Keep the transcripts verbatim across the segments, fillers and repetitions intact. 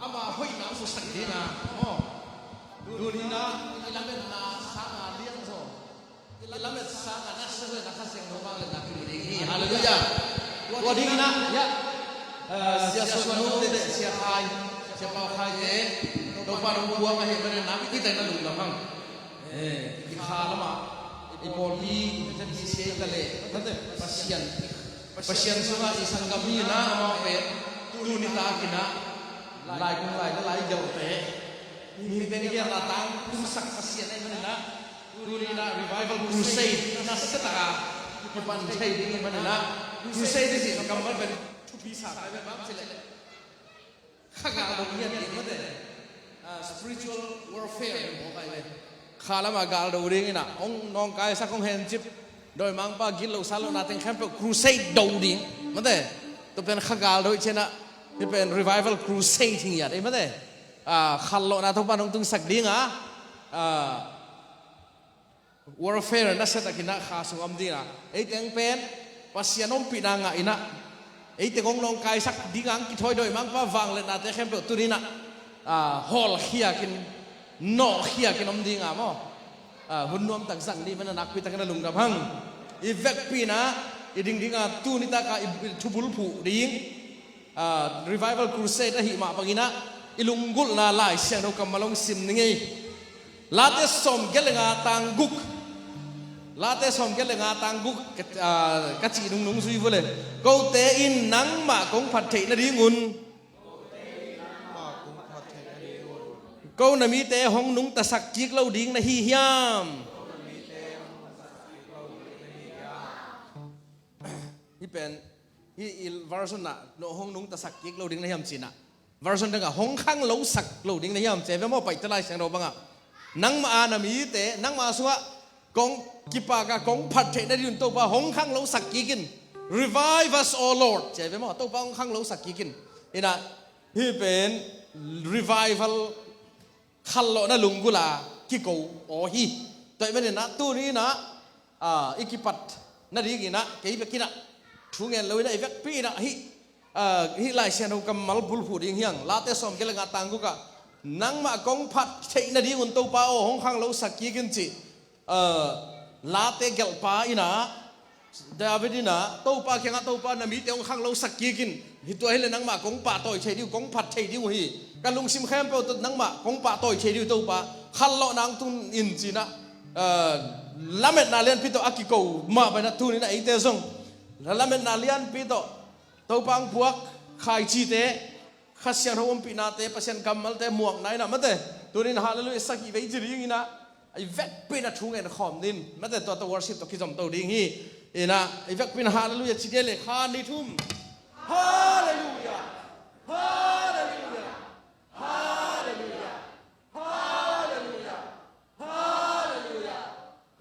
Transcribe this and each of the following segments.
Ama hoihna hong suaksak ding a, maw. Tuni-in ah i lametna sangin liangzaw, i lamet sangin a siangtho in a Kha Siangtho vangliatna pia ding hi. Halleluiah. Tua dingin ah, ya, eh, Sia Suan Nung te, Sia Khai, Sia Pau Khai te, Topa nong puak ahih manin ah, i teng na lungdam hang. Eh, i kha lamah i pawlpi, i ZBC ta leh, Pasian, Pasian sungah i sanggam hi-in ah, amau pen tuni takin ah lai kung lai, lai gelhte, mihingte i geelna tangtungsak Pasian ahih manin ah, tuni-in ah Revival Crusade nasia takin kipan thei ding ahih manin ah, crusade i cih kammal pen thupi sa ka hi, bang hiam cih leh kha galdo ding hi, mate. Ah, spiritual warfare hi mawk hi ve. Kha lamah galdo dingin ah, hong nawngkaisak, hong hencip, dawimangpa gitloh sallohnate khempeuh crusade do ding, mate. Tua pen kha galdo i cih ciangin ah, hih pen Revival Crusade hi ngiat ei, mate. Ah, khanlawhna Topa in hong tungsak ding a, ah, warfare nasia takin ah kha sung om ding a, ei teng pen Pasian ompihna ngah in ah, ei teng hong nawngkaisak ding a hong kithawi dawimangpa vangliatnate khempeuh tuni-in ah, ah, hawlkhiakin, nawhkhiakin om ding a, maw. Ah, hun nuamtak zang ding ahih manin ah nakpi takin na lungdam hang. I vekpi-in ah i ding ding a, tuni takin i thubulphuh ding, ah, Revival Crusade ahih mah bangin ah i lunggulhna Lai Siangtho kammal hong sim ning ei. Late sawmgiat le nga tang guk. Late sawmgiat le nga tang guk, ka, ah, ka cih nungnung zui vua le. Kote in nangmah kong phat theih nadingun ko na mite hong nungtasak kik lo ding na hi hiam? Hih pen, hih i version ah, no hong nungtasak kik lo ding na hiam ci-in ah. Version dang ah, hong khanglosak lo ding na hiam ci ve maw, Paite Lai Siangtho bangah. Nangmah a na mite, nangmah sungah kong kipak a kong phat theih nadingun Topa hong khanglosak kik in. Revive us, O Lord, ci ve maw, Topa hong khanglosak kik in. In ah, hih pen revival khanlawhna lunggulh a kiko aw hi. Tua ahih manin ah tuni-in ah, ah, i kipat nadingin ah, kei bek in ah thu ngen lo-in ah, i vekpi-in ah hih, ah, hih Lai Siangtho kammal bulphuh ding hi hang. Late sawmgiat le nga tang guk ah, nangmah kong phat theih nadingun Topa aw hong khanglosak kik in ci. Ah, Late gelhpa in ah, David in ah, Topa kiangah, Topa, na mite hong khanglosak kik in. Hih tua hi leh nangmah kong pahtawi thei ding uh, kong phat thei ding uh hi. Ka lungsim khempeuh tawh nangmah kong pahtawi thei ding uh, Topa. Khanlawhna hong tun in ci-in ah, ah, lametna lianpi tawh a kiko mah bangin ah tuni-in ah eite zong lametna lianpi tawh Topa hong puak khaicite, Kha Siangtho ompihnate, Pasian kammalte muakna in ah, mate. Tuni-in Halleluiah sak hi ve ci dingin ah, i vekpi-in ah thu ngen khawm ni in, mate, tua tawh worship tawh kizom to ding hi. In ah, i vekpi-in Halleluiah ci ding leh, khat, nih, thum. Halleluiah! Halleluiah! Halleluiah! Halleluiah! Halleluiah!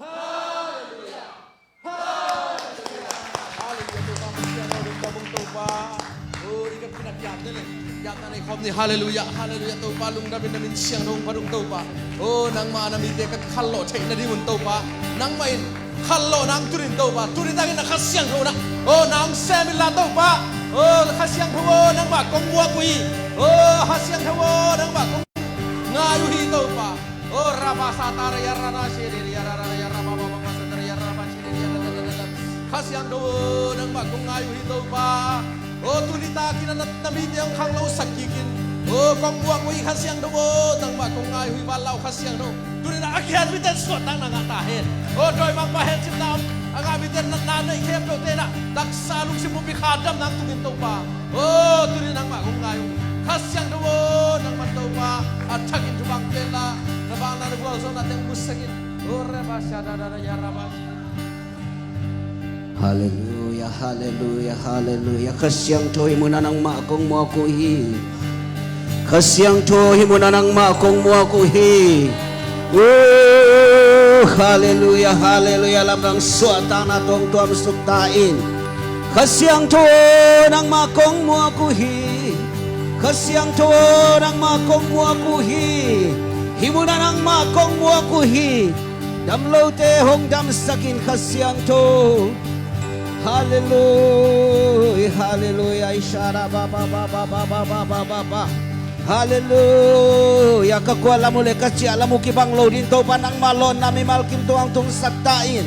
Halleluiah! Halleluiah! Halleluiah! Topa, Pasian aw, lungdam ung Topa. Oh, i vekpi-in ah kiapna le, kiapna nei khawm ni. Halleluiah! Halleluiah! Topa, lungdam in, na min siangtho hong phat ung Topa. Oh, nangmah na mite ka khanlawh theih nadingun Topa, nangmah in khanlawhna hong tun in Topa. Tuni takin na Kha Siangtho in ah, oh, na hong sem inla Topa. Oh, Kha Siangtho aw, nangmah kong muak uh hi. Oh, Kha Siangtho aw, nangmah kong ngai uh hi Topa. Oh, rabasatara yarana shiri yarara yarababa satara yaraba shiri yarara. Kha Siangtho aw, nangmah kong ngai uh hi Topa. Oh, tuni takin ah na, na mite hong khanglosak kik in. Oh, kong muak uh hi Kha Siangtho aw, nangmah kong ngai uh hi, vanlauh Kha Siangtho. Tuni-in ah a kikhen mite in suahtakna ngah ta hen. Oh, dawimangpa hencipna a ngah mite in natna a neih khempeuhte in ah taksa lungsim pumpi kha damna hong tung in Topa. Oh, tuni nangmah kong ngai uh. Kha Siangtho aw, nangman Topa a thakin thupha hong pia inla, na vangliatna, na vualzawlna teng hong musak in. Oh, reba sha da da da ya raba. Halleluiah, halleluiah, halleluiah. Kha Siangtho, hih munah nangmah kong muak uh hi. Kha Siangtho, hih munah nangmah kong muak uh hi. Oh, halleluiah, halleluiah. Lamdang suahtakna tawh hong tuamsuk ta in. Kha Siangtho, nangmah kong muak uh hi. Kha Siangtho, nangmah kong muak uh hi. Hih munah nangmah kong muak uh hi. Damlote hong damsak in, Kha Siangtho. Halleluiah, halleluiah. Ishara ba ba ba. Halleluia. Ka kualam uh le ka ciahlam uh kibang lo ding Topa, nangma lawnna mimal kim tungah hong tungsak ta in.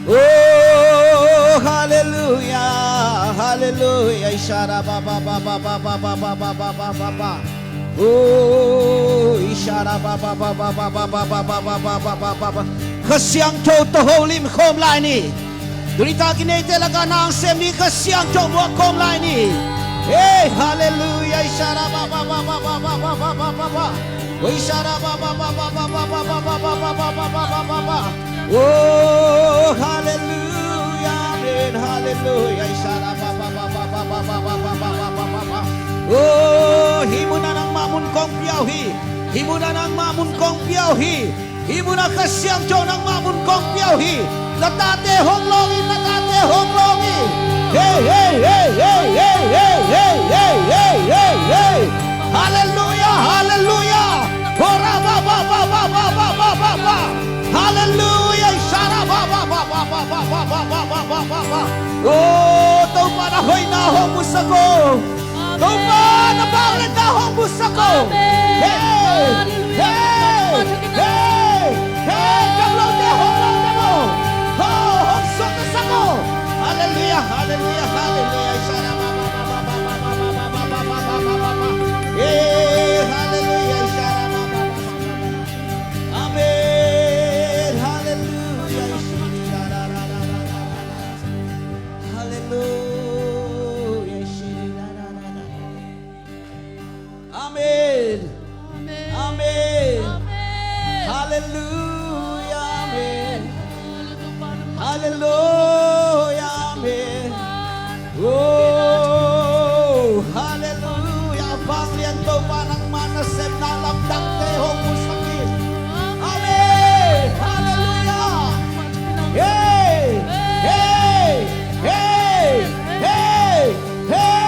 Oh, halleluia, halleluia. Ishara ba ba ba ba ba ba ba ba ba ba ba ba ba ba. Oh, ishara ba ba ba ba ba ba ba ba ba ba ba ba ba ba ba. Kha Siangtho tawh holim khawm lai ni. Tuni takin eite lakah na hong sem ni, Kha Siangtho muak khawm lai ni. Hey, halleluia. Ishara ba ba ba ba ba ba ba ba ba ba ba. Oh, ishara ba ba ba ba ba ba ba ba ba ba ba ba ba ba. Oh, halleluia, amen, halleluia. Ishara ba ba ba ba ba ba ba ba ba ba ba ba ba. Oh, hih munah nangmah mun kong pia uh hi. Hih munah nangmah mun kong pia uh hi. Hih munah Kha Siangtho nangmah mun kong pia uh hi. Na tate hong lawng in, na tate hong lawng in. Hey, hey, hey. Halleluia, halleluia. Hora ba ba ba ba ba ba ba ba ba. Halleluia. Ishara ba ba ba ba ba ba ba ba ba ba ba ba. Oh, Topa na hoihna hong musak o. Topa na vangliatna hong musak o. Hey, hey, hey, hey. Gamlote hong lawng o. Hong suaktasak o. Halleluia, halleluia, halleluia. Ishara ba ba ba ba ba ba ba ba ba. Hey, halleluia. Ishara ba ba ba ba ba. Amen. Halleluia. Ishara ba ba ba ba. Halleluia. Amen. Amen. Halleluia. Amen. Halleluia. Amen. Oh, halleluia. Vanglian Topa, nangma nasepna lamdangte hong musak in. Amen. Halleluia. Hey, hey, hey, hey, hey.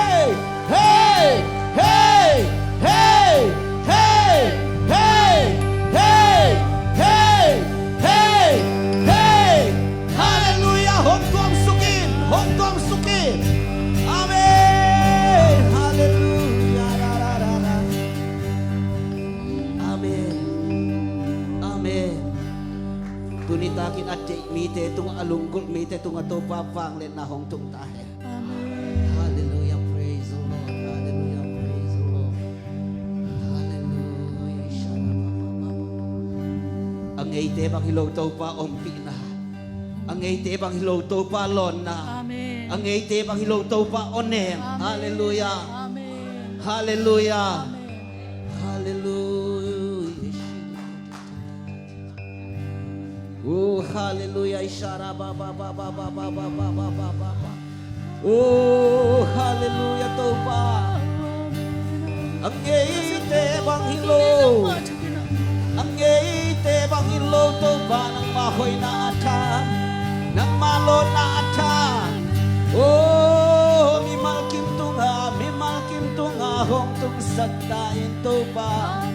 Halleluia. Hong tuamsuk in, hong tuamsuk in. Amen. Halleluia. Amen. Amen. Tuni takin a deih mite tungah, a lunggulh mite tungah Topa vangliatna hong tung ta hen. Amen. Halleluia, praise the Lord. Halleluia, praise the Lord. Halleluia. A ngeite bang hi lo Topa ompihna. A ngeite bang hi lo Topa lawnna. Amen. A ngeite bang hi lo Topa awnem. Amen. Halleluia. Amen. Halleluia. Amen. Halleluia. Oh, halleluia. Ishara ba ba ba ba. Oh, halleluia, Topa. A ngeite bang hi lo, a ngeite bang hi lo Topa, nangma hoihna a tha, nangma lawnna a tha. Oh, mimal kim tunga, mimal kim tunga hong tungsak ta in Topa.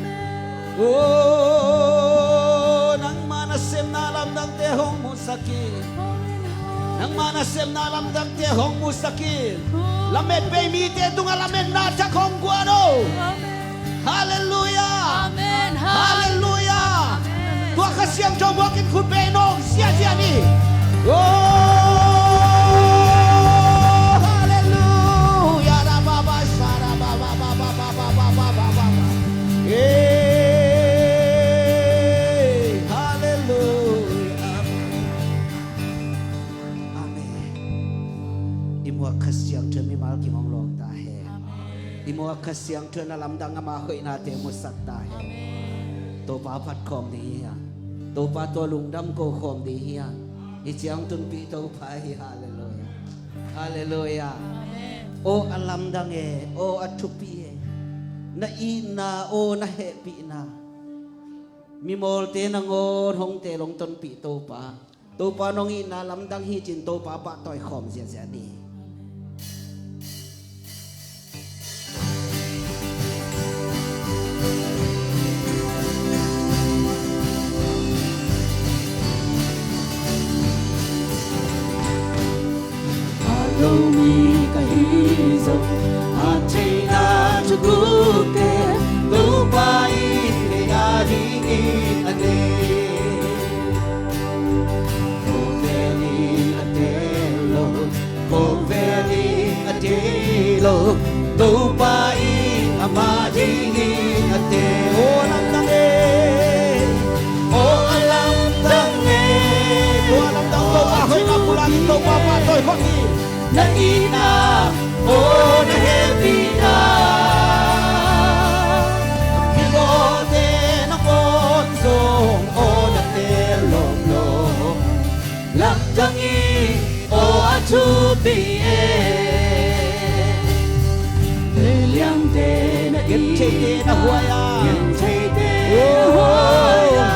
Oh, nangma nasepna lamdangte hong musak in. Nangma nasepna lamdangte hong musak in. Lamet bei mite tungah lametna thak hong guan o. Halleluia. Amen. Halleluia. Amen. Tua Kha Siangtho muak in khut bei nong siasia ni. Oh, halleluia. Ra ba ba sha ra ba ba. Hey, halleluia. Amen. I muak Kha Siangtho in mimal kim hong lawng ta hen. Amen. I muak Kha Siangtho in a lamdang ama hoihnate musak ta hen. Amen. Topa phat khawm ding hi hang. Topa tawh lungdam ko khawm ding hi hang. Hi ciang tunpih Topa hi. Halleluia. Halleluia. Amen. Aw a lamdang e, aw a thupi e. Na itna, aw na hehpihna. Mimawlte nangawn hong teel hong tonpih Topa. Topa nong itna lamdang hi cin Topa pahtawi khawm ziahziah ni. A lomi ka hi zong, a theihna thugukte Aw lamdang e, aw a lamdang e. Tua lamdang Topa hoihna pulak in, Topa pahtawi khawm ni. Na itna, aw na hehpihna, mimawhte nangawn zong aw na teel lawmlawm. Lamdang in aw a thupi e. Leiliangte na it, gentheite na huai a, gentheite na huai a,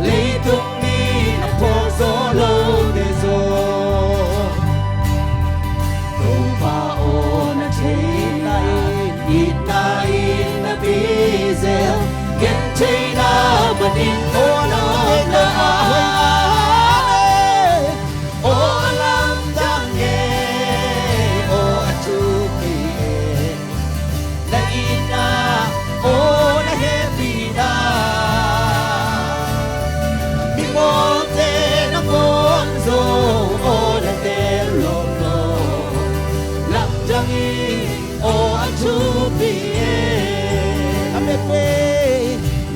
leitung mi na phawk zawh lote zong Topa aw na theihna in, itna in na pizel. Gentheihna panin aw na theihna, aw a lamdang e, aw a thupi e. Na itna, aw na hehpihna, mimawhte nangawn zong aw na teel lawmlawm. Lamdang in aw a thupi e. Lam et bei,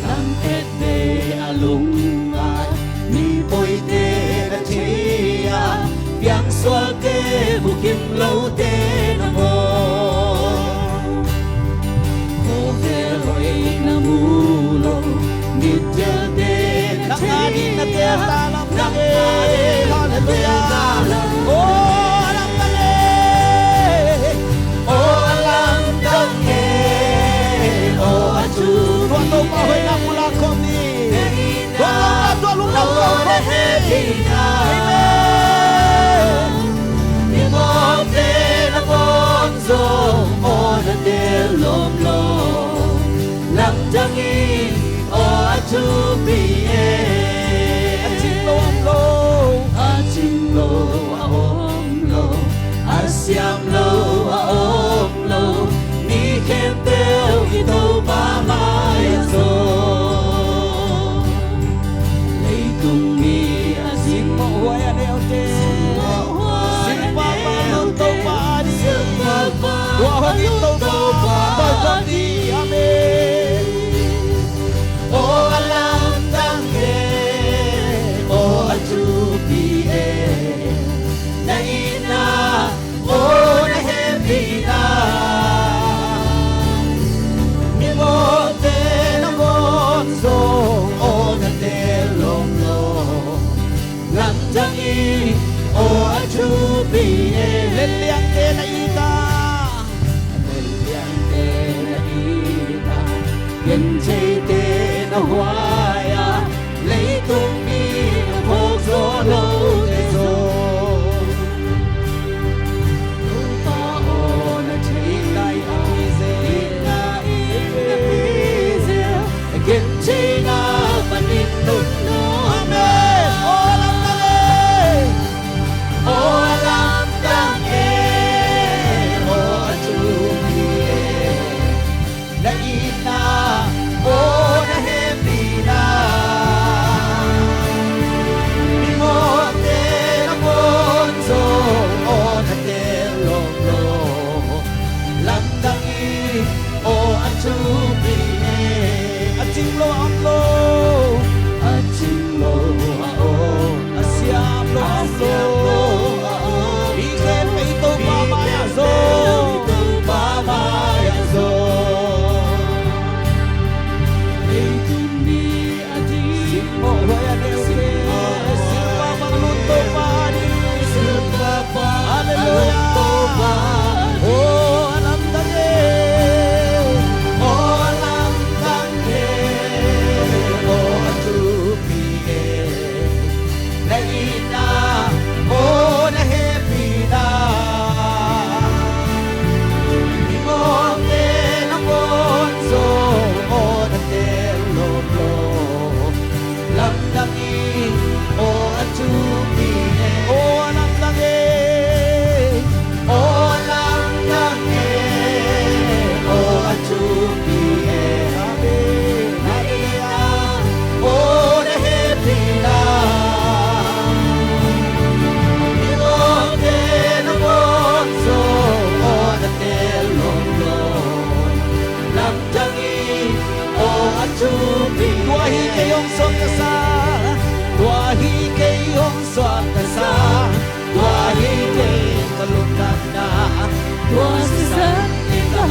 lam et bei a lungngai, mi pawite na thei a, piangsualte bukim lote nangawn. Khawvel hoih na mu lo, mittelte na thei a, nang ading na teel ta lam. Halleluiah. Aw lamdang e, aw lamdang e, aw a thupi e. Tua Topa hoihna pulak khawm ni. Tua Topa tua lungdam khawm ni. Amen. Mimawhte nangawn zong aw na teel lawmlawm. Lamdang in aw a thupi e. A cing lo, a om lo, a cing lo, a om lo, a siam lo, a om lo, mi khempeuh i Topa mai-ah zong leitung mi a zin, zin mawhhuai a neute, zin mawhhuai a neute, zin pahpah a neute, zin pahpah a neute, tua hong it Topa, Topa ni. Amen. Aw a lamdang e, aw a thupi e. Na itna, aw na hehpihna, mimawhte nangawn zong aw na teel lawmlawm. Lamdang in aw a thupi e. Leiliangte na it a, leiliangte na it a, gentheite na huai a, leitung mi na phawk zawh lote zong Topa aw na theihna in, itna in na pizel. Gentheihna panin nunnu. Amen. Aw lamdang e, aw lamdang e, aw a thupi e. Na itna, aw na hehpihna,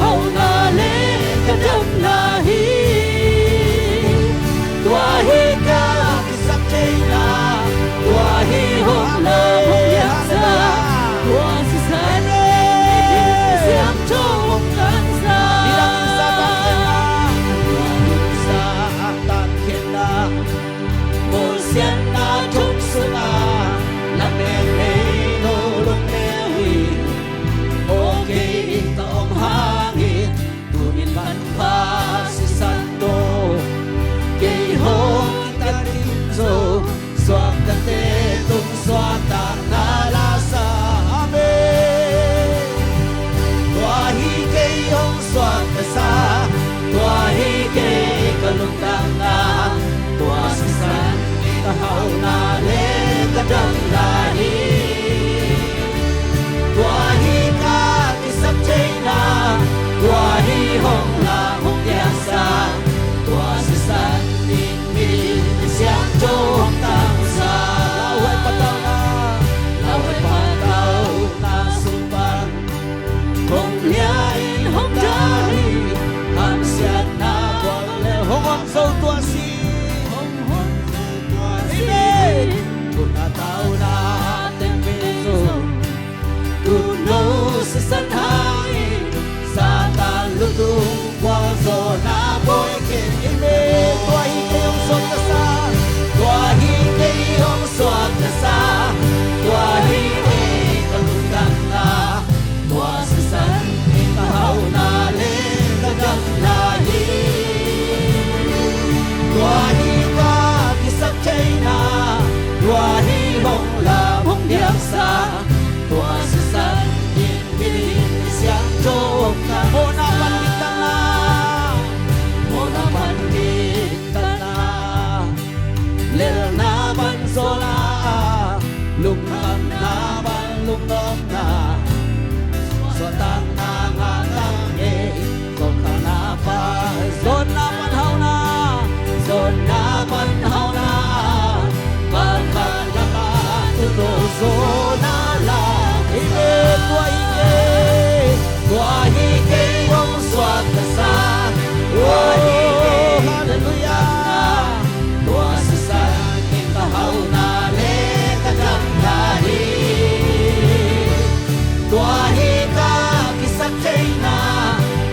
hauhna le ka damna hi. Tua hi ka kisap theihna, tua hi hong lam hong liansa, tua sisan in siangtho hong tangsa. Nidang in Satan khenna, nidang in Satan khenna, mawlsiatna thong sungah lam mengmei no lungneu hi. Aw kei ka om hangin tu-in manpha sisan tawh kei hong kitat ding zo, suaktate tung suahtakna la sa. Amen. Tua hi kei hong suakta sa, tua hi kei ka lungtang na, tua sisan in ka hauhna le ka damna hi. Tua hi ka kisap theihna, tua hi hong lam hong liansa, tua sisan in mi siangtho hong tangsa. Lauhuai patauhna, lauhuai patauhna sung pan hong lia in hong dal hi. Hamsiatna buang le hong om zo tua si, hong om zo tua si. Amen. Tua tauna teng pe zo. Tuno sisan hangin Satan lutung gualzawhna bawi kei. Amen. Tua hi kei hong suakta sa, tua hi kei hong suakta sa, tua hi kei ka lungtang na, tua sisan in ka hauhna le ka damna hi. Tua hi ka kisap theihna, tua hi hong lam hong liansa, tua sisan in mi siangtho hong tangsa. Mawhna pan diktatna, mawhna pan diktatna, lelna pan zawhna, lungkhamna pan lungnopna, suahtakna ngah tak ngei. Kawlkhatna pan zawnna pan hauhna, zawnna pan hauhna, kawlkhatna pan tuno zawnna la. Amen. Tua hi kei, tua hi kei hong suakta sa, tua hi kei, halleluiah, tua sisan in ka hauhna le ka damna hi. Tua hi ka kisap theihna,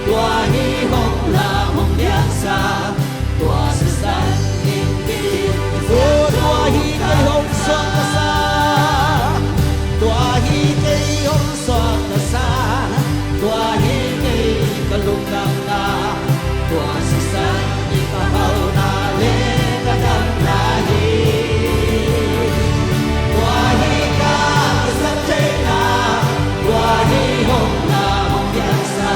tua hi hong lam hong liansa, tua sisan in mi. Oh, tua hi kei hong suakta sa, tua hi kei hong suakta sa, tua hi kei ka lungtang na, tua sisan in ka hauhna le ka damna hi. Tua hi ka kisap theihna, tua hi hong lam hong liansa,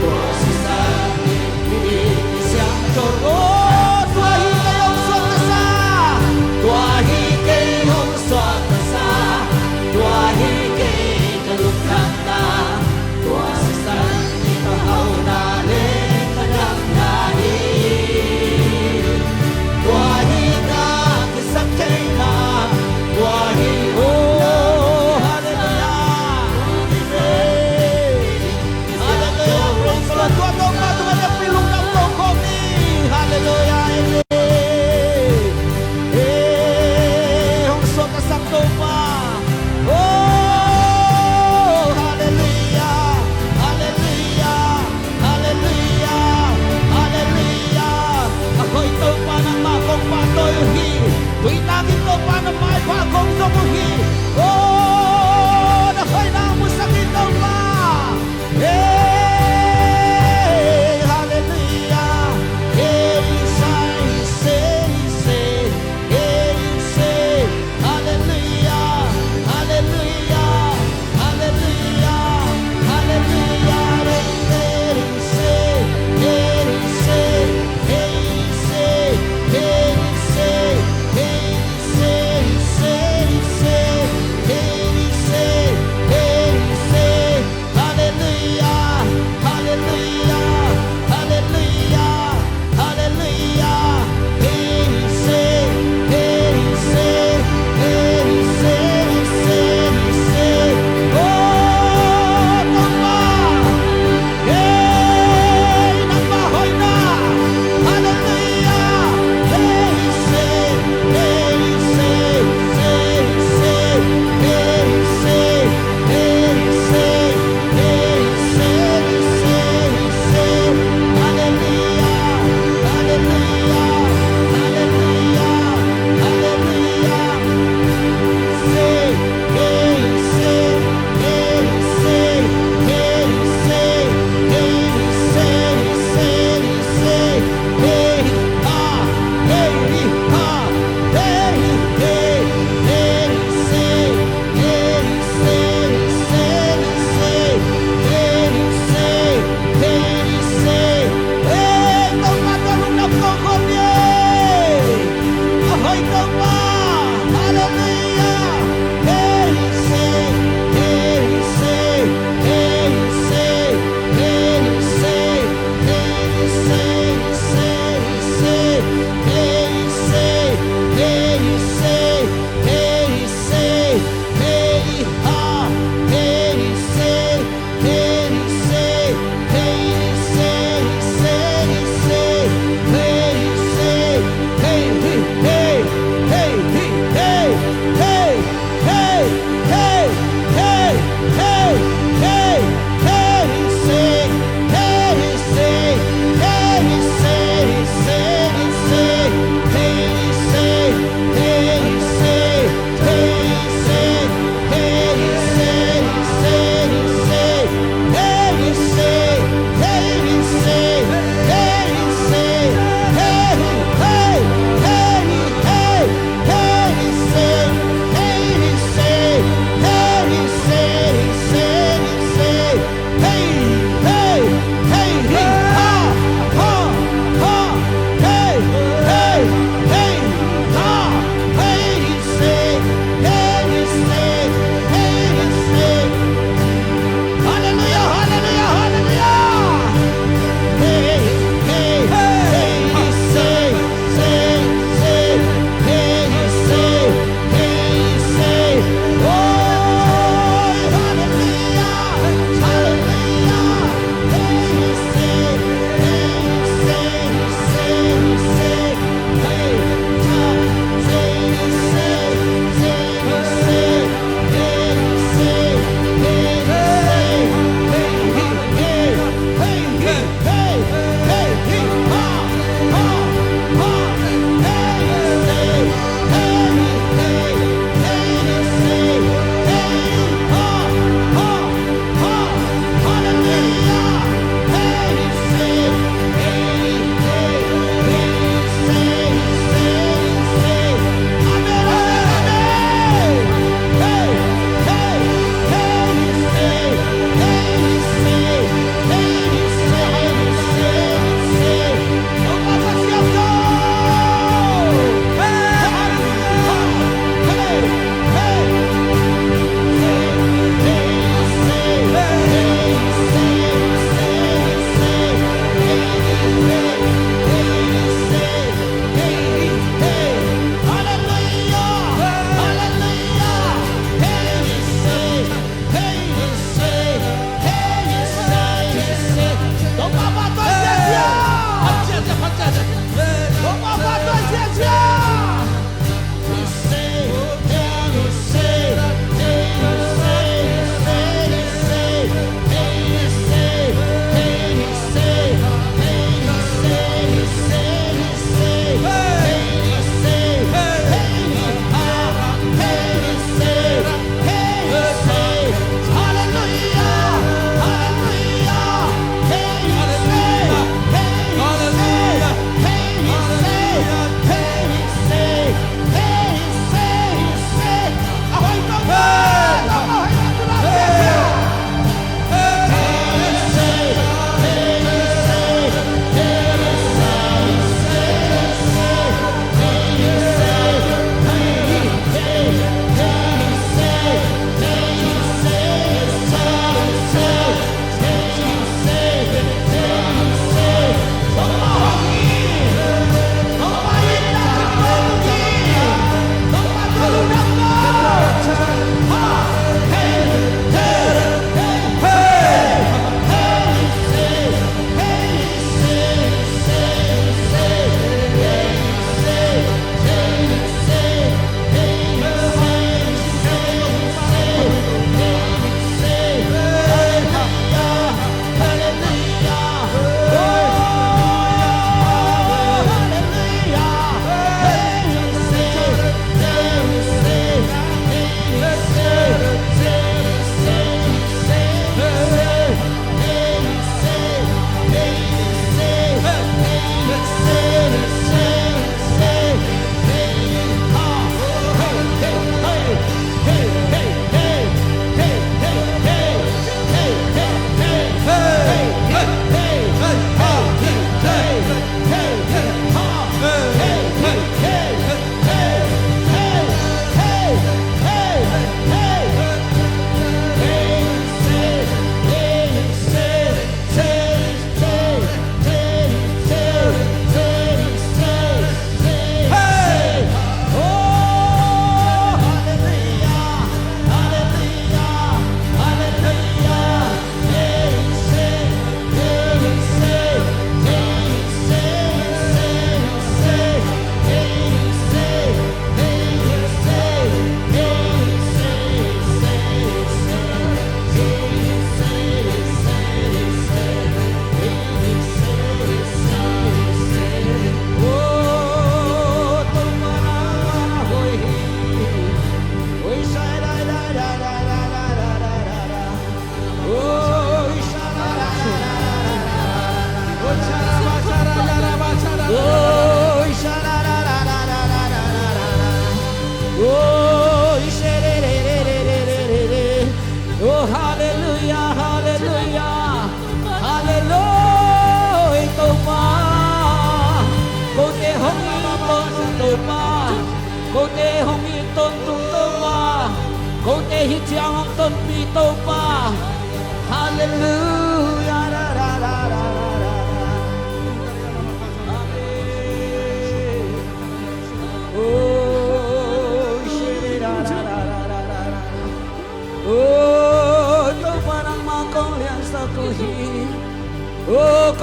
tua sisan in mi siangtho. Oh, tua hi kei hong suakta sa, tua hi kei hong suakta sa, tua hi kei ka lungtang na, tua sisan in ka hauhna le ka damna hi.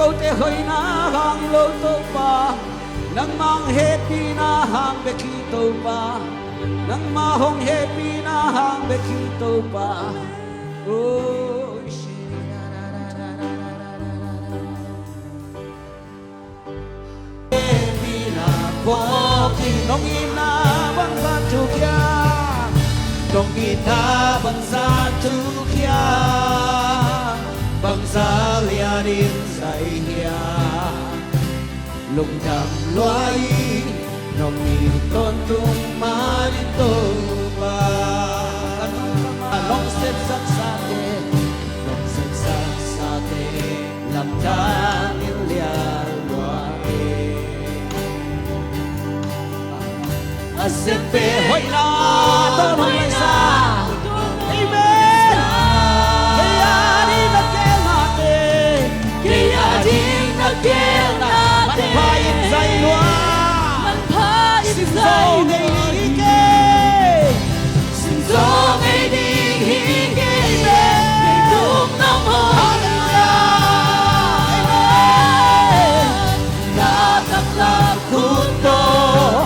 Kote hoihna hang lo Topa, nangmah hong hehpihna hang bek hi Topa, nangmah hong hehpihna hang bek hi Topa. Oh, hehpihna phawk in, nong itna bangzah thuk hiam, nong itna bangzah thuk hiam, bangzah lianin zai hiam. Lungdam lua in, nong it tawntung manin Topa. Nong sepsaksate, nong sepsaksate lamdang in lian lua hi. A sem pen hoihna tawh nong laisa. Amen. Kei a ding na gelnate, kei a ding na gelnate manpha in zai lua, manpha in zai lua hi kei. Simzaw ngei ding hi kei. Amen. Kei tung nong hong. Halleluia. Amen. Na taklam khut tawh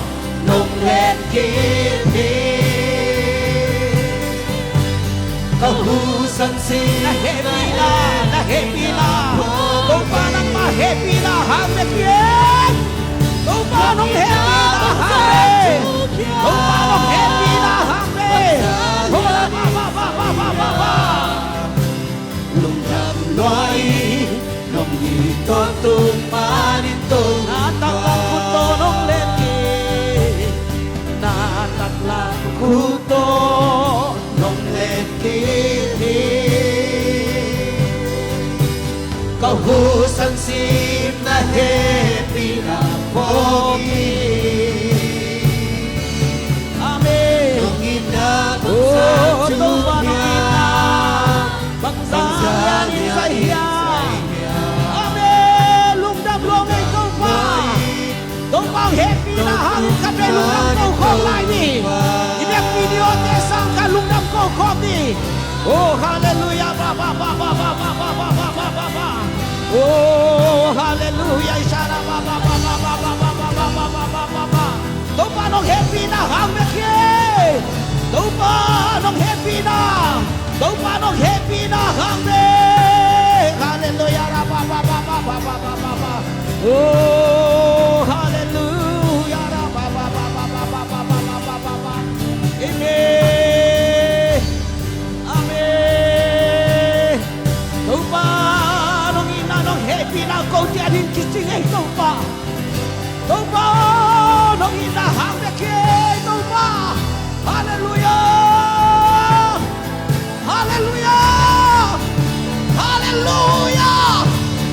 nong len kik hi. Ka hu sansin na hehpihna, na hehpihna. Topa nangmah hehpihna hang bek hi. Topa nong hehpihna hang bek. Topa nong hehpihna hang bek. Topa, pa, pa, pa. Lungdam lua in, nong it tawntung manin Topa. Na taklam khut tawh nong len kik, na taklam khut tawh nong len kik hi. Ka hu sansin na hehpihna phawk hi. Amen. Nong itna bangzah thuk hiam, bangzah lianin zai hiam. Amen. Lungdam lua ngei Topa. Topa hong hehpihna hang ka pe lungdam ko khawm lai ni. I bek video te sang ka lungdam ko khawm ni. Oh, halleluia. Pa, pa, pa. Oh, halleluia. Ishara, pa, pa, pa. Topa nong hehpihna hang bek hi. Topa nong hehpihna, Topa nong hehpihna hang bek. Halleluia. Ra, pa, pa, pa. Oh, halleluia. Ra, pa, pa, pa. Amen. Amen. Topa nong itna nong hehpihna kote ading kicing ei Topa. Topa nong itna hang bek hi Topa. Halleluia. Halleluia. Halleluia.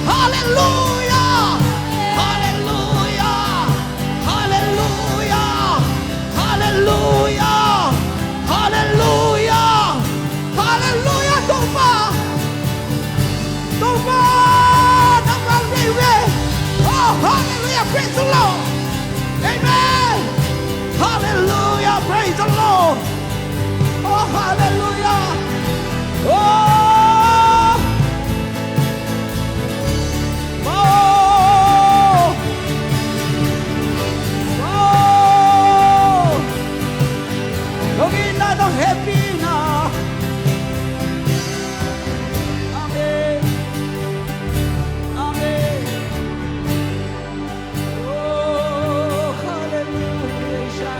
Halleluia. Halleluia. Halleluia. Halleluia. Halleluia, Topa. Topa, nangmah veve. Oh, halleluia, praise the Lord. Amen. Halleluia, praise the Lord. Oh, halleluia. Oh. Wow. Wow. Nong itna nong hehpihna. Amen. Amen. Oh, halleluia.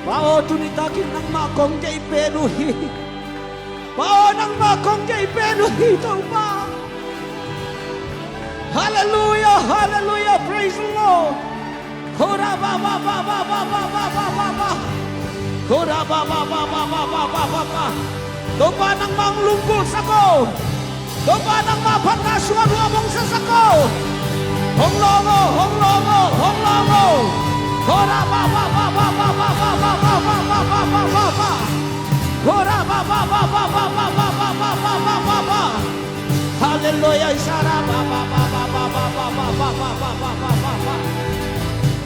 Pa aw, tuni takin nangmah kong deih pen uh hi. Pa aw, nangmah kong deih pen uh hi Topa. Halleluia, halleluia, praise the Lord. Kora ba ba ba ba. Kora ba ba ba. Topa nangmah hong lunggulhsak o. Topa nangmah phatna sungah nuam hong sasak o. Hong lawng o, hong lawng o, hong lawng o. Kora ba ba ba. Kora ba ba ba. Halleluia, isara ba ba ba.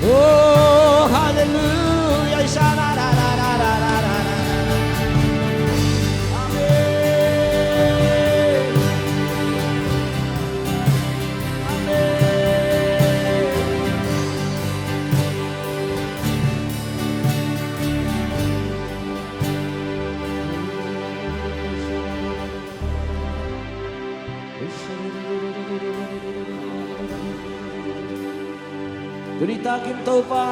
Oh, halleluia, isara ra ra ra. Amen. Tuni takin Topa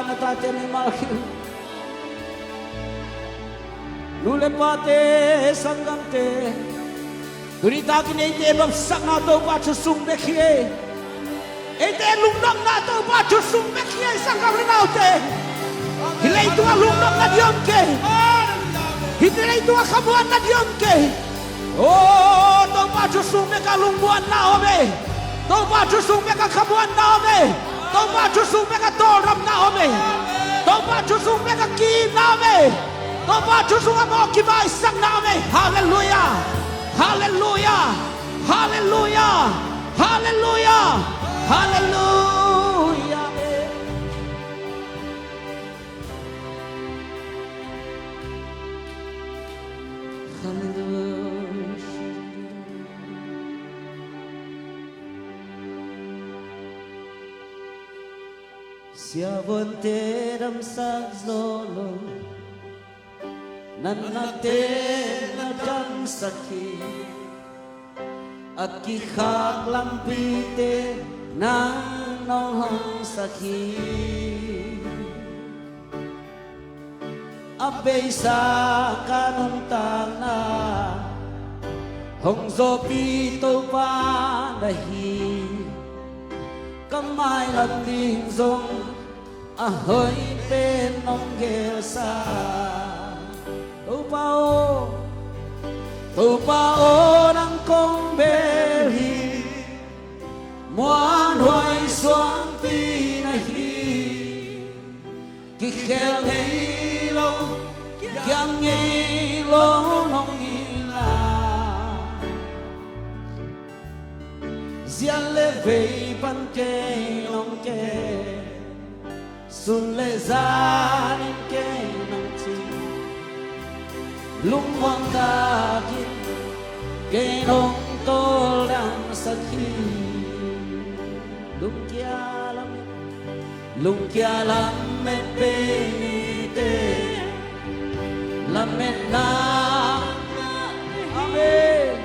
na tate mimal khit, nu le pate, sanggamte, tuni takin eite nopsakna Topa thu sung bek hi e. Eite lungnopna Topa thu sung bek hi e, sanggam le naute. Hih leitungah lungnopna ding om kei. Hih leitungah khamuanna ding om kei. Oh, Topa thu sung bek ah lungmuanna om e. Topa thu sung bek ah khamuanna om e. Topa thu sung bek ah tawldamna om e. Topa thu sung bek ah kiimna om e. Topa thu sungah mawh kimaisakna om e. Halleluiah. Halleluiah. Halleluiah. Halleluiah. Halleluiah. Halleluiah. Siavuante damsak zo lo, na nate na damsak hi. A kikhak lampite nang nong hong sak hi. A beisa ka nuntakna hong zawhpih Topa na hi. Ka mailam ding zong a hoih pen nong gelsa. Topa aw, Topa aw, nang kong bel hi. Muanhuai suangpi na hi. Kikhel ngei lo, kiam ngei lo nong hi la. Zian le vei pan kei nong ke, sun le zan in kei nong ci. Lungmuang takin kei nong tawldamsak hi. Lungkia lamet, lungkia lamet bei nite. Lametna, amen.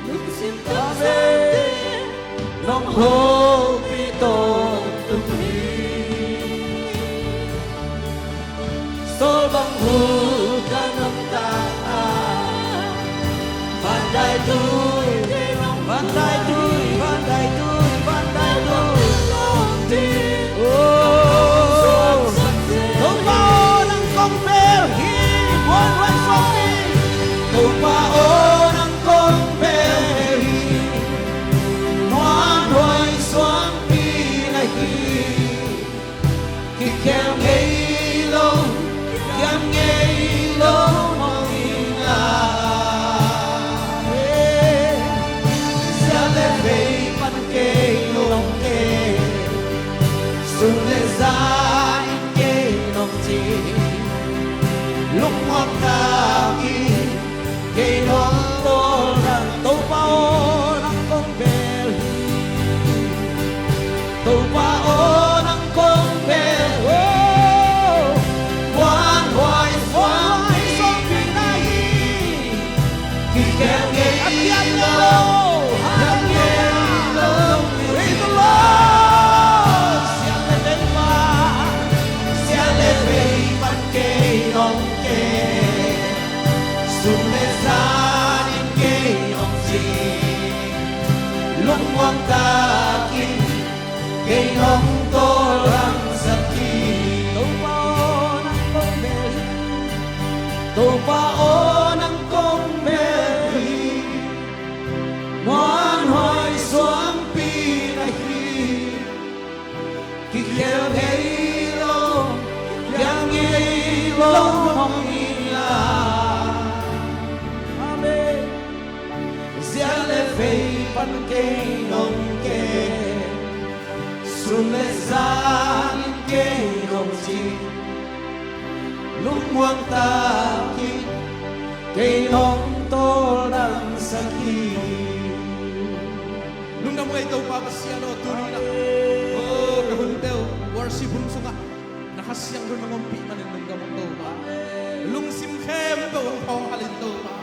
Lungsim, amen, nong hopih tawntung hi. Sawl bang hul ka nuntakna. Van dai tui, van dai tui, van dai tui, van dai tui. Oh. Topa aw, nang kong bel hi. Muanhuai suangpi. Topa aw, nang kong bel hi. Muanhuai suangpi na hi. Kikhel ngei lo, kiam ngei lo nong hi la. Zian le vei pan kei nong ke, sun le zan in kei nong ci. Lungmuang takin kei nong tawldam. Topa aw, nang kong bel hi. Topa aw, nang kong bel hi. Muanhuai suangpi na hi. Kikhel ngei lo, kiam ngei lo. Praise the Lord. Siang le vei pan, siang le vei pan kei nong ke. Sun le zan in kei nong ci. Lungmuang takin kei nong tawldamsak hi. Topa aw, nang kong bel hi. Topa aw, nang kong bel hi. Muanhuai suangpi na hi. Kikhel ngei lo, kiam ngei lo nong hi la. Amen. Zian le vei pan kei nong ke, sun le zan in kei nong ci. Lungmuang takin kei nong tawldamsak hi. Lungdam uh ei Topa Pasian aw, tuni in ah, oh, ka hun teu worship hun sungah na Kha Siangtho in hong ompih manin lungdam uh Topa. Lungsim khempeuh hong thawnghalh in Topa.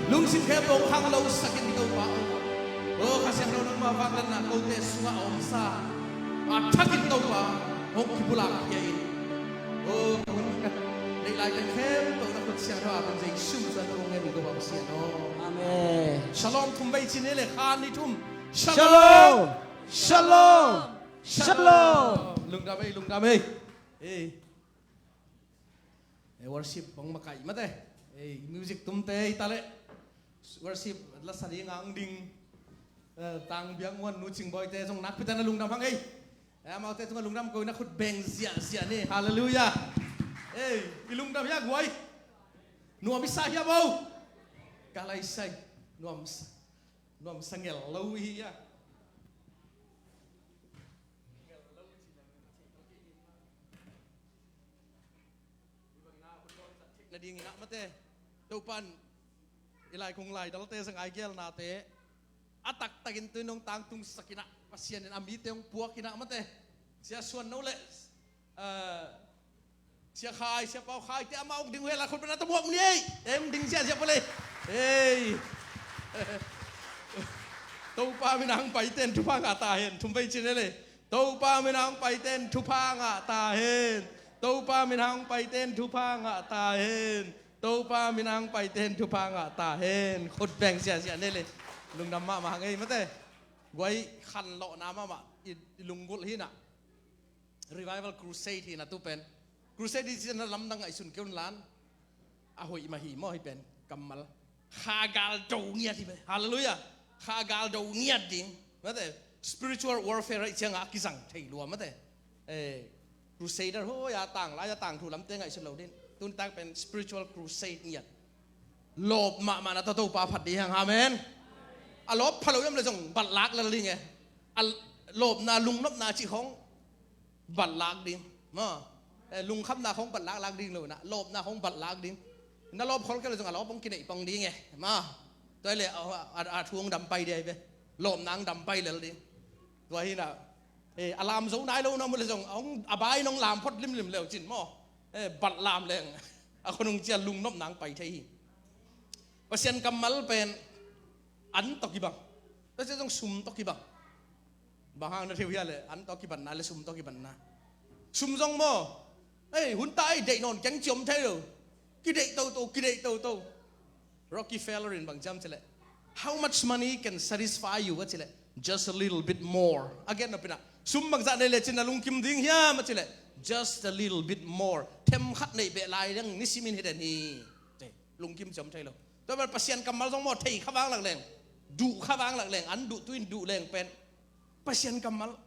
Lungsim khempeuh hong khanglosak in Topa aw. Oh, Kha Siangtho nangmah vangliatna kote sungah a omsa A thakin Topa hong kipulak hi a in. O, hun neih lai teng khempeuh na khut siangtho a pen Jesu min suang tawh hong ngen uh Topa Pasian aw. Amen. Shalom thum vei ci ni le, khan ni thum. Shalom. Shalom. Shalom. Lungdam ei, lungdam ei. Ei. Eh, worship bang makaih mate. Eh, music tumte i ta leh worship lasa ding ang ding. Eh, Tang Biak Muan, Nu Cing Bawi te zong nakpi takin a lungdam hang ei. Eh, amaute tungah lungdam ko in a khut beng ziahziah ni. Halleluiah. Eh, i lungdam hia guai? Nuam i sa hia bo? Ka lai sai. Nuam sa, nuam sa ngel lo i hia? Nading in ah mate, Topan i laikung laidalte zang ai gelnate a taktakin tu in hong tangtungsak in ah, Pasian in a mite hong puak in ah mate. Sia Suan No le, eh, Sia Khai, Sia Pau Khai te amah hong ding uh hela khut bena tamuak ni ei. Ei, hong ding ziahziah pale. Ei. Topa min a hong paite in thupha ngah ta hen. Thum vei ci ni le. Topa min a hong paite in thupha ngah ta hen. Topa min a hong paite in thupha ngah ta hen. Topa min a hong paite in thupha ngah ta hen. Khut beng ziahziah ni le. Lungdam mahmah hang ei mate. Guai khanlawhna mahmah i, i lunggulh hi in ah. Revival Crusade hi in ah tu pen. Crusade hi ci in ah lamdang ngaihsun kei un la. A hoih mah hi maw hi pen kammal. Kha gal do ngiat hi pen. Halleluiah. Kha gal do ngiat ding. Mate, spiritual warfare ahih ciangah a kizang thei lua mate. Eh, Crusader, hoi, a tang lai, a tangthu lamte ngaihsun lo ding. Tuni tak pen spiritual crusade ngiat. Lawp mahmah na tawh Topa phat ding hang, amen. A lawp pha lo hiam le zong batlak lel ding e. A lawpna, lungnopna cih khong batlak ding. Ma, eh, lungkhamna khong batlak lak ding lo na, lawpna khong batlak ding. Na lawp khol kei le zong a lawp hong kineih pang ding e. Ma, tua le a, a, a thu hong dam pai ding ahi ve. Lawpna hong dam pai lel ding. Tua hi na, eh, a lam zo nai lo na mu le zong, hong, a bai nong lam phot limlim leu cin maw. Eh, bat lam leng. A khonung cia lungnopna hong pai thei hi. Pasian kammal pen an tawh kibang. Tua cia zong sum tawh kibang. Bang hang na thei uh hia le, an tawh kibanna le sum tawh kibanna. Sum zong maw, ei, hun ta ei, deih nawn keng ci om thei lo. Kideih toto, kideih toto. Rockefeller in bang ci hiam ci leh, "How much money can satisfy you?" a ci leh, "Just a little bit more." A gen nop in ah, "Sum bangzah nei le cin na lungkim ding hiam?" a ci leh, "Just a little bit more." Them khat neih beh lai ding nisimin hi den hi. Lungkim ci om thei lo. Tua bel Pasian kammal zong maw, thei kha vang lak leng, duh kha vang lak leng, an duh tu in duh leng pen Pasian kammal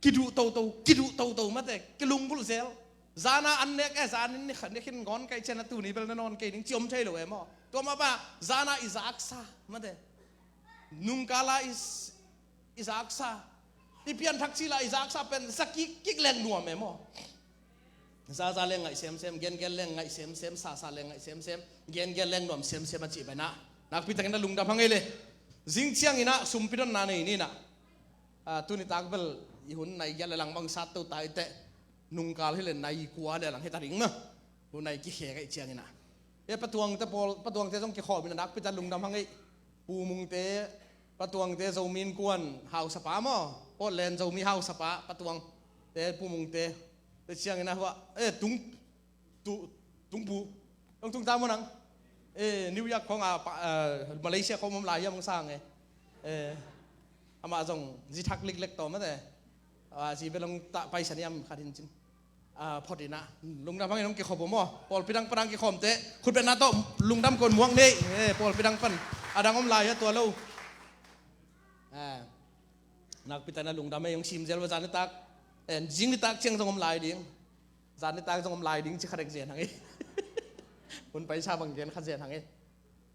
kiduh toto, kiduh toto mate, kilunggulh zel. Zana an nek e, zanin ni khat ni khin ngawn kai cian a tuni bel na nawn kei ning ci om thei lo e maw. Tua mah bang zana i zaksa mate, nungkala i, i zaksa, i pianthak cila i zaksa pen za kikkik leng nuam e maw. Zaza leng ngaih semsem, gengen leng ngaih semsem, sasa leng ngaih semsem, gengen leng nuam semsem a cih pen ah nakpi takin a lungdam hang ei le. Zing ciangin ah sumpi donna nei ni in ah. Ah, tuni tak bel i hun nai giat le lang bang sat to ta i teh, nungkal hi le nai kua le lang hi ta ding mah. Hun nai kikhek ahih ciangin ah. E, Patuangte pawl, Patuangte zong kikhawm in a nakpi takin lungdam hang ei. Pu Mungte, Patuangte Zomi Innkuan hausapa maw, Portland Zomi hausapa, Patuangte, Pu Mungte. Te ciangin a hua, eh, tung, tu, tungpu. Tung tung ta maw nang. Eh, New York khong a, pa, eh, Malaysia khong om lai hiam hong sang e. Eh, amah zong zi thak liklek tawh mate. Ah, zi bel hong ta paisa niam khat hin cin. Ah, phot in ah. Lungdam hangin hong kikhop uh maw. Pawlpi dang pan hong kikhawmte khut beng na tawh lungdam kon muak ni. Eh, pawlpi dang pan. A dang om lai a tua lo. Ah, nakpi takin a lungdam ei, hong sim zel va zan nitak. Eh, zing nitak ciang zong om lai ding. Zan nitak zong om lai ding ci kha dek zen hang ei. Hun paisa bang gen kha zen hang ei.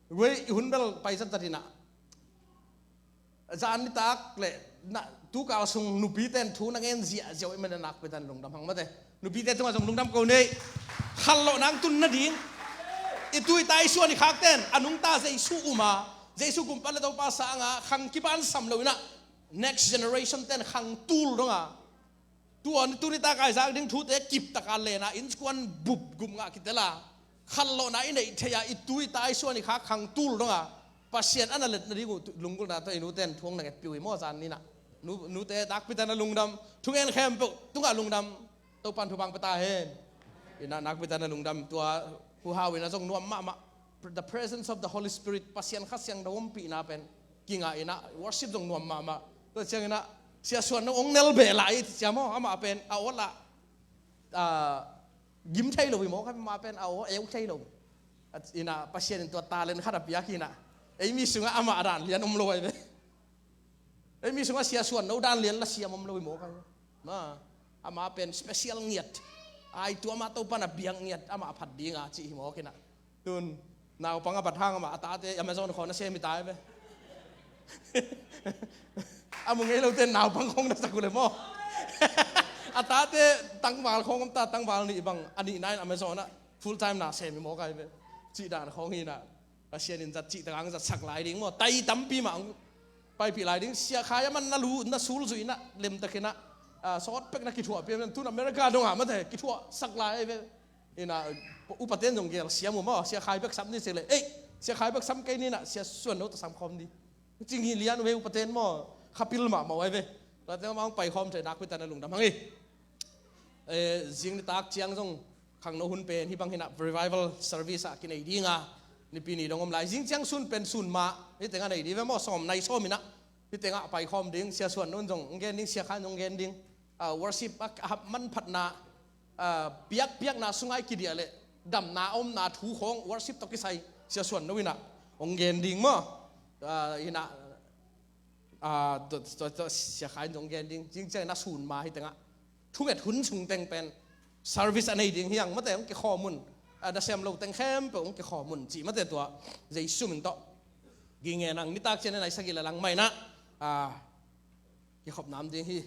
Wei, hun bel paisa zat in ah. Zan nitak le na, tukal sung nupite in thu na ngen ziahziah uh i man a nakpi takin lungdam hang mate. Nupite tungah zong lungdam ko ni. Khanlawh nang tun nading i tu i ta i suan i khakte in a nungta Jesu um a, Jesu Kumpa le Topa sang a, khang kipan sam lo in ah next generation te in khang tul dong a, tua ni tuni tak a i zak ding thute kip taka len a, innkuan bup gup ngah kitel a, khanlawhna i neih theih a, i tu i ta i suan i khak khang tul dong a, Pasian a na let nading uh lunggulhna tawh i nute in thu hong na ngetpih uh hi maw zan ni in ah. Nu, nute nakpi takin a lungdam. Thungen khempeuh tungah lungdam. Topan thupha pia ta hen. Ina nakpi takin a lungdam. Tua Pu Hau ina zong nuam mahmah. The presence of the Holy Spirit, Pasian Kha Siangtho ompihna pen kinga ina, worship zong nuam mahmah. Tua ciang ina Sia Suan No ong nel beh lai cia maw, amah pen a awl ah, ah, gim thei lo hi maw, kha mah pen a awl eu thei lo. Ina Pasian in tua talent khat a piak ina, ei mi sungah amah dan lian om lo ai ve. Ei mi sungah Sia Suan No dan lian la siam om lo hi mawk ai. Ma, amah pen special ngiat. Ai tua amah Topan a biak ngiat, amah a phat dinga cih hi mawk ina. Tun naupang a bat hang amah a tate Amazon khawng na sem hi ta ai ve. A mu ngei lote naupang khawng na sak uh le maw. A tate tangval khawng om ta, tangval nih bang a nihna in Amazon ah full time na sem hi mawk ai ve. Cih dan khawng hi ina. Pasian in zat cih tak ang zat sak lai ding maw. Tai tampi mah ang paipih lai ding. Sia Khai a man na lu, na sul zuih ina, lemtak ina, ah, sawt pek na kithuah pian, tun America dongah mate kithuah sak lai ai ve. Ina, upaten zong gel siam uh maw. Sia Khai bek sam ni sik le. Ei, Sia Khai bek sam kei ni ina, Sia Suan No tawh sam khawm ni. Cing hi lian uh ve upaten maw. Khapil mahmah uh ai ve. Tuate mah ang pai khawm thei nakpi takin a lungdam hang hi. Eh, zing nitak ciang zong khangno hun pen hih bang hi ina revival service ah kinei dinga, nipi ni dong om lai. Zing ciang sun pen sun mah hih tengah nei ding ve maw, sawm nai sawm ina hih tengah pai khawm ding. Sia Suan No in zong ong gen ding, Sia Khai in zong ong gen ding. Ah, worship a, a manphatna, ah, piakpiakna sungai kidiah le damna omna thu khawng worship tawh kisai Sia Suan No ina ong gen ding maw. Ah, ina Ah, tua, tua, tua, Sia Khai in zong gen ding. Zing ciang ina sun mah hih tengah thunget hun sung teng pen service a nei ding hi ang mate, ong kikhawm un. Ah, nasem lo teng khempeuh ong kikhawm un cih mate tua. Jesu min tawh. Ging ngen ang, nitak ciang ina i sagih le lang mah ina. Ah, kikhop nam ding hi.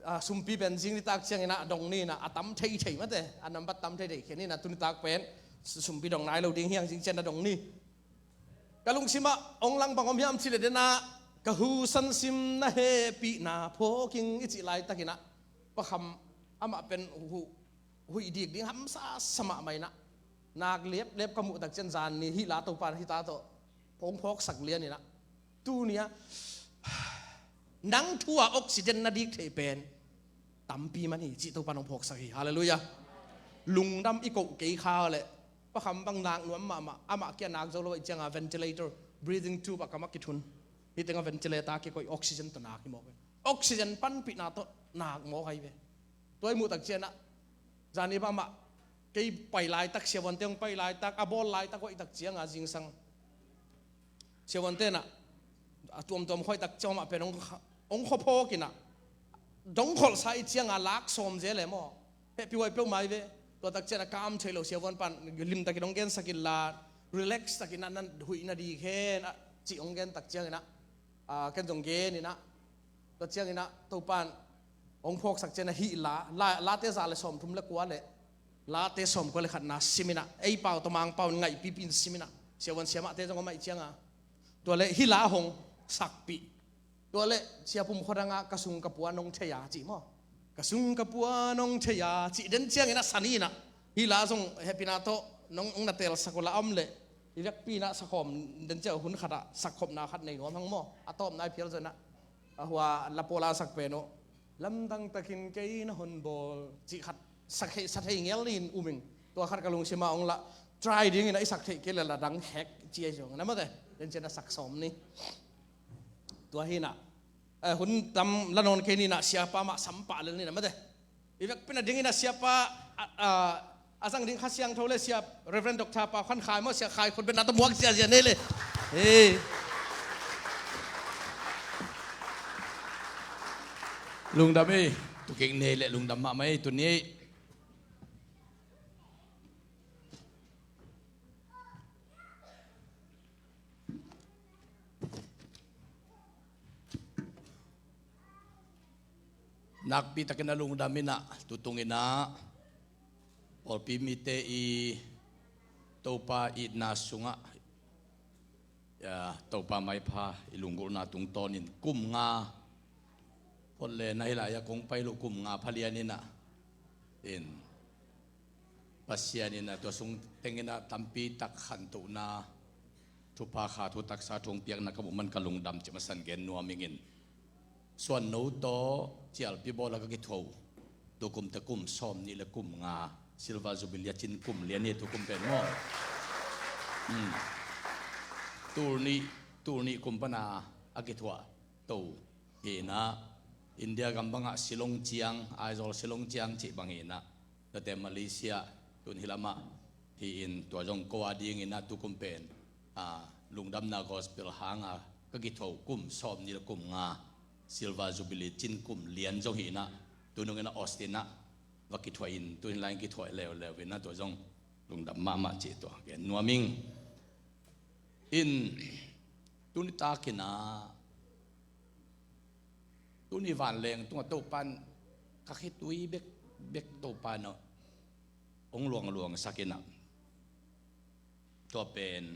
Ah, sumpi pen zing nitak ciang ina dong ni ina, a tam theithei mate, a nambat tam theithei khen ina, tu nitak pen sumpi dong nai lo ding hi ang, zing ciang ina dong ni. Ka lungsim ah ong lang bang om hiam cih le dena, ka hu san sim na hehpihna phawk ing i cih laitak ina, Pa Kham amah pen hu, huih dik ding hamsa sa mahmah ina, nak leplep ka muh tak ciang zan ni hih la Topan hih ta tawh ong phawksak lian ina, tuni a nang thu a oxygen na dik theih pen tampi man hi cih Topan ong phawksak hi. Halleluiah. Lungdam i koh kei kha le, Pa Kham bang nak nuam mahmah, amah kia nak zo lo ahih cianga ventilator, breathing tube a kam ah kithun. Hih tengah ventilator kikoih, oxygen tawh nak hi mawk ve. Oxygen panpihna tawh nak mawk ahi ve. Tua i muh tak ciang ina, zani bang mah, kei pai laitak, siavuante hong pai laitak, a bawl laitak, hoih tak cianga zingsang siavuante ina, a tuamtuam hoih tak ciang amah pen hong, hong khuaphawk ina, dong kholhsa i cianga lak sawm zel e maw. Hehpih huai peuhmah hi ve. Tua tak ciang ina kam thei lo siavuan pan limtakin hong gensak inla, relax takin a na huih na dik hen a cih hong gen tak ciang ina, ah, ken zong gen ina, tua ciang ina Topan hong phawksak ciang ina hih la, la, late za le sawmthum le kua le, late sawmkua le khatna sim ina, ei pau tawh Mangpau in ngaihpipi in sim ina, siavuan siamahte zong om ahih cianga, tua le hih la hong sakpih. Tua le Sia Pum Khua Dang ah ka sung ka pua nong thei a cih maw. Ka sung ka pua nong thei a cih den ciang ina sa ni ina, hih la zong hehpihna tawh nong, nong na telsak uh la om le, i vekpi ina sakhawm den ciang hun khat ah sakkhopna khat nei nuam hang maw. A tawpna i phial zaw ina, a hua la pawl a sak pen uh, lamdang takin kei na hon bawl cih khat sak thei, sa thei ngel in um ing. Tua khat ka lungsim ah ong la try ding ina, i sak theih kei le la dang hek ci ahi zong na mate, den ciang ina sak sawm ni. Tua hi ina, eh, hun tam la nawn kei ni ina, siapa mah sam pah lel ni ina mate. I vekpi ina ding ina siapa, a, a, a zang ding Kha Siangtho le sia Reverend Doctor Pau Khan Khai maw, Sia Khai khut beng na tawh muak ziazia nei le. Hei. Lungdam ei, tu kik nei le lungdam mahmah ei, tu ni ei. Nakpi takin a lungdam ina, tutung ina, pawlpi mite i Topa itna sungah, ya, Topa maipha i lunggulhna tungtawnin kum nga, phot le na hi lai-ah kong pai loh kum nga phalian ina, in Pasian ina tua sung teng ina tampi tak khantohna, thupha kha thu taksa thu hong piakna ka muh man ka lungdam cih masa in gen nuam ing in. Suan no tawh cialpi bawla ka kithuah uh. Tukum te kum sawm nih le kum nga, Silver Jubilee a cin kum lian hi tukum pen maw. Hmm. Tul nih, tul nih kum pana a kithuah to hi inah, India gam bangah Shillong ciang, Aizawl Shillong ciang cih bang hi inah, tate Malaysia tun hi lamah hi in, tua zong ko a dingin a tukum pen, a, lungdamna gospel hanga ka kithuah uh kum sawm nih le kum nga, Silver Jubilee cin kum lian zong hi inah, tunung inah Austin ah va kithuah in, tuin lai kithuah leuleu inah, tua zong lungdam mahmah cih tua gen nuam ing. In tuni takin ah, tuni vanleng tungah Topan ka khitui bekbek Topan ah hong luangluang sak inah, tua pen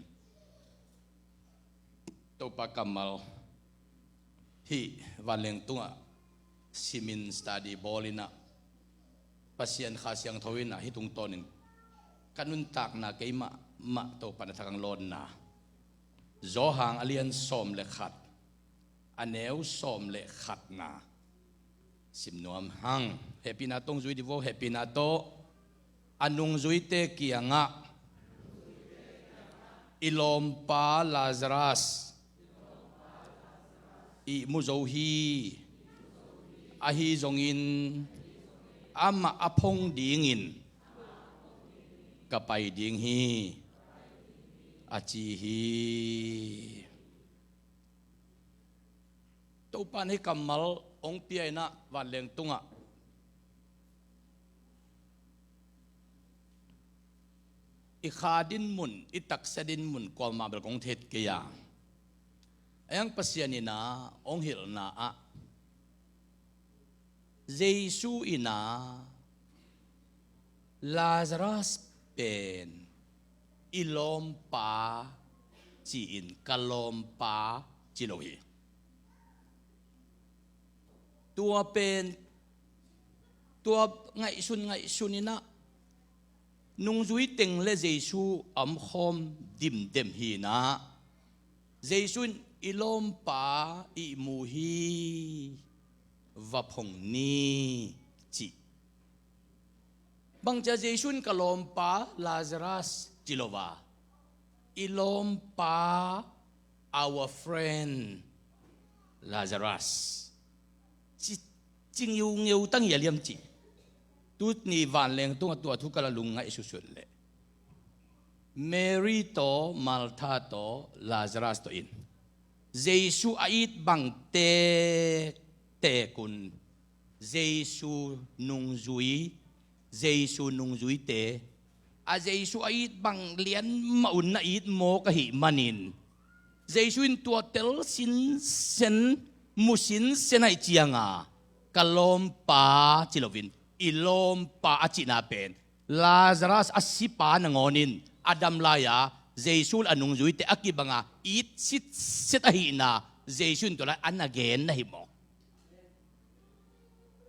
Topa kammal hih vanleng tungah simin study bawl inah, Pasian Kha Siangtho inah hih tungtawnin ka nuntakna keimah mah Topan a thak hong lawnna. Johan a lian sawm le khat, a neu sawm le khatna sim nuam hang. Hehpihna tawh hong zui dih vo, hehpihna tawh. A nungzuite kiangah, "I lawmpa Lazarus ihmu zo hi. Ahi zongin amah a phong dingin ka pai ding hi," a ci hi. Topan hih kammal hong pia inah vanleng tungah i kha dinmun, i taksa dinmun kuamah bel kong theih kei a. Ahi hang Pasian inah hong hilhna ah, Jesu inah Lazarus pen i lawmpa ci-in, ka lawmpa ci lo hi. Tua pen, tua ngaihsun ngaihsun inah, nungzui teng le Jesu a omkhawm dimdem hi inah, Jesu in, "I lawmpa ihmu hi, va phong ni," ci. Bang ci a Jesu in, "Ka lawmpa Lazarus," ci lo a, "I lawmpa, our friend Lazarus," ci, ci ngeungeu tang hi a liam cih. Tuni vanleng tungah tua thu ka la lungngaih suksuk leh, Mary tawh, Martha tawh, Lazarus tawh in Jesu a it bang tektek un, Jesu nungzui, Jesu nungzuite, a Jesu a it bang lian mah un na it mawk ahih manin, Jesu in tua tel sinsen, mu sinsen ahih cianga, "Ka lawmpa," ci loin, "I lawmpa," a cihna pen Lazarus a sipa nangawn in a dam lai-a, Jesu le a nungzuite a kibanga it sitset ahihna Jesu in tua lai a na gen na hi mawk.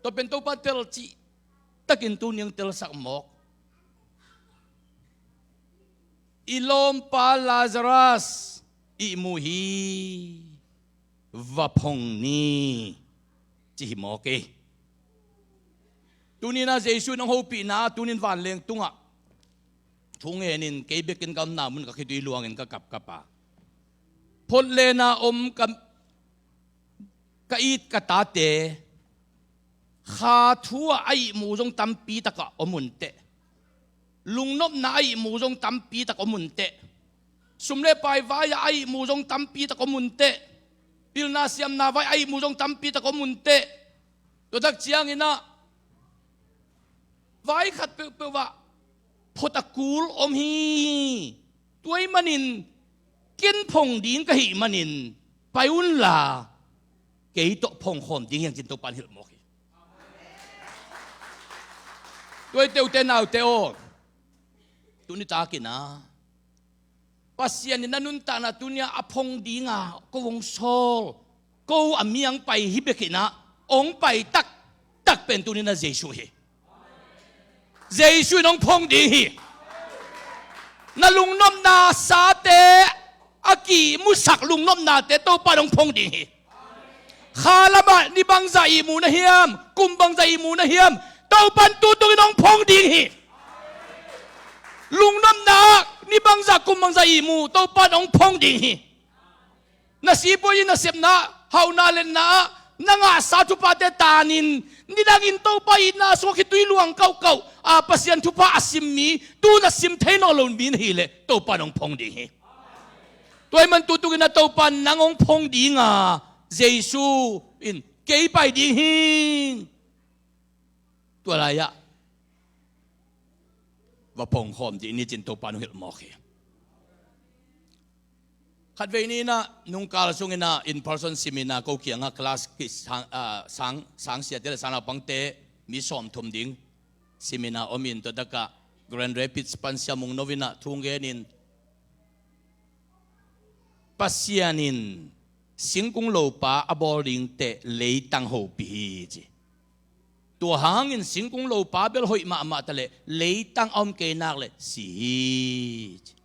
Tua pen Topa tel cih takin tuni hong telsak mawk. "I lawmpa Lazarus ihmu hi, va phong ni," ci hi mawk hi. Tuni-in ah Jesu in hong hopihna, tuni-in vanleng tungah thu ngenin kei bekin ka omna mun ka khitui luangin ka kapkap a, phot lena om ka, ka it ka tate kha thu-ah a ihmu zong tampi takah om unteh. Lungnopna a ihmu zong tampi tak om unteh. Sum le pai vai-ah a ihmu zong tampi tak om unteh. Pilna siamna vai a ihmu zong tampi tak om unteh. Tua tak ciangin ah vai khat peuhpeuh ah phot a kul om hi. Tua ahih manin ken phong ding ka hih manin pai unla kei tawh phong khawm ding hi hang, ci-in Topa in hilh mawk hi. Tua ahih teh ute naute aw, tuni takin ah Pasian in na nuntakna tuni-ah a phong dinga ko hong sawl, ko a mi hong pai hi bekin ah, hong pai taktak pen tuni-in ah Jesu hi. Jesu in hong phong ding hi. Na lungnopna sate, a kimusak lungnopnate Topa in hong phong ding hi. Kha lamah ni bangzah ihmu na hiam, kum bangzah ihmu na hiam, Topan tutung in hong phong ding hi. Lungnopna ah ni bangzah, kum bangzah ihmu, Topan hong phong ding hi. Na sipuai in na sepna, hauhna letna ah na ngahsa thuphate taanin, nidangin Topa itna sungah khitui luang kauhkauh a Pasian thupha a sim mi, tu na sim thei nawn lo mi na hileh Topan hong phong ding hi. Tua ahih man tutung in a Topan nang hong phong ding a, Jesu in kei pai ding hi. Tua lai-ah va phong khawm dih ni ci-in Topan hong hilh mawk hi. Khatvei ni in ah nungkal sung in ah in person seminar ko kiangah class kisang, ah, sang, sangsiate le sangnaupangte mi sawmthum ding seminar om in, tua takah Grand Rapids pan Sia Mung No in ah thu hong gen in, Pasian in singkung lopa a bawl ding teh leitang hopih hi ci. Tua hangin singkung lopa bel hoih mahmah ta leh leitang a om kei nak leh si hi ci.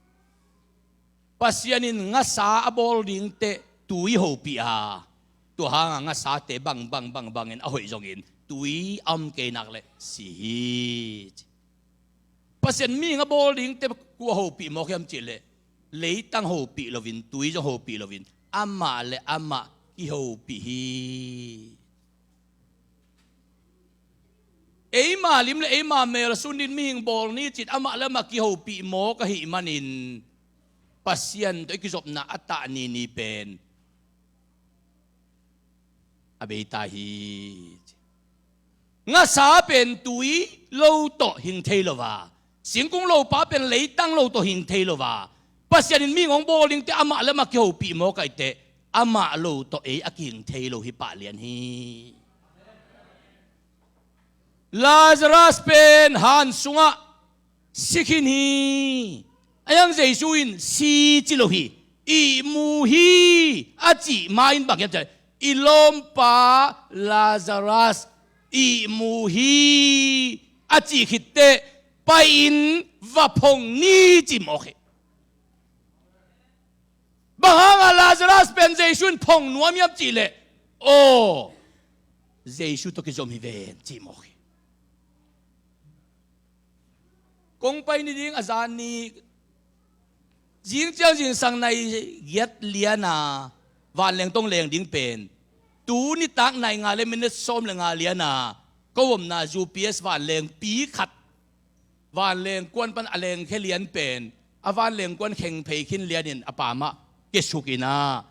Pasian in ngasa a bawl ding teh tui hopih a, tua hanga ngasate bang bang bang bangin a hoih zongin tui a om kei nak leh si hi ci. Pasian mihing a bawl dingte kua hopih mawk hiam cihleh, leitang hopih loin, tui zong hopih loin, amah le amah kihopih hi. Eima lim le eima mel sundin mihing bawl ni cin amah le amah kihopih mawk ahih manin, Pasian tawh i kizopna a tah nini pen a beita hi. Ngasa pen tui lo tawh hing thei lo a, singkung lopa pen leitang lo tawh hing thei lo a, Pasian in mihing hong bawl dingte amah le amah kihopih mawk ahih teh amah lo tawh ei a kihing thei lo hi pah lian hi. Lazarus pen han sungah si khin hi. A hiang Jesu in si ci lo hi, ihmu hi a cih ma-in bang hiam cihleh, i lawmpa Lazarus ihmu hi a cih khit teh pai-in va phong ni ci mawk hi. Bang hanga Lazarus pen Jesu in phong nuam hiam cihleh, aw, Jesu tawh kizom hi ven ci mawk hi. Kong pai ni ding a zan ni, zing ciang zingsang nai giat liana vanleng tong leng ding pen, tu nitak nai nga le minit sawm le nga liana ko omna U P S vanlengpi khat vanleng kuan pan a lengkhia lian pen a vanleng kuan kheng phei khin lianin a pamah kiasuk in a,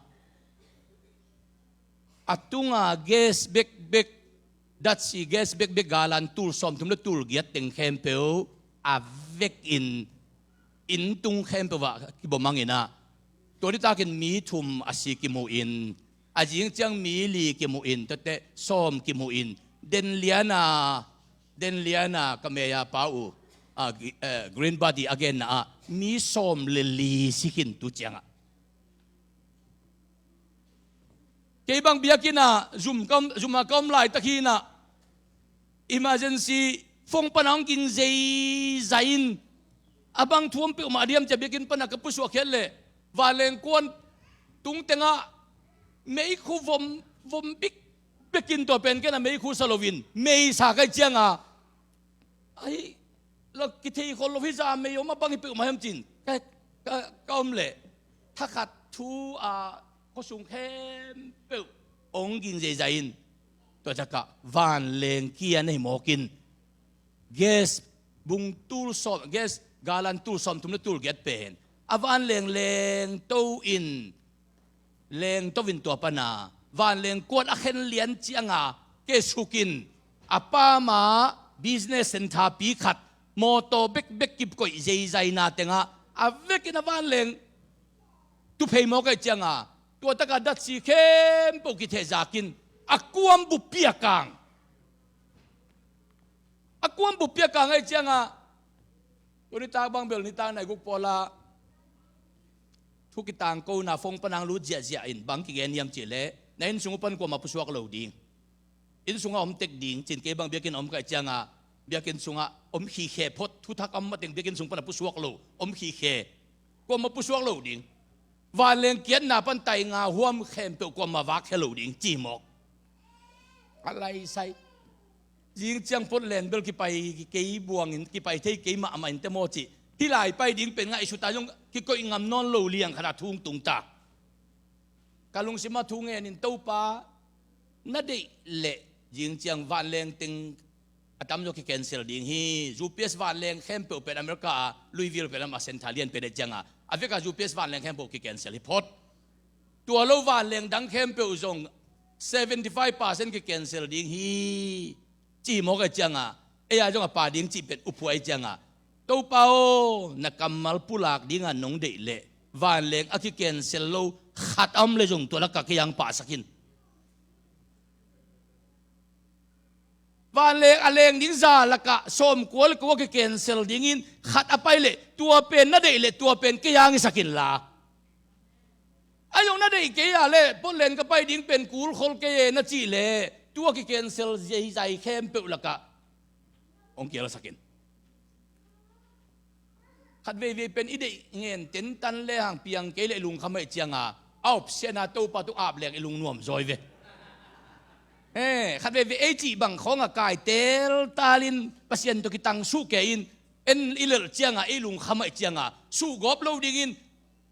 a tunga gas bekbek, datsi gas bekbek galan tul sawmthum le tul giat teng khempeuh a vekin inn tung khempeuh ah kibomang in a, tua nitakin mi thum a si kimu in, a zing ciang mi li kimu in, tuate sawm kimu in, den liana, den liana ka meya pa uh, a, gi-, eh, Green Body a genna ah mi sawm le li si khin tu ciangah. Kei bang biakinn ah zum ka om, zum ah ka om laitak hi in ah, emergency phone pana hong ging zeizai in, a bang thu om peuhmah diam cia biakinn pana ka pusuak khiat leh, vanleng kuan tung tengah meikhu vom, vom bikbek in, tua pen ken a meikhu sa loin mei sa ka hih cianga, ai, la kithei khol lo hi, za mei om a bang hi peuhmah hiam cin ka, ka, ka om leh, thakhat thu a khuasung khempeuh hong ging zeizai in, tua ciangah vanleng kian ahi mawk in, gas bung tul sawm, gas galan tul sawmthum le tul giat pen a vanleng lengto in, lengto in tua pana vanleng kuan a khen lian cianga kiasuk in, a pamah business centre pi khat mawtaw bekbek kikoih zeizaina tengah a vekin a vanleng tu phei mawk ahih cianga, tua takah datsi khempeuh kithehzak in a kuam buppi a kang. A kuam buppi a kang ahih cianga, tua nitak bang bel nitak nai guk pawlah thu kitangkona phone pana hong lut ziahziah in bang kigen hiam cihleh, na inn sung uh pan kuamah pusuak lo ding, inn sungah om tek ding cin, kei bang biakinn a om ka hih cianga, biakinn sungah om khikhe phot, thuthak a om mateng biakinn sung pana pusuak lo, om khikhe, kuamah pusuak lo ding, vanleng kiatna pan tainga huam khempeuh kuamah vakkhia lo ding ci mawk. Ka laisai. Zing ciang Portland bel kipai kei buangin, kipai thei kei mahmah in te maw cih. Hih lai pai ding pen ngaihsut a zong kikoih ngam nawn lo liang khat a thu hong tung ta. Ka lungsim ah thu ngenin, Topa, na deih leh zing ciang vanleng teng a tamzaw kicancel ding hi. U P S vanleng khempeuh pen America a, Louisville pen lam a center lian pen a ciang a, a vek a U P S vanleng khempeuh kicancel hi phot. Tua lo vanleng dang khempeuh zong seventy five percent kicancel ding hi, ci mawk a ciang a, ei a zong a pa ding cih pen uphuai ciang a, Topa aw, na kammal pulak ding a nong deih leh vanleng a kicancel lo khat a om leh zong tua lak ah kei hong pahsak in. Vanleng a leng ding za lak ah sawmkua le kua kicancel dingin khat a pai leh tua pen na deih leh tua pen kei hong hisak inla. Ahi zong na deih kei a leh Portland ka pai ding pen kul khol kei e na cih leh tua kicancel zeizai khempeuh lak ah hong kielsak in. Khat veivei pen i deih ngen tentan le hang piang kei leh i lungkham ahih ciang a, a option a Topa tung ap leng i lungnuam zaw hi ve. He, khat veivei ei cih bang khawng a kai teltal in Pasian tawh kitang suh kei in, en i lelh ciang a ei lungkham ahih ciang a suhgawp lo dingin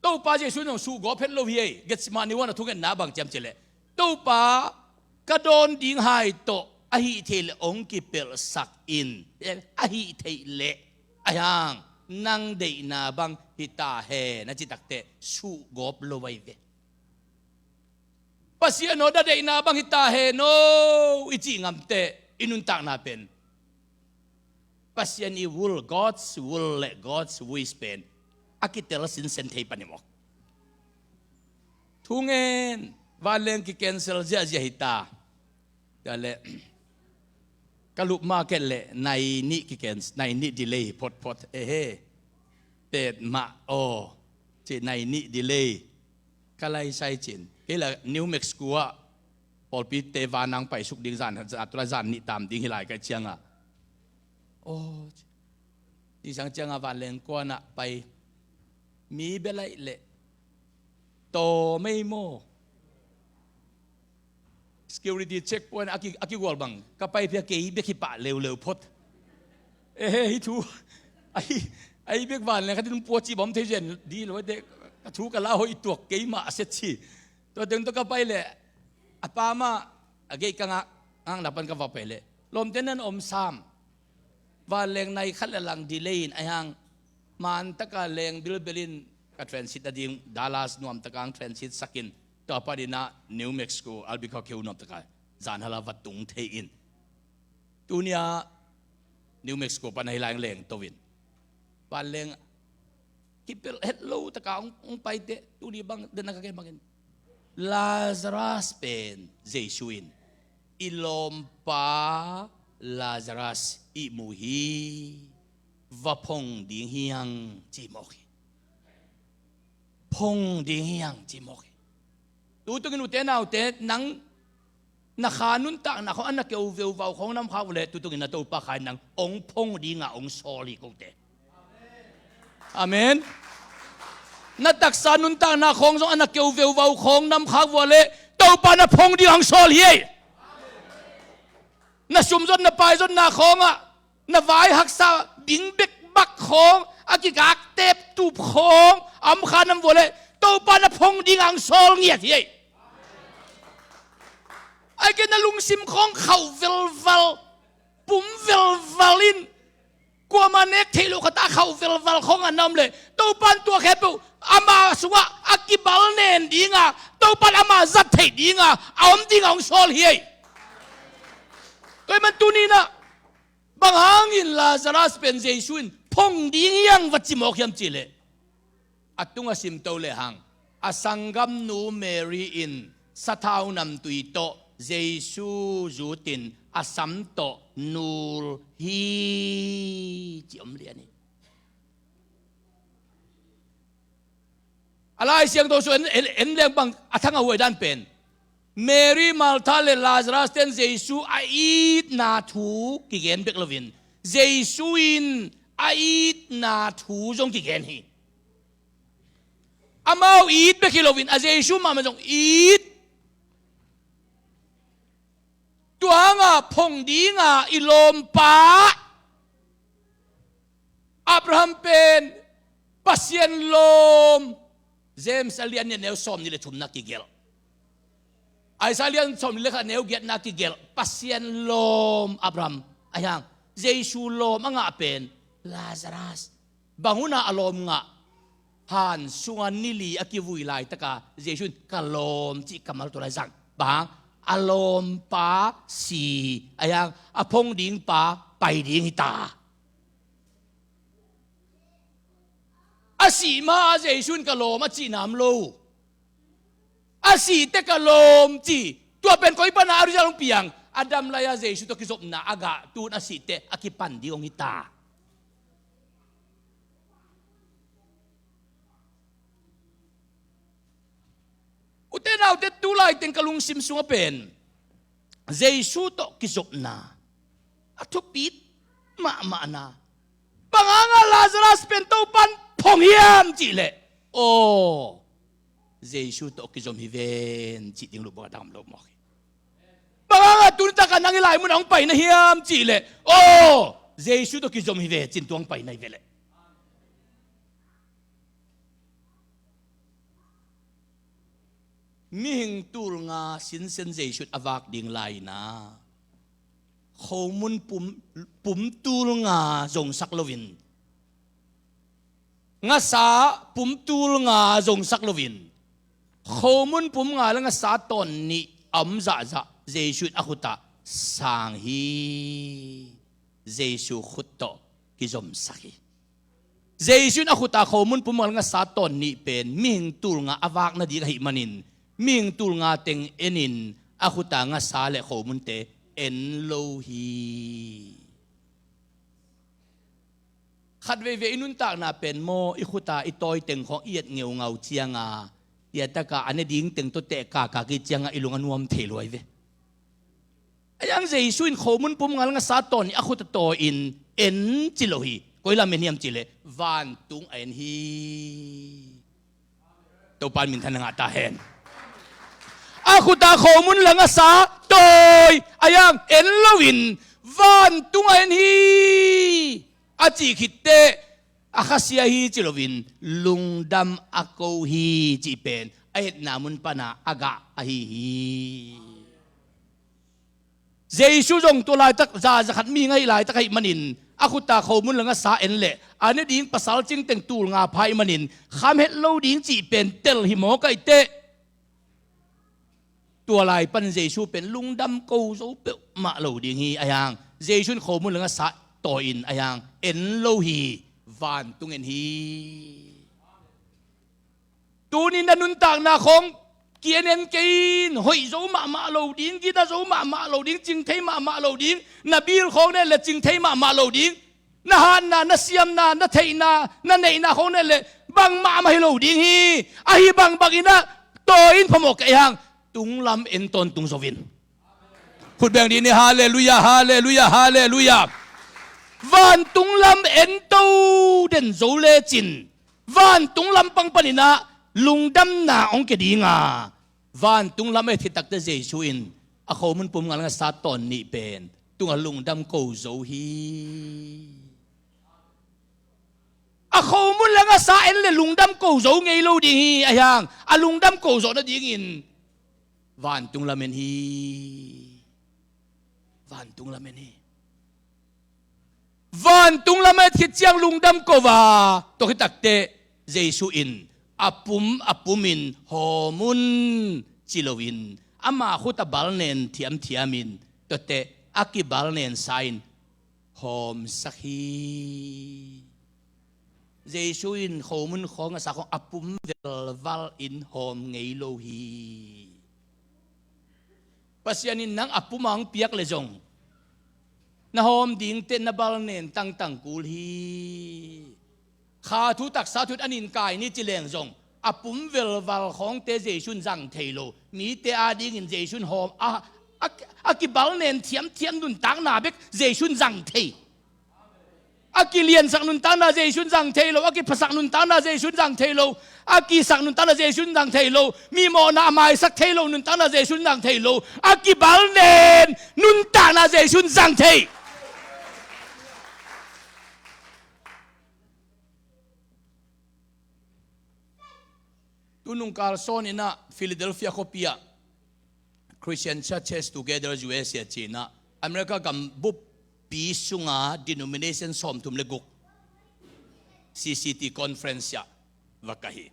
Topa Jesuh in zong suhgawp het lo hi ei. Gethsemane huan a thungetna bang ci hiam cih leh, Topa, ka dawn ding hai tawh ahih theih leh hong kipelhsak in, ahih theih leh, ahi hang nang deihna bang hi ta hen, a cih takteh suhgawp lo ahi ve. Pasian aw, na deihna bang hi ta hen aw i cih ngam teh i nuntakna pen Pasian i will, God's will le God's ways pen a kitel sinsen thei pan hi mawk. Thu ngen, vanleng kicancel ziahziah hi ta. Tua leh ka lup market leh nai nih kicancel, nai nih delay hi photphot. Ehe, pet mah aw, ci nai nih delay. Ka laisai cin. Kei la New Mexico ah pawlpite van hong paisuk ding zan, zan, tua zan nih tam ding hi lai ka hih ciang a, aw, ci sang ciang a vanleng kuan ah pai. Mi bia laih leh tawm ei maw. Security checkpoint a ki, a kigual bang ka pai phia kei bek hi pah leuleu phot. Ehe, hih thu ahi, ahi bek vanleng khat in pua cih bawm thei zen di lo te. Ka thu ka la hoih tuak kei mah a sia ci. Tua teng tawh ka pai leh a pa mah a gei ka ngak, ngakna pan ka va pai leh lawmte nan om sam. Vanleng nai khat le lang delay in ahi hang, man taka leng bilbel in ka transit nading Dallas nuam taka hong transit sak in, tua panin ah New Mexico Albuquerque nuam taka zan hal a va tung thei in. Tuni ah New Mexico pan ahi lai hong lengto in, vanleng kipelh het lo taka hong, hong paite, tuni bang den a ka gen bangin Lazarus pen Jesu in, i lawmpa Lazarus ihmu hi, va phong ding hi hang, ci mawk hi. Phong ding hi hang, ci mawk hi. Tutungin ute naute, nang na kha nuntakna khawng a na keu veuvau khawng na om khak uh leh, tutungin na Topa Kha in nang hong phong dinga hong sawl hi kote. Amen. Na taksa nuntakna khawng zong a na keu veuvau khawng na om khak uh leh, Topa na phong ding hong sawl hi. Na sumzot na paizotna khawngah na vai haksa ding bek bak khawng, a kigak tep tup khawng a om kha na om uh leh, Topa na phong ding hong sawl ngiat hi. Ai ke na lungsim khawng khauh velval, pum velval in, kuamah nek theih loh khat a khauh velval khawng a na om leh, Topa in tua khempeuh ama sungah a kibal nen dinga, Topa in ama zat theih dinga a om dinga hong sawl hi. Tua ahih man tuni-in ah, bang hangin Lazarus pen Jesu in phong ding hi hang va ci mawk hiam cih leh, a tung a simto lehang, a sanggamnu Mary in sathau namtui tawh Jesu zutin a sam tawh nul hi, ci om lian hi. A Lai Siangtho sung en, en, en leng bang a thang a huai dan pen, Mary, Martha le Lazarus ten Jesu a itna thu kigen bek loin, Jesu in a itna thu zong kigen hi. Amau it bek hi loin, a Jesu mahmah zong it. Tua hangah phong dinga i lawmpa Abraham pen Pasian lawm. James a lian nih a neu sawmnih le thumna kigelh, Isaiah lian sawmnih le khat a neu giatna kigelh, Pasian lawm Abraham. Ahi hang Jesu lawm a ngah pen Lazarus. Bang hunah a lawm ngah? Han sunga ni li a kivui laitaka Jesu in ka lawm cih kammal tua lai zang. Bang hang? A lawmpa si. Ahi hang a phong dingpa pai ding hi ta. A sih ma-ah Jesu in ka lawm a cih nam lo. A sih teh ka lawm ci. Tua pen koi pana a result hong piang? A dam lai-a Jesu tawh kizopna a gah, tun a sih teh a kipan ding hong hi ta. Ute naute, tu laiteng ka lungsim sungah pen Jesu tawh kizopna a thupit mahmahna. Bang hangah Lazarus pen Topan phong hiam cihleh, aw, Jesu tawh kizom hi ven cih ding lupbawk a dang om lo mawk hi. Bang hangah tuni takah nang i lai munah hong pai na hiam cihleh, aw, Jesu tawh kizom hi ve cin tua hong pai na hi ve leh. Mihing tul nga sinsen Jesu in a vak ding lai-in ah, khomun pum, pum tul nga zongsak loin, ngasa pum tul nga zongsak loin, khomun pum nga le ngasa tawn nih a om zahzah Jesu in a khutah sang hi. Jesu khut tawh kizomsak hi. Jesu in a khuta khomun pum nga le ngasa tawn nih pen mihing tul nga a vak nading ahih manin, mihing tul nga teng enin a khuta ngasa le khomunte en lo hi. Khat veivei i nuntakna pen maw, i khuta i tawi teng khawng i et ngeungau cianga, i a taka a ne ding teng tawh teh kakak i cianga i lung a nuam thei luai ve. Ahi hang Jesu in khomun pum nga le ngasa tawn nih a khut a tawi-in en ci lo hi. Koi lam en hiam cihleh vantung a en hi. Topa in minthanna ngah ta hen. A khuta khomun le ngasa tawi, ahi hang en loin vantung a en hi. A cih khit teh a khasia hi ci loin lungdam a ko hi cih pen a etna mun pana a gah ahi hi. Jesu zong tua laitak za, za khat mihing ahih laitak ahih manin a khuta khomun le ngasa en leh a ne ding pasal cing teng tul nga pha ahih manin kham het lo ding cih pen tel hi maw kaih teh. Tua lai pan Jesu pen lungdam ko zo peuhmah lo ding hi. Ahi hang Jesu in khomun le ngasa tawi-in ahi hang en lo hi. Vantung en hi. Tuni na nuntakna khawng ki-en en kei in, hoih zo mahmah lo ding, gina zo mahmah lo ding, cing thei mahmah lo ding, na bil khawng neih leh cing thei mahmah lo ding, na hatna, na siamna, na theihna, na neihna khawng neih leh bangmah mah hi lo ding hi. Ahi bangbang in ah tawi-in phamawh kei hang, tunglam en tawntung zo in. Khut beng dih ni, halleluiah, halleluiah, halleluiah. Vantung lam en to den zo lecin vantung lampang panin ah lungdamna hong kia ding a, vantung lam a et khit takteh Jesu in a khomun pum nga le ngasa tawn nih pen tungah lungdam ko zo hi. A khomun le ngasa en leh lungdam ko zo ngei lo ding hi. Ahi hang a lungdam ko zawh nadingin vantung lam en hi. Vantung lam en hi. Vantung lam a et khit ciang lungdam ko a, tua khit takteh Jesu in a pum a pumin hawm un ci loin ama khut a balnen thiamthiamin tuateh a kibalnensa in hawmsak hi. Jesu in khomun khawng a sa khawng a pum velval in hawm ngei lo hi. Pasian in nang a pum a hong piak leh zong na hawm dingteh na balnen tangtang kul hi. Kha thu taksa thu in an in kai ni ci leng zong a pum velval khawngte Jesu in zang thei lo. Mite adingin Jesu in hawm a, a, a kibalnen thiamthiam nuntakna bek Jesu in zang thei. A kiliansak nuntakna Jesu in zang thei lo, a kiphasak nuntakna Jesu in zang thei lo, a kisak nuntakna Jesu in zang thei lo, mi mawhna a maisak thei lo nuntakna Jesu in zang thei lo, a kibalnen nuntakna Jesu in zang thei. Tunung kal sawn in ah Philadelphia khuapi ah Christian Churches Together U S A ci-in ah America gam buppi sunga denomination sawmthum le guk C C T conference ah va ka hi.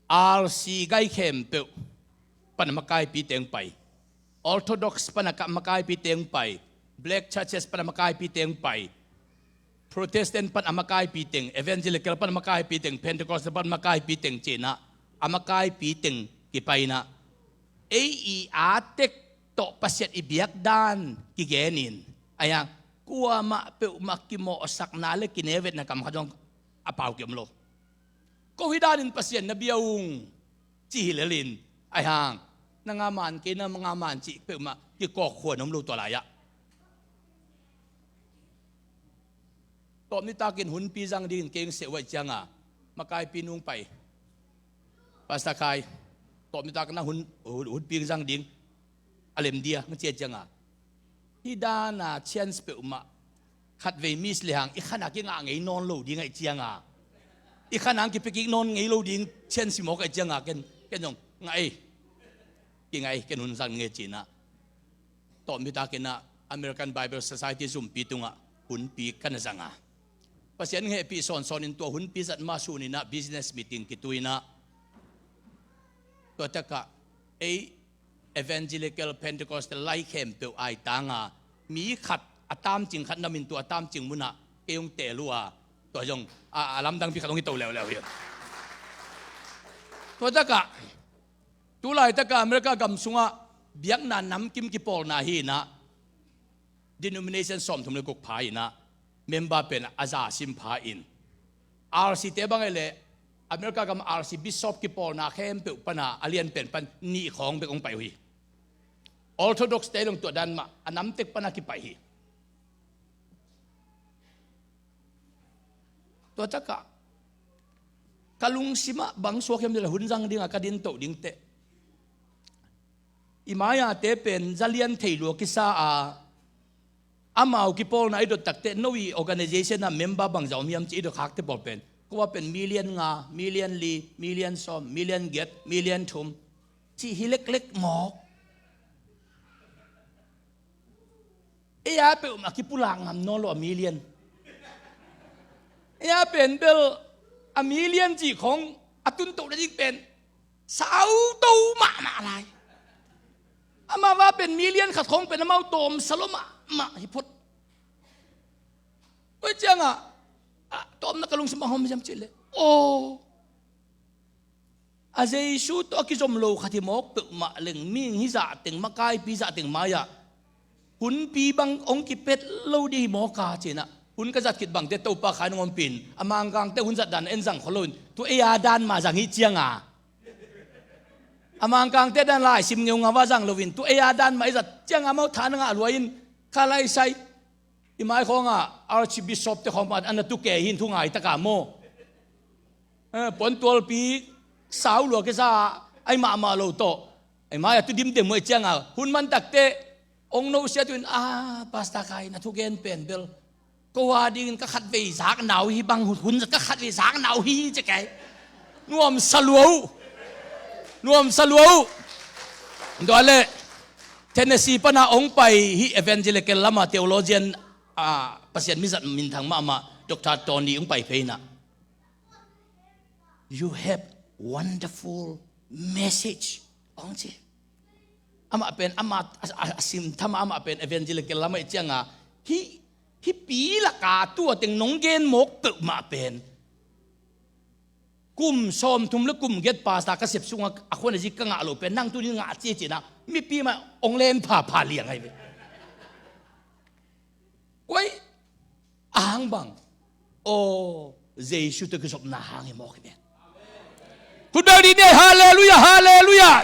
R C gai khempeuh pan a makaipi teng pai. Orthodox pan a ka-, makaipi teng pai. Black churches pan a makaipi teng pai. Protestant pan a makaipi teng, Evangelical pan a makaipi teng, Pentecostal pan a makaipi teng ci-in ah a makaipi teng kipai in ah, ei i a tek tawh Pasian i biak dan kigen in, a hiang kuamah peuhmah kimawhsakna le kinevetna kam khat zong a pau kiom lo. Ko hi danin Pasian na bia ung ci hi lelin, a hiang nang a man kei, nang a man cih peuhmah kikawk khua na om lo tua lai-ah. Tawp nitakin hunpi zang dingin kei hong seh uh ahih cianga makaipi nung pai. Pastor Khai, tawp nitakin a hun, hun, hunpi zang ding a lem dia hong ci ahih cianga, hih dana chance peuhmah khatvei miss lehang i khan a kingah ngei nawn lo ding ahih cianga, i khan a kipia kik nawn ngei lo ding chance hi mawk ahih cianga ken, ken zong ngah ei. Kingah ei, ken hun zang ngei ci-in ah. Tawp nitakin ah American Bible Society zumpi tungah hunpi ka na zang a, Pasian hehpih sawnsawn in tua hunpi zat ma sun in ah business meeting kitui in ah, tua takah ei Evangelical Pentecostal lai khempeuh aitanga mi khat a tamcing khat namin tua tamcing munah kei hong teel uh a, tua zong a, a lamdangpi khat hong hi to leuleu hi. Tua takah tu laitakah America gam sungah biakna namkim kipawlna hi in ah, denomination sawmthum le guk pha in ah member pen a za sim pha in, R C te bang e le America gam R C bishop kipawlna khempeuh pana a lianpen pan nih khawng bek hong pai uh hi. Orthodox te long tua dan mah a namtek pana kipai hi. Tua takah ka lungsimah bang suak hiam cih leh hun zang dinga ka din toh dingteh, i mai-ate pen zalian thei lua kisa a, amau kipawlna i dot takteh no i organization ah member bangza om hiam ci i dot khakte pawl pen, ko a pen million nga, million li, million sawm, million giat, million thum cih hi leklek mawk. Ei a peuhmah kipulak ngam nawn lo a million. Ei a pen bel a million cih khong a tuntoh nading pen sauto mahmah lai. Amau a pen million khat khong pen amau tawmsa lo mahmah hi phot. Tua ciangah a tawpna ka lungsim a hong om hiam cih leh, aw, a Jesu tawh a kizom lo khat hi mawk peuhmah leng mihing hi zahteng, makaipi zahteng mai-ah hunpi bang hong kipet lo ding hi mawk a ci-in ah, hun ka zat khit bangte Topa Khai nong ompih in, a Mangkangte hun zat dan en zang khol loin, tu ei a dan mah zang hi cianga, a Mangkangte dan laisim ngeungau a zang loin tu ei a dan mah i zat cianga amau tha na ngah lua in, kha lai sai. I mai khawngah Archbishop te khawng pan a na tu kei hi in thu ngai taka maw? Eh, puantualpi sau lua kisa ai mahmah lo tawh. I mai a tu dimdem uh ahih cianga hun man takteh ong no sia tu in, ah, Pastor Khai na thugen pen bel ko a dingin ka khatvei zakna uh hi bang, hun ka khatvei zakna uh hi ci kei. Nuamsa lua uh. Nuamsa lua uh. Tua leh Tennessee pana ong pai hi, evangelical lama theologian, ah, Pasian mizat minthang mahmah Doctor Tony ong pai phei in ah, "You have wonderful message," ong ci. Amah pen, amah a, a, a sim thama, amah pen evangelical lama i cianga, hi, hi pi laka tua teng nong gen mawk peuhmah pen kum sawmthum le kum giat pastor ka sep sungah a khuan a zik ka ngah lo pen nang tuni ngah ci ci-in ah mipi mah ong len phapha liang ahi ve. Kuai a hang bang, aw, Jesu tawh kizopna hang hi mawk hi pen. Khut beng dih ni, halleluiah, halleluiah.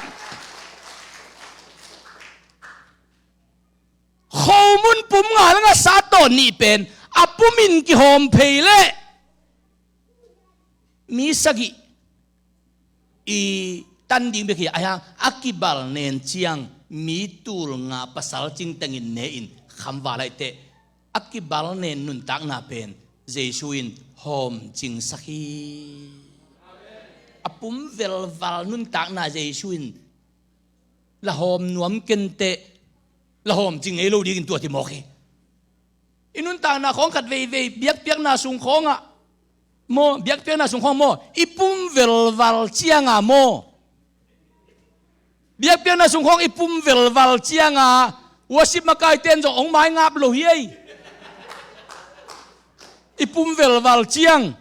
pum nga le ngasa tawh nih pen a pumin kihawm phei leh mi sagih i tan ding bek hi a, a kibalnen ciang mi tul nga pasal cingtengin ne-in khamval aih teh, a kibalnen nuntakna pen Jesu in hawm cingsak hi. A pum velval nuntakna Jesu in la hawm nuam kenteh, la hawm cing ngei lo dingin tua ti mawk hi. I nuntakna khawng khat veivei, biakpiakna sung khawngah maw, biakpiakna sung khawng maw, i pum velval cianga maw, biakpiakna sung khawng i pum velval cianga worship makaite in zong hong maingap lo hi ei. I pum velval ciang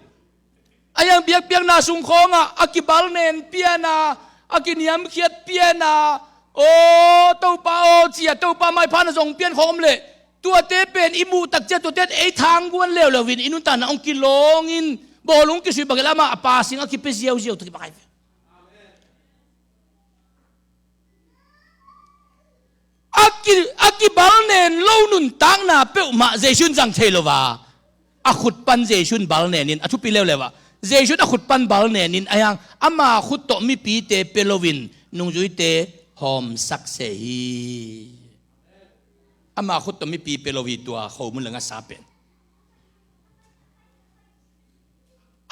a hiang biakpiakna sung khawngah a kibalnen piana, a kiniamkhiat piana, aw Topa aw cia Topa maipha na zong pian khawng om leh, tuate pen i muh tak ciah tuate ei thangguan leuleu in i nuntakna hong kilawngin bawlung kisui bangin amah a pasing a kipia ziauziau tawh kibang ahi ve. A ki, a kibalnen lo nuntakna peuhmah Jesu in zang thei lo a, a khut pan Jesu in balnenin a thupi leuleu a, Jesu in a khut pan balnenin a hiang ama khut tawh mipite pia loin nungzuite hawmsak se hi. Ama khut tawh mipi pia lo hi tua khomun le ngasa pen.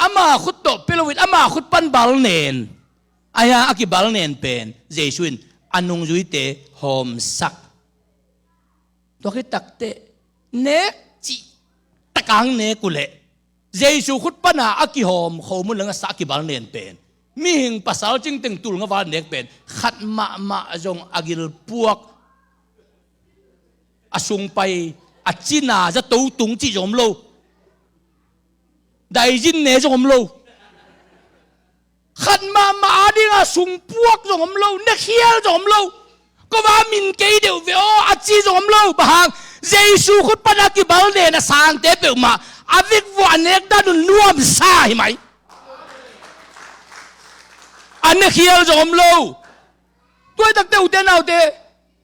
Ama khut tawh pia loin ama khut pan balnen a hiang a kibalnen pen Jesu in a nungzuite hawmsak. Tua khit takteh nek cih takang nek uh leh Jesu khut pana a kihawm khomun le ngasa a kibalnen pen mihing pasal cingteng tul nga val nek pen khat mahmah zong a gilpuak, a sungpai, a cina zato tung cih zong om lo. Daizin ne zong om lo. Khat mahmah a dinga sungpuak zong om lo, nekhial zong om lo. Kova min kei deuh ve aw a ci zong om lo. Bang hang? Jesu khut pana kibalnen a sangte peuhmah a vekvuah a nek dan un nuamsa hi mai. A nekhial zong om lo. Tua hi takte ute naute,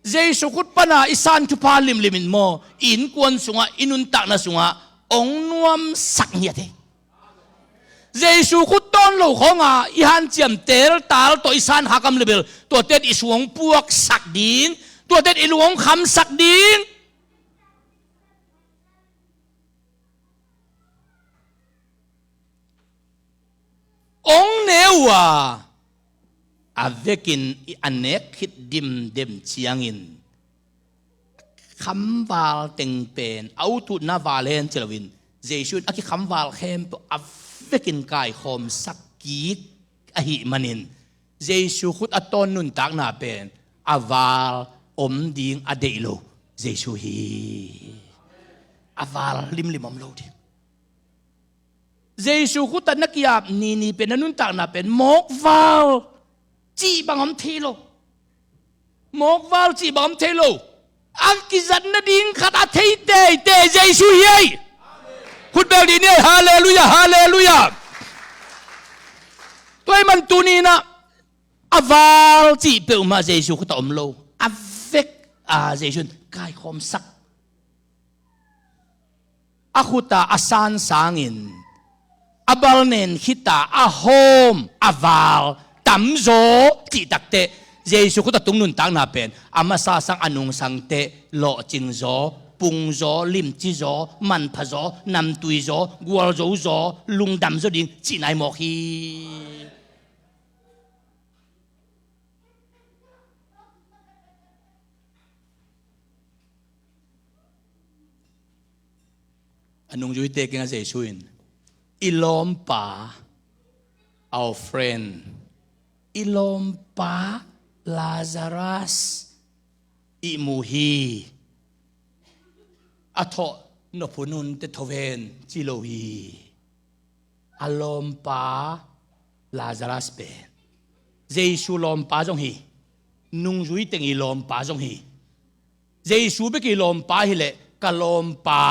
Jesu khut pana i san thupha limlimin maw, i innkuan sungah, i nuntakna sungah hong nuamsak ngiat hi. Jesu khut tawn lo khawnga i hanciam teltal tawh i san hakam lebel tuaten i suang puaksak ding, tuaten i lung hong khamsak ding. Hong ne uh a, a vekin a nek khit dimdem ciangin khamval teng pen a ututna val hen ci loin Jesu in a kikhamval khempeuh a vekin kaikhawmsak kik ahih manin Jesu khut a tawn nuntakna pen a val om ding a deih lo Jesu hi. A val limlim om lo ding. Jesu khut a na ki-ap nini pen, na nuntakna pen mawkval cih bang om thei lo. Mawkval cih bang om thei lo. A kizat nading khat a thei teitei Jesu hi ei. Khut beng dih ni ei. Halleluiah, halleluiah. Tua ahih man tuni-in ah a val cih peuhmah Jesu khut ah om lo. A vek a Jesu in kaikhawmsak. A khut a a san sangin a balnen khit a a hawm a val tamzaw cih takteh Jesu khut a tung nuntakna pen a masa sang a nungsang teh lawhcing zaw, pung zaw, limci zaw, manpha zaw, namtui zaw, gualzo zaw, lungdam zaw ding cihna hi mawk hi. A nungzuite kiangah Jesu in, "I lawmpa, our friend, i lawmpa Lazarus i mu hi. A thawh nop hun un teh tho hen," ci lo hi. A lawmpa Lazarus pen Jesu lawmpa zong hi. Nungzui teng i lawmpa zong hi. Jesu bek i lawmpa hileh ka lawmpa,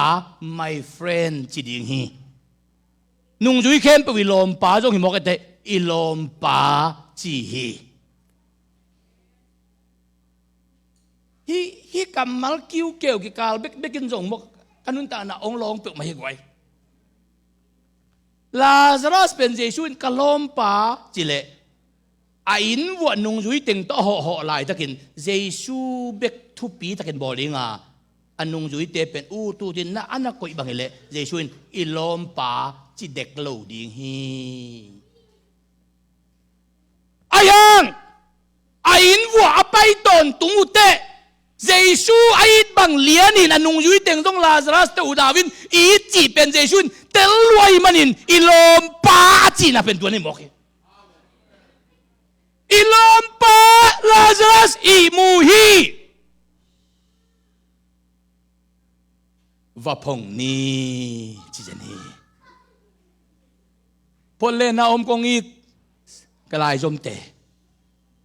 my friend ci ding hi. Nungzui khempeuh i lawmpa zong hi mawk e teh, i lawmpa ci hi. Hih Hih kammal kiukeu kikal bekbekin zong maw, ka nuntakna hong lawng peuhmah hi guai. Lazarus pen Jesu in ka lawmpa ci leh, a inn vuah nungzui teng tawh a hawhhawh laitakin Jesu bek thupi takin bawl dinga, a nungzuite pen ut utin na a na koih bang hileh Jesu in i lawmpa ci dek lo ding hi. Ahi hang a inn vuah a pai tawntung uh teh Jesu a it bang lianin a nungzui teng zong Lazarus te uh dau in it cih pen Jesu in tel lua ahih manin i lawmpa a cihna pen tua ni mawk hi. I lawmpa Lazarus ihmu hi. Va phong ni ci zen hi. Phuanlena om kong it ka laizomte,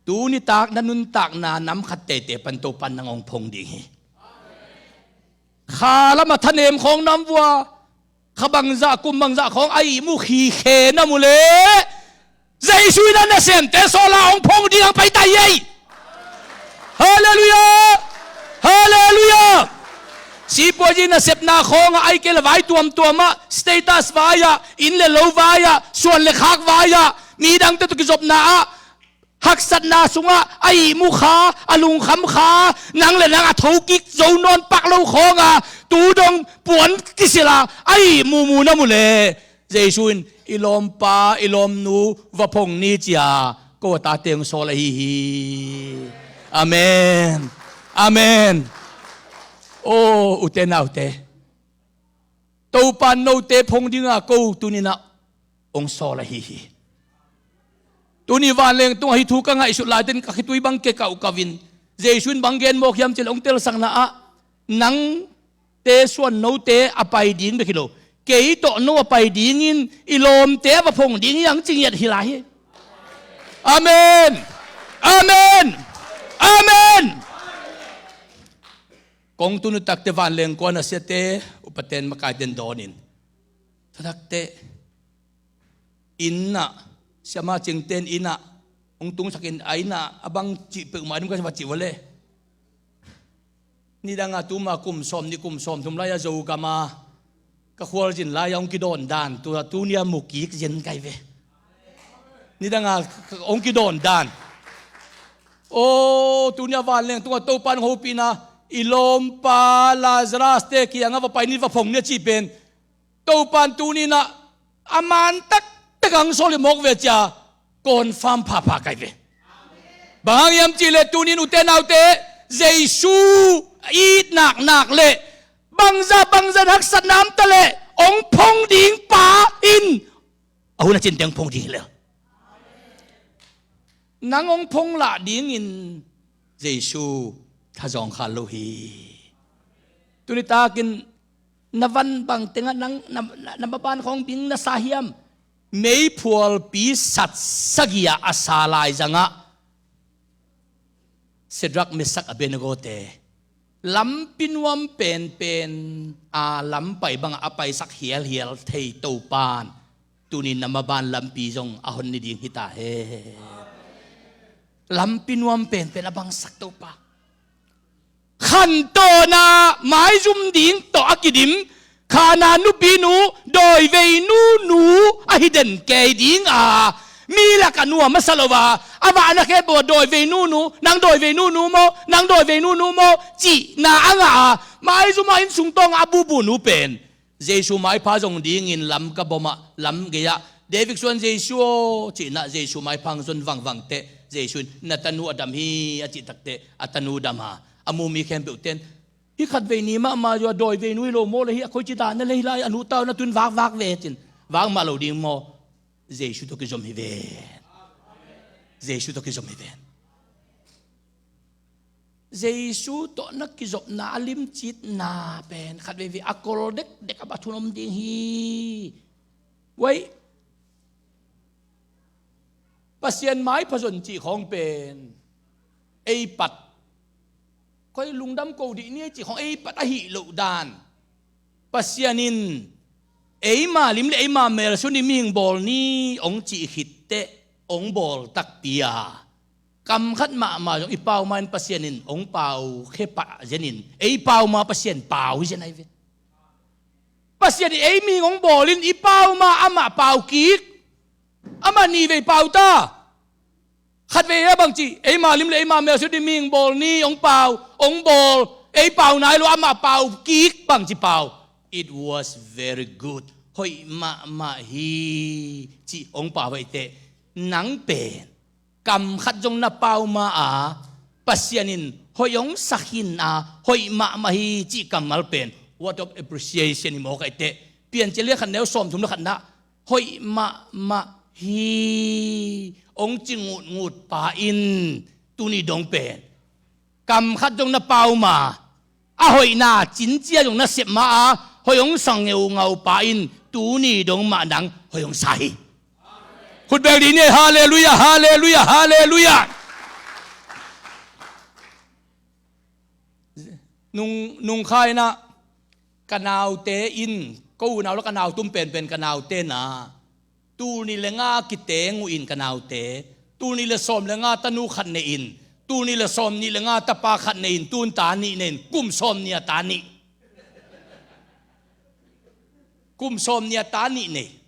tuni tak na nuntakna nam khat teitei pan Topan nang hong phong ding hi. Kha lamah thanem khawng nam vua, kha bangzah kum bangzah khawng a ihmu khikhe na mu leh Jesu in a nasemte sawla hong phong ding hong pai ta hi ei. Halleluiah! Halleluiah! Sipuazi nasepna khawngah a hi kei leh vai tuamtuamah, status vai-ah, inn le lo vai-ah, suan le khak vai-ah, midangte tawh kizopna ah, haksatna sungah a ihmu kha, a lungkham kha, nang le nang a thokik zo nawn pak lo khawnga tu dong puan kisila a ihmu mu na mu leh Jesu in i lawmpa, i lawmnu va phong ni cia ko a tate hong sawl ahi hi. Amen. Amen. O ute naute, Topan note phong dinga ko tuninah hong sawl ahi hi. Tuni vanleng tungah hih thu ka ngaihsut laiten ka khitui bang kekauhkauh in Jesu in bang gen mawk hiam cih leh hong telsakna ah nangte suan note a pai ding bek hi lo, kei tawh no a pai dingin i lawmte a va phong ding hi hang ci ngiat hi lai hi. Amen. Amen. Amen. Kong tunu takte vanleng kua nasiate upaten makaiten dawnin thatakte innah, siama cingten innah hong tungsakin a innah a bang cih peuhmah ding ka va cih vua le. Nidanga tuma kum sawm nih kum sawm thum lai-a Zogama ka khualzin lai-a hong kidawn dan tua tunia mukik zen kai ve. Nidanga hong kidawn dan. O tunia vanleng tungah Topan hopihna i lawmpa Lazarus te kiangah va pai ni va phong ni a cih pen Topan tuninah a man taktak ang sawl hi mawk ve cia confirm phapha kai ve. Bang hang hiam cih leh tunin ute naute Jesu it naknak leh bangza bangza haksatna om ta leh hong phong ding pa in a hun a cin teng phong ding hi leh nang hong phong lah dingin Jesu thazawng khal lo hi. Tuni takin na van bang tengah nang na, na, na maban khawng bing na sa hiam? Meiphualpi sat sagih ah a sa lai zangah Shadrach, Meshach, Abednego te lampi nuam penpen a lam pai bangah a paisak hialhial thei Topan tunin na maban lampi zong a hon ni ding hi ta hen. Lampi nuam penpen a bangsak Topa. Khantohna maizum ding tawh a kidim Khanaan nupinu, dawivei nunu ahi den kei dinga mi lakah nuam a sa lo a, a vahna khempeuh ah dawivei nunu, nang dawivei nunu maw, nang dawivei nunu maw cihna a ngah a, maizum ah inn sung tawngah a buhbuh nu pen Jesu maipha zong dingin lam ka bawmah lam gei-ah David suan Jesu aw cihnah Jesu maipha hong zon vangvang teh Jesu in na tanu a dam hi a cih takteh a tanu dam a, a mumi khempeuh ten hih khatvei ni mahmah zua dawivei nu hi lo maw le, hih a koici dan na lei lai a nu tau na tun vakvak ve cin vak mah lo ding maw? Jesu tawh kizom hi ven. Jesu tawh kizom hi ven. Jesu tawh na kizopna a limcitna pen khat veivei a kol dekdek a bathun om ding hi. Uai, Pasian maipha zon cih khawng pen ei pat koi lungdam ko dih ni ei cih khawng ei pat ahih loh dan Pasian in eima lim le eima mel suni mihing bawl ni hong cih khitteh hong bawl takpi a Kam khat mahmah zong i pau ma in Pasian in hong pau khia pah zen in, ei pau ma Pasian pau hi zen ahi ve. Pasian in ei mihing hong bawl in i pau ma amah pau kik. Amah nih vei pau ta. Khat vei a bang ci, eima lim le eima mel sut in mihing bawl ni, hong pau, hong bawl, ei pau nai lo, amah pau kik bang ci pau. It was very good. Hoih mahmah hi, ci hong pau hoih teh. Nang pen kam khat zong na pau ma a, Pasian in hoih hong sak hi a, hoih mahmah hi cih kammal pen word of appreciation hi mawk ahih teh. Piancil lian khat neu sawmthum le khatna, hoih mahmah hi hong ci ngutngut pa in tuni dong pen kam khat zong na pau ma a, hoihna cincia zong na sep ma a, hoih hong sa ngeungau pa in tuni dong mah nang hoih hong sa hi. Khut beng dih ni, halleluiah, halleluiah, halleluiah. Nung, nung khaina ka naute in, ko unau le ka nau tum penpen ka naute na, tul nih le nga kiteng uh in ka naute, tul nih le sawm le nga tanu khat nei in, tul nih le sawm nih le nga tapa khat nei in, tun ta nih nei in, kum sawm nih a ta nih. Kum sawm nih a ta nih nei.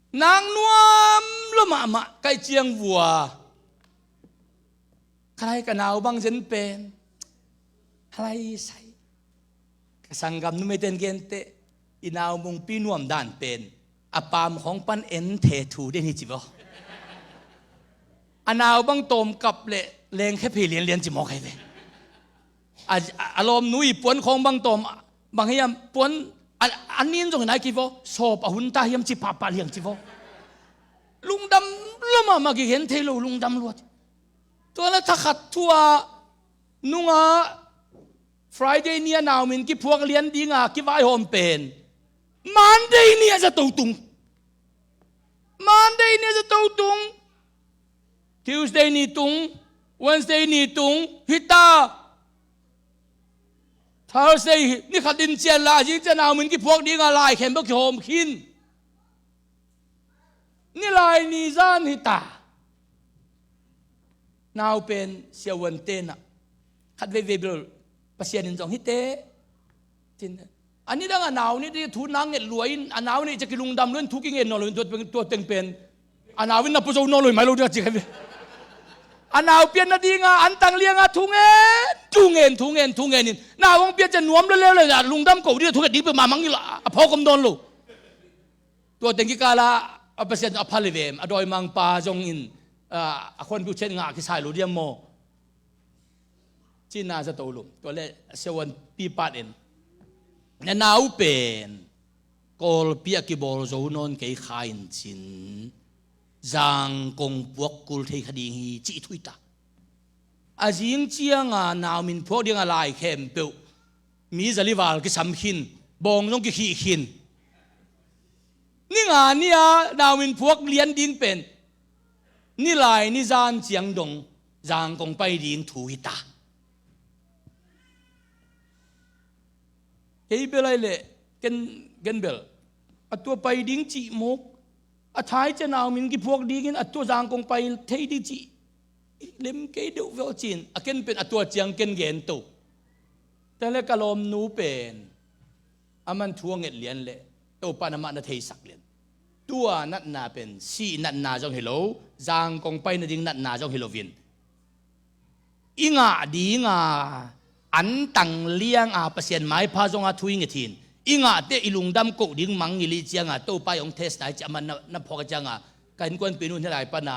Nang nuam lo mahmah kai ciang vua. Khalai ka nau bang zen pen. Halai sai. Ka sanggam numei ten gen teh, i nau mungpi nuam dan pen a pam khawng pan en the thu den hi ci vaw. A nau bang tawm kap le leng khe phei lianlian ci mawk ahi ve. A, a, a lawmnu i puan khawng bang tawm bang hiam puan a, a nin zong hi nai ki vaw, sawp a hun ta hiam ci pahpah liang ci vaw. Lungdam lo mahmah, kikhen thei lo, lungdam lua. Tua na thakhat thu a nunga Friday ni a nau min kiphuak lian dinga kivaihawm pen Monday ni a zato tung. Monday ni a zato tung. Tuesday ni tung. Wednesday ni tung. Hita. Thursday ni khat in cian la, a zing cian nau min kiphuak dinga lai khempeuh kihawm khin. Nilai ni zan hita. Nau pen siavuan tenah khat veivei bel Pasian in zong hite. Tin, a nidang a nau nih thu nang nget lua in, a nau nih cia kilungdam lua in thu kingen nawn lo in, tua, tua teng pen a nau in na puzo nawn lo in mai lo ding a ci kha ve. A nau pian nadinga an tang lianga thu ngen, thu ngen, thu ngen, thu ngen in nau hong pian cian nuam lo leu le, lungdam ko ding a thu nget ding peuhmah mangngilh a phawk om nawn lo. Tua teng kikala a Pasian a pha le vem, a dawimangpa zongin, a, a khuanpiu chet ngah kisai lo diam maw? Cina zato lum. Tua le a siavuan pipat en. Na nau pen Kawlpi a kibawl zo nawn kei kha in cin Zangkong puak kul thei kha ding hi cih thu hi ta. A zing cianga nau min phuak dinga lai khempeuh mi zali val kisam khin, bawng zong kikhih khin. Ni nga ni a nau min phuak lian ding pen nilai ni zan ciang dong Zangkong pai ding thu hi ta. Kei bel ai leh ken, ken bel a tua pai ding cih mawk. A thai cia nau min kiphuak dingin a tua Zangkong pai thei ding cih lem kei deuh veu cin, a ken pen a tua ciang ken gen to. Tua le ka lawmnu pen a man thu a nget lian le Topa in amah na theisak lian. Tua natna pen sih natna zong hi lo, Zangkong pai nading natna zong hi loin, i ngah dinga an tang lianga Pasian maipha zonga thu i nget hin, i ngahte i lungdam koh ding mangngilh i cianga Topa i hong test nai ci a man na, na phawk a cianga ka innkuanpih nu hi lai pana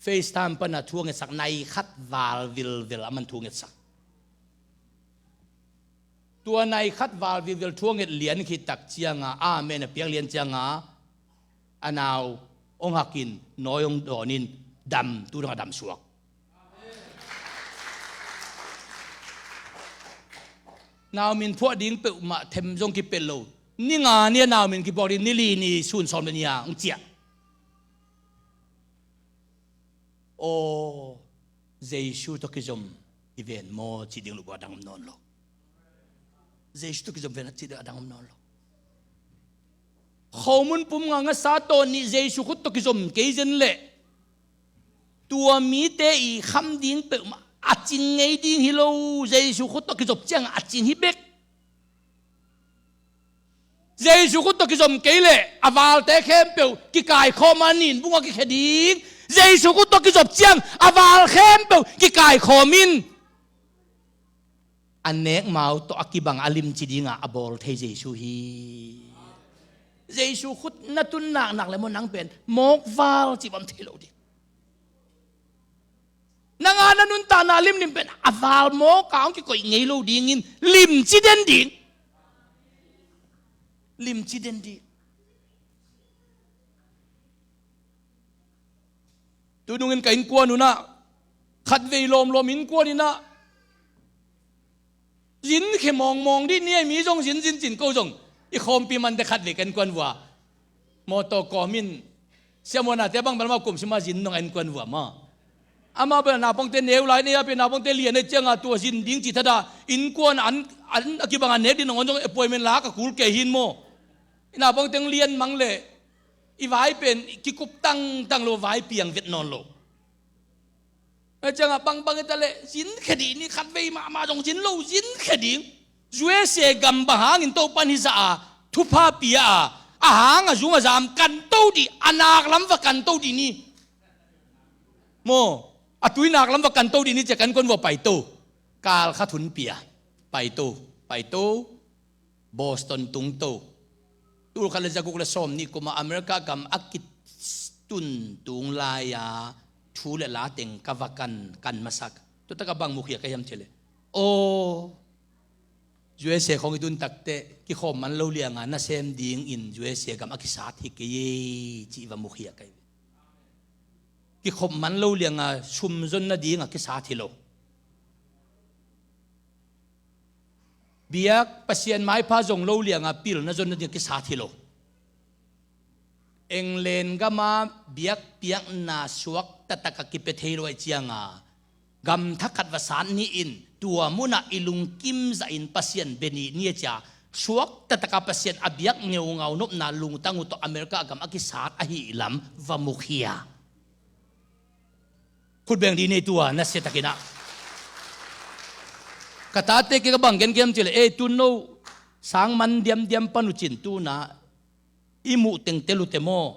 FaceTime pana thu a ngetsak, nai khat val vilvel a man thu a ngetsak. Tua nai khat val vilvel thu a nget lian khit tak cianga, amen a piak lian cianga, a nau hong hakin, nawi hong dawnin, dam, tu dang a dam suak. Nau min phuah ding peuhmah them zong kipel lo. Ni nga ni a nau min kiphuak ding, ni li ni sun sawm le ni a hong ciah. Aw, Jesu tawh kizom i ven maw cih ding lupua a dang om nawn lo. Jesu tawh kizom ven a cih ding a dang om nawn lo. Khomun pum nga ngasa tawh nih Jesu khut tawh kizom kei zen leh Tua mite i kham ding peuhmah a cing ngei ding hi lo. Jesu khut tawh kizop ciangah a cing hi bek. Jesu khut tawh kizom kei leh a valte khempeuh kikaikhawm a, nin bungah kikhia ding. Jesu khut tawh kizop ciang a val khempeuh kikaikhawm in a nekmau tawh a kibang a limci dingah a bawl thei Jesu hi. Jesu khut na tun naknak le maw, nang pen mawk val cih bang thei lo ding. Nang a na nuntakna limlim pen a val mawk a hong kikoih ngei lo dingin limci den ding. Limci den ding. Tunungin ka innkuan unah khatvei lawmlawm innkuan inah zin khe mawngmawng dih ni a, mi zong zin zin cin ko zong i khawmpi mante khatvei ka innkuan vua mawtaw kawmin siamuanate bang bel mau kum sima zin nong a innkuan vua maw. Amau bel naupangte neu lai nei a pen naupangte lian a cianga tua zin ding cih thadah innkuan an, an a kibang a nek ding nangawn zong appointment la ka kul kei hin maw. I naupangte lian mang leh i vai pen kikup tangtang lo, vai piang vet nawn lo. A ciangah bangbang i ta leh zin khe dih ni, khatvei mahmah zong zin lo, zin khe ding. U S A gam bang hangin Topan hizah a thupha pia a, a hang a zung a zam kanto dih, a nak lam va kanto dih ni. Maw, a tui nak lam va kanto dih ni cia ka innkuan vua paito. Kal khat hun pia. Paito, paito. Boston tungto. Tul khat le zaguk le sawm nih kuma America gam a kitun tung lai-a thu le la teng ka va kan, kan masak. Tuataka bang mukhia ka hiam cih leh, aw, U S A khawng i tun takteh kikhawm man lo lianga nasem dingin U S A gam a kisat hi kei ei cih va mukhia ka hi. Kikhop man lo lianga sum zon nadinga kisat hi lo. Biak Pasian maipha zong lo lianga pilna zon nadinga kisat hi lo. England gama biakpiakna suak taktak a kipia thei lo ahih cianga gam thakhat va sat ni-in tua munah i lungkim zahin Pasian bia ni ni a cia suak taktak a Pasian a biak ngeungau nopna lungtang uh tawh America gam a kisat ahih lam va mukhia. Khutbeng dih nei tua nasia takinah ka tate kei ka bang gen kiam cileh ei tun no sang man diamdiam pan uh cin tuna i muh teng tel uh te maw?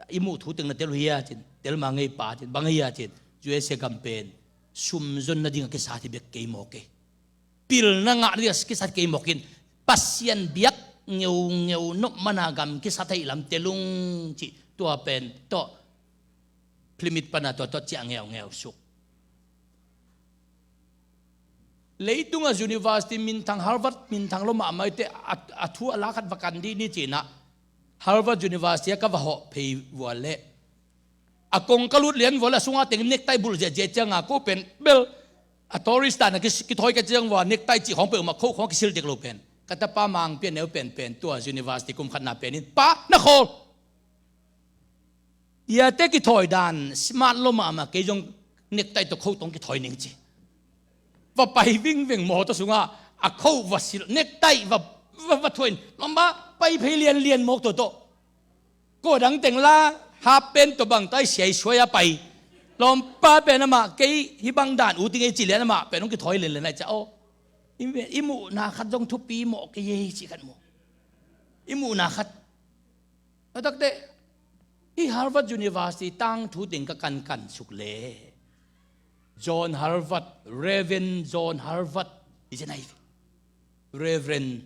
I muh thu teng na tel uh hia cin, tel ma ngei pa cin, bang hia cin, U S A gam pen sum zon nading a kisat hi bek kei maw kei. Pilna ngah nading a kisat kei mawkin Pasian biak ngeungeu nop mana gam kisat ahih lam telung cih tua pen tawh Plymouth pana tua tawh ciah ngeungeu suk. Leitunga university minthang, Harvard minthang lo mahmah ite a, a thu a la khat va kan dih ni cinah Harvard University a ka va hawh phei vua leh a kong ka lut lian vua leh a sunga teng nektai bulh ziahziah cianga ko pen bel a tourist tana ki, kithawi ka ciang vua nektai cih khawng peuhmah khoh khawng a kisil dek lo pen ka tapa mangpia neu penpen tua university kum khatna penin pa na khawl. Iate kithawi dan smart lo mahmah kei zong nektai tawh khoh tawh kithawi ning ci. Va pai vingveng mawtaw sungah a khoh va silh nektai va, va, va thuain mama pai phei lianlian mawtaw tawh. Ko dang teng la hap pen tawh bangtai siaisuai a pai. Lawmpa pen amah kei hih bang dan u ting ei ci lian amah pen hong kithawi lenlen ai ca aw. I, i muhna khat zong thupi mawh kei ei ci khat maw? I muhna khat. A takte hih Harvard University tangthu teng ka kankan suk le John Harvard, Reverend John Harvard i zen ai ve. Reverend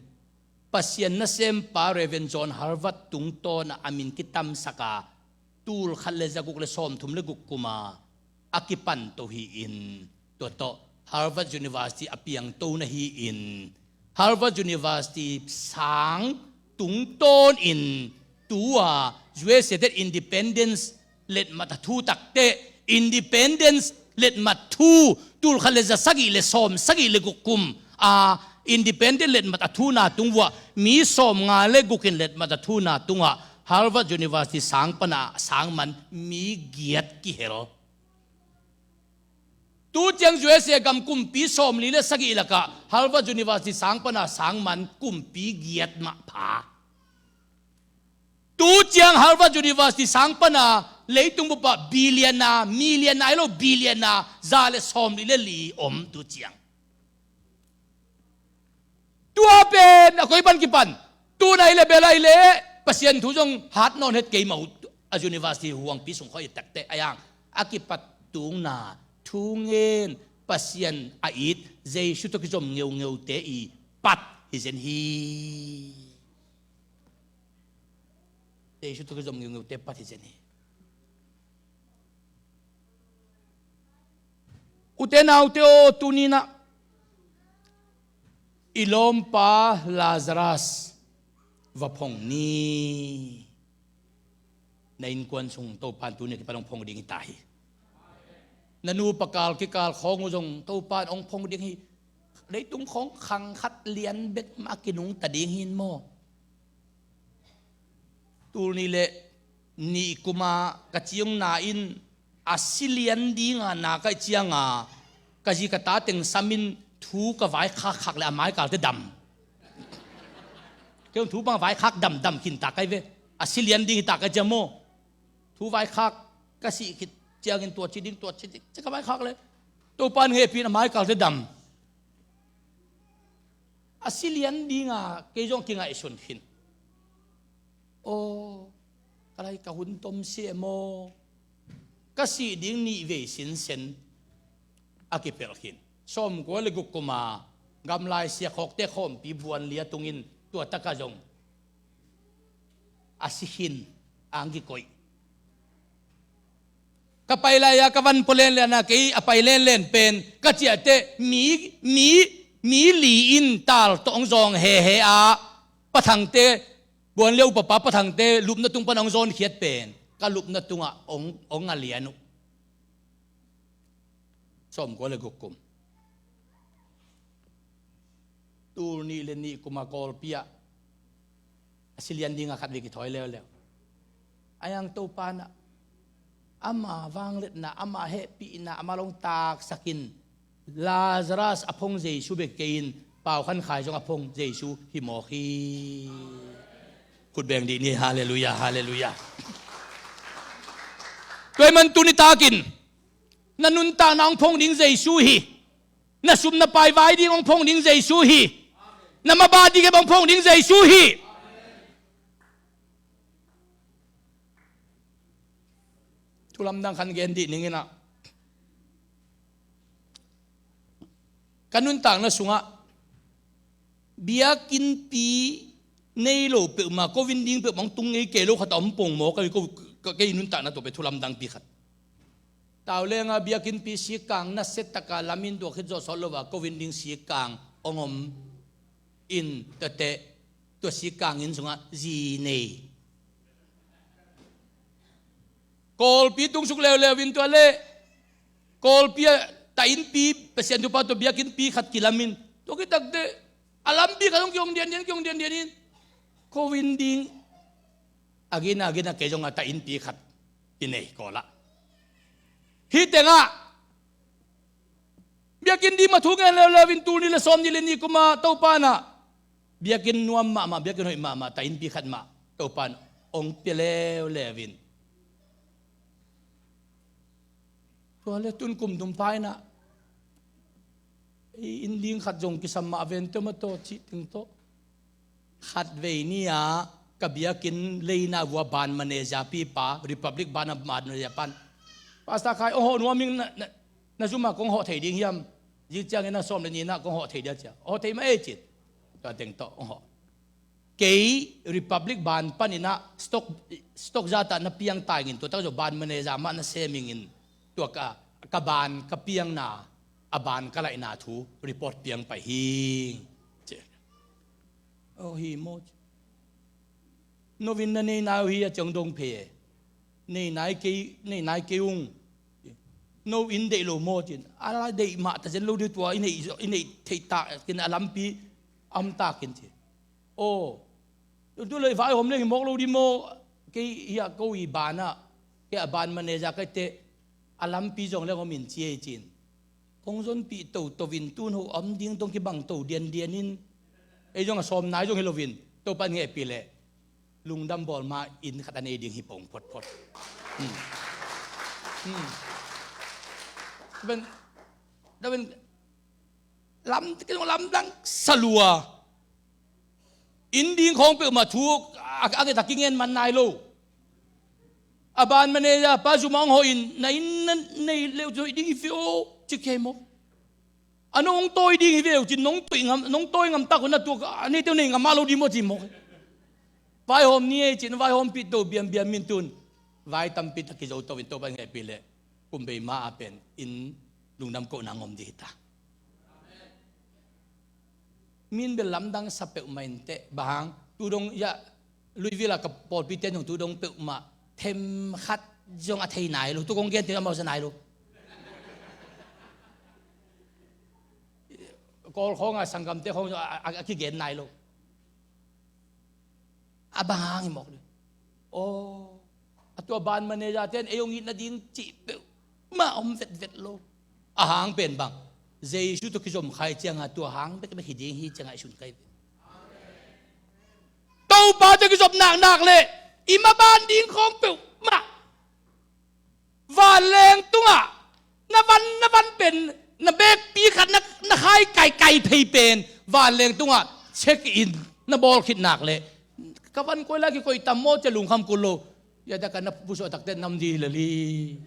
Pasian nasempa Reverend John Harvard tungtawna a min kitamsaka tul khat le zaguk le sawmthum le guk kuma a kipan to hi-in tua tawh Harvard University a piang to na hi-in Harvard University sang tungtawnin tua U S A te independence letmat a thu takte independence letmat thu tul khat le za sagih le sawm sagih le guk kum a independent letmat a thuna tung vua mi sawm nga le gukin letmat a thuna tungah Harvard University sang pana sang man mi giat kihel. Tu ciang U S A gam kumpi sawmli le sagih lakah Harvard University sang pana sang man kumpi giat mah pha. Tu ciang Harvard University sang pana Leitung bup ah billionaire, millionaire hi lo, billionaire za le sawmli le li om tu ciang. Tua pen a koi pan kipan? Tu nai le bel ai le Pasian thu zong hat nawn het kei mah uh. A university huangpi sung khawng i tak teh a yang a kipat tungna thu ngen, Pasian a it, Jesu tawh kizom ngeungeute i pat hi zen hi. Jesu tawh kizom ngeungeute pat hi zen hi. Ute naute aw, tuni-in ah i lawmpa Lazarus va phong ni. Na innkuan sung Topa'n tuni a kipan hong phong ding hi ta hi. Na nupa kal kikal khawng uh zong Topa'n hong phong ding hi. Leitung khawng khang khat lian bek mah a kinungta ding hi maw? Tul nih le nih kuma ka ciungna in a si lian dinga na ka hih cianga ka zi ka ta teng samin thu ka vaikhakkhak le a maikalte dam. Kei hong thu bang vaikhak damdam khin ta ka hi ve. A si lian ding hi ta ka hih ciang maw? Thu vaikhak ka sih khit ciangin tua ci ding, tua ci ding ci ka vaikhak le Topa'n hehpih in a maikalte dam. A si lian dinga kei zong kingaihsun khin. Aw, ka lai ka hun tom si e maw? Ka sih ding nih vei sinsen a kipelh khin. Sawmkua le guk kuma gamlai siakhawkte khawmpi buan lia tungin tua taka zong a si khin, a hong kikoih. Ka pai lai-a ka van pua lenlen a, kei a pai lenlen pen ka ciah teh mi, mi, mi li in tal tawh hong zawng hehe a, pathangte, buanlio papa pathangte lupna tung pan hong zawnkhiat pen ka lupna tungah hong, hong a lian uh. Sawmkua le guk kum. Tul nih le nih kuma Kawlpi ah a si lian dinga khat vei kithawi leuleu. A yang Topa'n ah ama vangliatna, ama hehpihna, ama lawng taksakin Lazarus a phong Jesu bek kei in Pau Khan Khai zong a phong Jesu hi mawk hi. Khut beng dih ni, halleluiah, halleluiah. Tua ahih man tuni takin na nuntakna hong phong ding Jesu hi. Na sum na pai vai ding hong phong ding Jesu hi. Na mabah ding hong phong ding Jesu hi. Thu lamdang khat gen dih ning in ah, ka nuntakna sungah biakinnpi nei lo peuhmah, ko vin ding peuhmah hong tung ngei kei lo khat a om pong maw, ka, ka, kei nuntakna tawh pen thu lamdangpi khat. Tau lenga biakinnpi sikkang nasia taka lamin tua khit zawh sawt lo a ko vin ding sikkang hong om in, tua teh tua sikkang inn sungah zi nei. Kawlpi tung suk leuleu in tua leh Kawlpi ah ta innpi, Pasian thupha tawh biakinnpi khat kilamin, tua khit takteh a lampi khat hong kihong diandian, kihong diandian in ko vin ding a gina, a gina kei zong a ta innpi khat kinei Kawl ah. Hih tengah biakinn ding mah thu ngen leuleu in tul nih le sawmnih le nih kuma Topa'n ah biakinn nuam mahmah, biakinn hoih mahmah, ta innpi khat mah Topa'n hong pia leuleu in. Tua leh tun kum thum pha in ah ei inn ding khat zong kisam mah ven teh mah tawh cih teng tawh. Khatvei ni-a ka biakinn leina vua band manager pipa, Republic band a band manager pan, Pastor Khai, hong hawh nuam ing, na, na, na zum ah kong hawh thei ding hiam? Zing ciangin a sawm le nihna kong hawh thei dia cia. Hawh thei mah ei cin. Tua teng tawh hong hawh. Kei Republic band panin ah stock, stock zat ah na piang ta ingin, tua tak zawh band manager mah na sem ingin, tua ka, ka band ka piangna, a band ka laihna thu report piang pai hi. Ci. Oh, hi maw? No vin na nei nai uh hi a, ciang dong phei e. Nei nai kei, nei nai kei ung. No inn deih lo maw? Cin. A la deih mah ta zen lo ding, tua i neih, i neih theih takin a lampi a om takin ci. Oh, tu lei vai hom leng hi mawk lo ding maw? Kei hi a, ko i band ah, kei a band manager ka hi teh, a lampi zong leng hom in ci ei cin. Kong zonpih toto in tun ho om ding tawh kibang to diandian in. Ei zong a sawm nai zong hi loin Topa'n hehpih leh lungdam bawl ma inn khat a nei ding hi pong photphot. Hmm. Hmm. Lam, lamdang salua. Inn ding khawng peuhmah thu a, a, a, a kingen man nai lo. A ban manager pa zum a hong hawh in, na inn na neih leh hoih ding hi ve aw, ci kei maw. A nong tawi ding hi ve aw, ci nong tawi ngam, nong tawi ngam tak uh na tuak, a neite uh nei ngam mah lo ding maw ci maw. Vaihawm ni ei ci-in vaihawmpih to biambiam in tun. Vai tampi tak kizo to in Topa in hehpih leh kum bei ma a pen inn lungdam kohna ngom ding hi ta. Min bel lamdang sa peuhmah in teh, bang hang, tu dong, ya, Louisville a ka pawlpite zong tu dong peuhmah, themkhat zong a thei nai lo, tu kong gen te amau sa nai lo. Kawl khawng a sanggamte khawng zong a, a, a kigen nai lo. A bang hang hi mawk ding. Aw, a tua ban manager ten ei hong it nading cih peuhmah om vetvet lo. A hang pen bang, Jesu tawh kizom kha i cianga tua hang bekbek hi ding hi cianga i sun kai ve. Topa tawh kizop naknak leh i maban ding khawng peuhmah vanleng tungah na van, na van pen, na bekpi khat na, na khai kaikai phei pen vanleng tungah check in na bawl khit nak leh, ka van koi lai kikoih tam maw cia lungkham kul lo. Ya dah ka na pusuah takte nam di lali.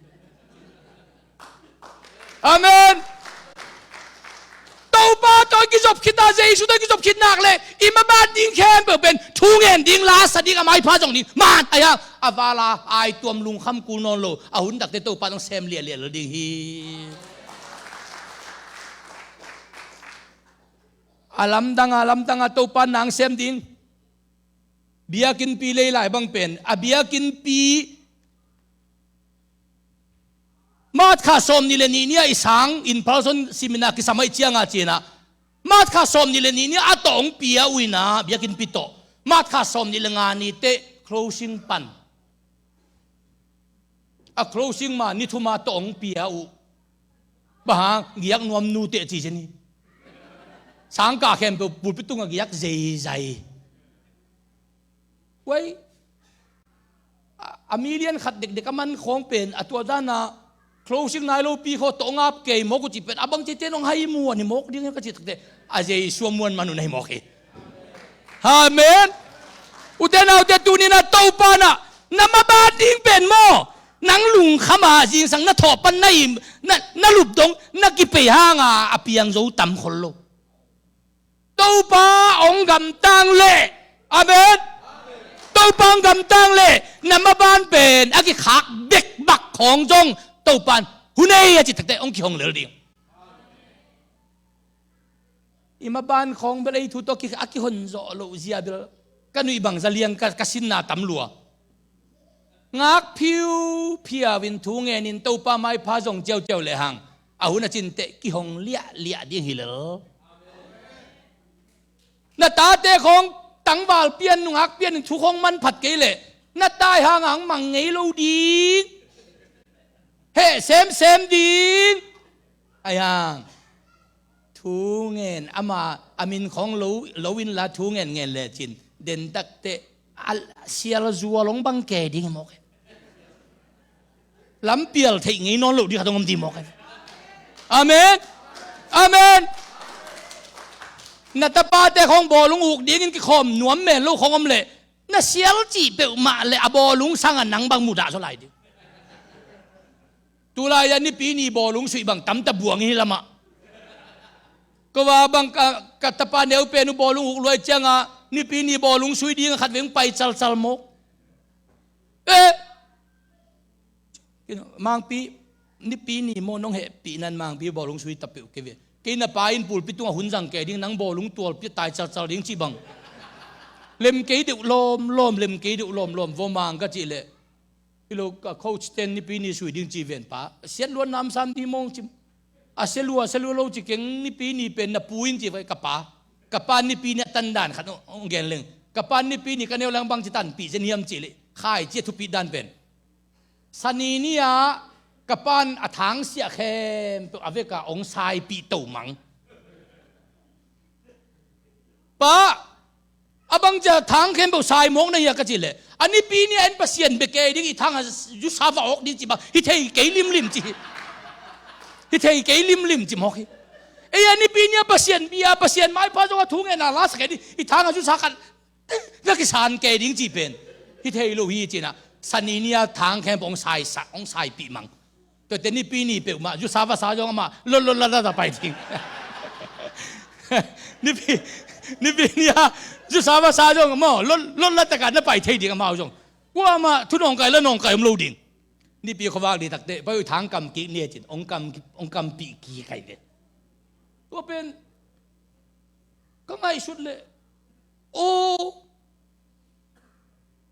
Amen. Topa tawh kizop khit a, Jesu tawh kizop khit nak leh i maban ding khempeuh pen thu ngen ding, la sa ding, a maipha zong ding man a hiang, a vala ai tuam lungkham kul nawn lo. A hun takte Topa nang sem liahliah lo ding hi. A lamdang a, lamdang a Topa nang sem ding. Biakinnpi lei lai bang pen a biakinnpi March kha sawm nih le nih ni-a i sang in person seminar kisam ahih cianga cinah, March kha sawm nih le nih ni-a a tawh hong pia uh inah biakinnpi tawh March kha sawm nih le nga ni teh closing pan. A closing ma ni thum a tawh hong pia uh. Bang hang, giak nuam nu teh ci zen hi. Sangkah khempeuh pulpit tungah giak zeizai. Wai, a, a million khat dekdek a man khawng pen a tua dana closing nai lopi khaw tawh ngap kei mawk uh cih pen a bang cihte nong hai muan hi mawk ding ka cih takte a Jesu a muan man uh na hi mawk hi. Amen. Ute naute, tuni-in a Topa na, na maban ding pen maw, nang lungkham a zingsang na thawh pan na im, na, na lupdong na kipei hanga a piang zo tam khol lo. Topa hong gamtang leh, amen. Topa hong gamtang leh na maban pen a kikhak bekbak khawng zong Topa in hun ei a cih takte hong kihong lel ding. I maban khawng bel ei thu tawh ki, a kihon zawh loh zia bel ka nuih bang za liang ka, ka sinna tam lua. Ngak phiuphiau in thu ngenin Topa maipha zong ciauciau lehang a hun a cinteh kihong liahliah ding hi lel. Na tate khawng tangval pian, nungak pian in thu khawng manphat kei leh na tai hanga hong mang ngei lo ding. Heh semsem ding. Ai hang thu ngen, ama a min khawng lo, lo inla thu ngen ngen lecin dentakte a sial zual hong bang kei ding hi mawk hi. Lampial theih ngei nawn loh ding khat hong om ding mawk hi. Amen. Amen. Na tapate khawng bawlung uk dingin kikhawm nuam men lo khawng om leh na sial cih peuhmah le a bawlung sanga nang bang mudah zaw lai ding. Tulai-a Nipi ni bawlung suih bang tamta buang hi lamah. Kua bang ka, ka tapa neu pen uh bawlung uk luai cianga Nipi ni bawlung sui dinga khat veng pai calcal mawk. Eh! Mangpi, Nipi ni maw nong hehpihna in Mangpi bawlung sui tapeuh kei ve. Kei na pa in pulpit tungah hun zang kei ding, nang bawlung tualpi tai calcal ding cih bang. Lem kei deuh lawmlawm, lem kei deuh lawmlawm, vua mang ka cih leh. Hi lo, ka coach ten Nipi ni sui ding ci ven pa. Siat luan namsam di mawng ci. A sia lua, sia lua lo ci keng, Nipi ni pen na pu in ci vai ka pa. Ka pa Nipi ni a tandan khat hong gen leng. Ka pa Nipi ni ka neu lang bang ci tanpih zen hiam ci leh. Khai ci a thupih dan pen. Sani ni-ah ka pan a thangsiah khempeuh a veka hong saipih to mang. Pa, A bang cia thang khempeuh sai mawk na hia ka cih leh, a nipi ni-a en Pasian bia kei ding, i thang a zusa va awk ding cih bang hi thei kei limlim ci hi. Hi thei kei limlim ci mawk hi. Ei a nipi ni-a Pasian bia, Pasian maipha zong a thu ngen a la sak kei ding, i thang a zusa khat na kisan kei ding cih pen hi thei lo hi ci-in ah, Sani ni-a thang khempeuh hong saisak, hong saipih mang. Tuate nipi ni peuhmah zusa vasa zong amah lotlot latlot a pai ding. Nipi, nipi ni-a zusa vasa zong amah lotlot latlot a na pai thei ding, amau zong kuamah thu nawngkai la nawngkai om lo ding. Nipi khuavak ni takteh pai uh, thang kam kik ni a cin hong kam, hong kampih kik kai ve. Tua pen ka ngaihsut leh, aw,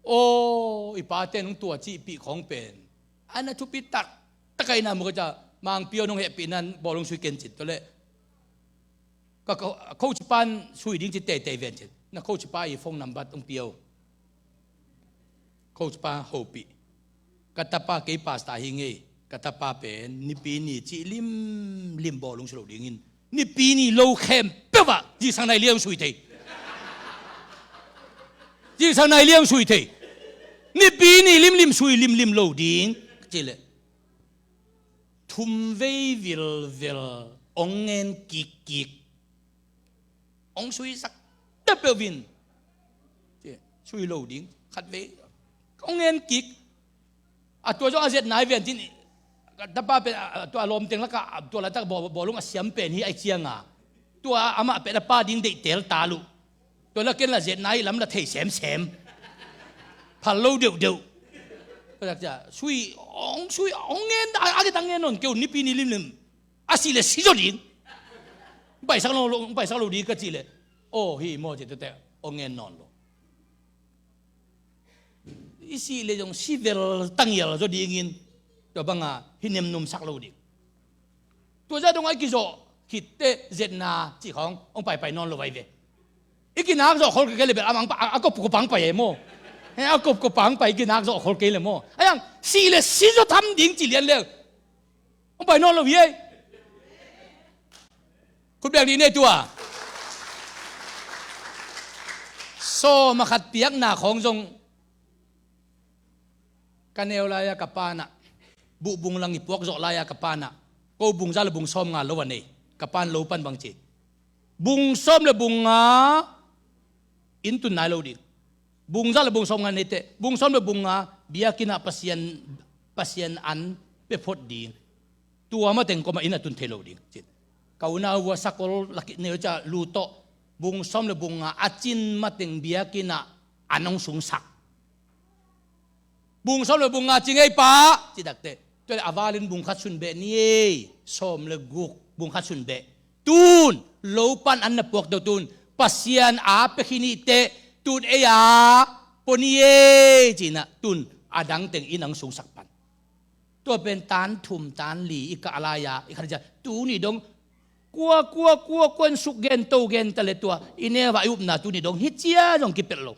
aw, i pate nung tua cihpih khawng pen a na thupi taktak a, i na mu ka ca, Mangpio nung hehpih nan bawlung sui ken cin tua leh ka, ka coach pan sui ding ci teitei ven cin, na coach pa i phone number hong pia uh. Coach pa hopih. Ka tapa kei pastor hi ngei. Ka tapa pen nipi ni cih limlim bawlung sui lo dingin, nipi ni lo khempeuh ah zingsang nai liang sui thei. Zingsang nai liang sui thei. Nipi ni limlim sui limlim lo ding. Ka cih leh thum vei vilvel hong ngen kikkik. Hong suisak ta peuh vin. Sui lo ding khat vei hong ngen kik. A tua zong a zet nai ven cin, ka tapa pen a, a tua lawmteng lakah a tua laitak baw-, bawlung a siam pen hi ai cianga, tua amah pen a pa ding deih tel ta luh. Tua la ken la zet nai lam la thei semsem. Phal lo deuhdeuh. Sui, hong sui, hong ngen, a, a, a ngen nawn kei uh nipi ni limlim. A sih leh si zaw ding. Paisak lo, paisak lo ding ka cih leh, aw, hi maw ci tuate hong ngen nawn lo. I sih leh zong si vel tangial zaw dingin, tua banga hi nemnumsak lo ding. Tua zah dong a i kizawh khitteh zetna cih khawng hong paipai nawn lo vai ve. I kinak zawh khol kei leh bel amang pa, a, a kop kop ang pai e maw. He, a kop kop ang pai, i kinak zawh khol kei leh maw. A yang sih leh si zaw tham ding ci lian leh hong pai nawn lo hi ei. Khut beng dih nei tua. Sawm a khat piakna khawng zong ka neu lai-a ka panah, buh bung lang i puak zawh lai-a ka panah, ko bung za le bung sawm nga lo a nei. Ka pan lo pan bang ci, bung sawm le bung nga in tun nai lo ding. Bung za le bung sawm nga nei teh, bung sawm le bung nga biakinn ah Pasian, Pasian an pia phot ding. Tua mateng kua mah in a tun thei lo ding. Ka unau vua sakol lakih neu ca lu tawh, bung sawm le bung nga a cin mateng biakinn ah an hong sungsak. Bung sawm le bung nga ci ngei pa, ci takteh, tua leh a valin bung khat sun beh ni ei, sawm le guk bung khat sun beh. Tun lo pan an na puak to tun, Pasian a pia khin i teh, tun ei a pua ni ei, ci-in ah tun a dang teng in hong sungsak pan. Tua pen tan thum tan li i kah lai-a, i khat ciang tuni dong kua, kua, kua, kua in suk gen to gen ta leh tua i neu a i upna tuni dong hi cia zong kipelh lo.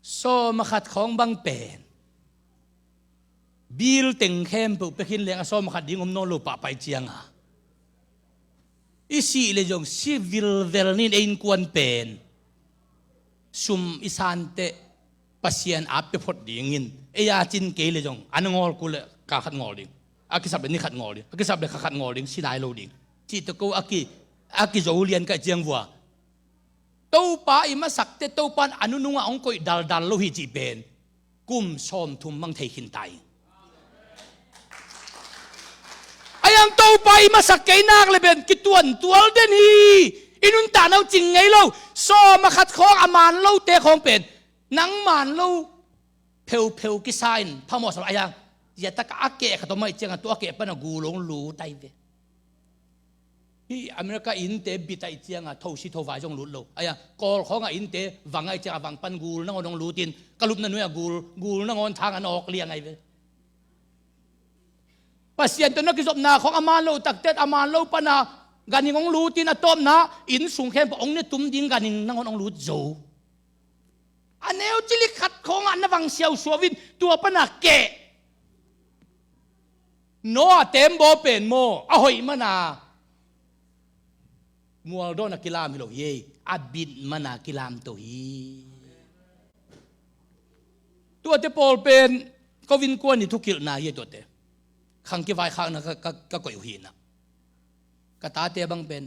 Sawm a khat khawng bang pen bill teng khempeuh pia khin leng a sawm a khat ding om nawn lo pah pai cianga, i sih leh zong si vilvel ni in ei innkuan pen sum i san teh Pasian a pia phot dingin, ei a cin kei leh zong an a ngawl kul leh kal khat ngawl ding, a kisap leh ni khat ngawl ding, a kisap leh kha khat ngawl ding, si nai lo ding cih tawh ko a ki, a kizo lian ka hih ciang vua, Topa i masak teh Topa in a nunung ah hong koih daldal lo hi cih pen kum sawmthum mang thei khin ta hi. A yang Topa i masak kei nak leh pen kituantual den hi. I nuntakna uh cing ngei lo. Sawm a khat khawng a man lote khawng pen nang man lo pheupheu kisa in phamawh sa lo. A yang zia tak a keh khat om ahih ciangin tua a keh pan a gul hong lut ahi ve. Hih America innte bit ahih cianga thosi thovai zong lut lo. Aia, Kawl khawnga innte vang ahih cianga vang pan gul nangawn hong lutin, ka lupna nuai-ah gul, gul nangawn thang an awk liang ahi ve. Pasian tawh na kizopna khawng a man lo takte, a man lo pana ganhing hong lutin, a tawpna inn sung khempeuh hong ne tum ding ganhing nangawn hong lut zo. A neu cilik khat khawngah na vang siausuau in tua pana keh. Noah tembaw pen maw, a hoih mana mualdawn a kilam hi lo hi ei, a bit mana kilam to hi. Tuate pawl pen ko innkuan i thukilhna hi ei tuate. Khang kivaikhakna ka, ka, ka koih uh hi na. Ka tate bang pen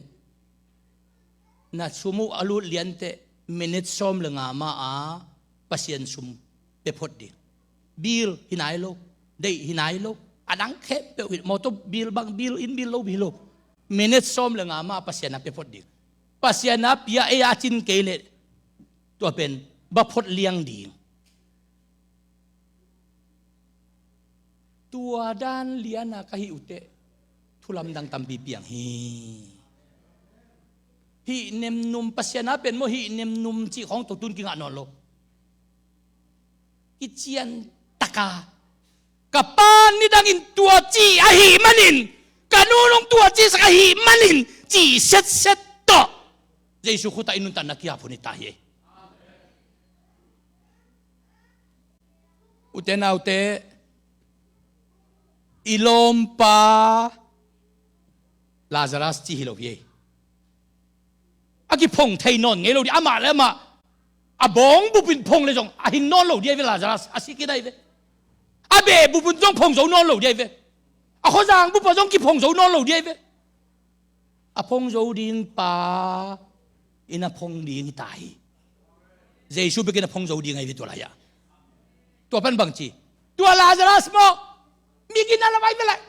na sum uh a lut lianteh minute sawm le nga mah a Pasian sum pia phot ding. Bill hi nai lo, deih hi nai lo, a dang khempeuh hi, mawtaw bill bang, bill, inn bill lo, bill lo. Minute sawm le nga mah a Pasian a pia phot ding. Pasian a pia ei a cin kei leh tua pen va phot liang ding. Tua dan liana ka hih uh teh thu lamdang tampi piang hi. Hih nemnum, Pasian a pen maw, hih nemnum cih khawng tawh tun kingah nawn lo. Kician taka ka pa nidangin tua cih ahih manin, ka nu nung tua cihsak ahih manin, cih setset tawh Jesu khutah i nuntakna kiap hun hi ta hi. Ute naute, i lawmpa Lazarus ci hi lo hi ei. A kiphong thei nawn ngei lo ding, amah le amah a bawng bupin phong le zong a hin nawn lo ding ahi ve Lazarus, a si khin ahi ve. A beh bupin zong phong zo nawn lo ding ahi ve. A khuazang bupa zong kiphong zo nawn lo ding ahi ve. A phong zo ding pa in a phong ding hi ta hi. Jesu bekin a phong zo ding ahi ve tua lai-ah. Tua pan bang ci, tua Lazarus maw, mi gina lam ahi ve leh,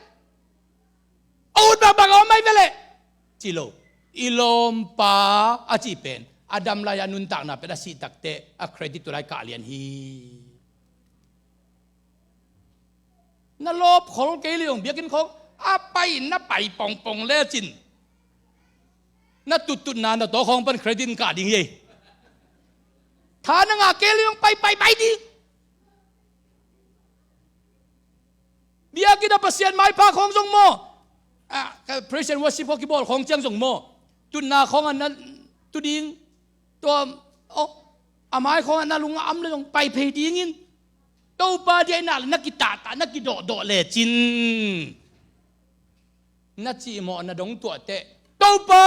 a ut bangbang a om ahi ve leh, ci lo. I lawmpa a cih pen a dam lai-ah nuntakna pen a sih takteh a credit tua lai kah lian hi. Na lawp khol kei leh zong biakinn khawng a pai in na pai pongpong lecin, na tuttutna na tawh khawng pan credit in kah ding hi ei. Tha na ngah kei leh zong pai pai pai ding. Biakinn a Pasian maipha khawng zong maw, ah, ka praise and worship khawng kibawl khawng ciang zong maw, tutna khawng a na tu ding. Tua, oh, a mai khawng a na lung a am le zong pai phei dingin, Topa diaina le na kitahtah, na kidawhdawh lecin, na cihmawhna dong tuahteh, Topa,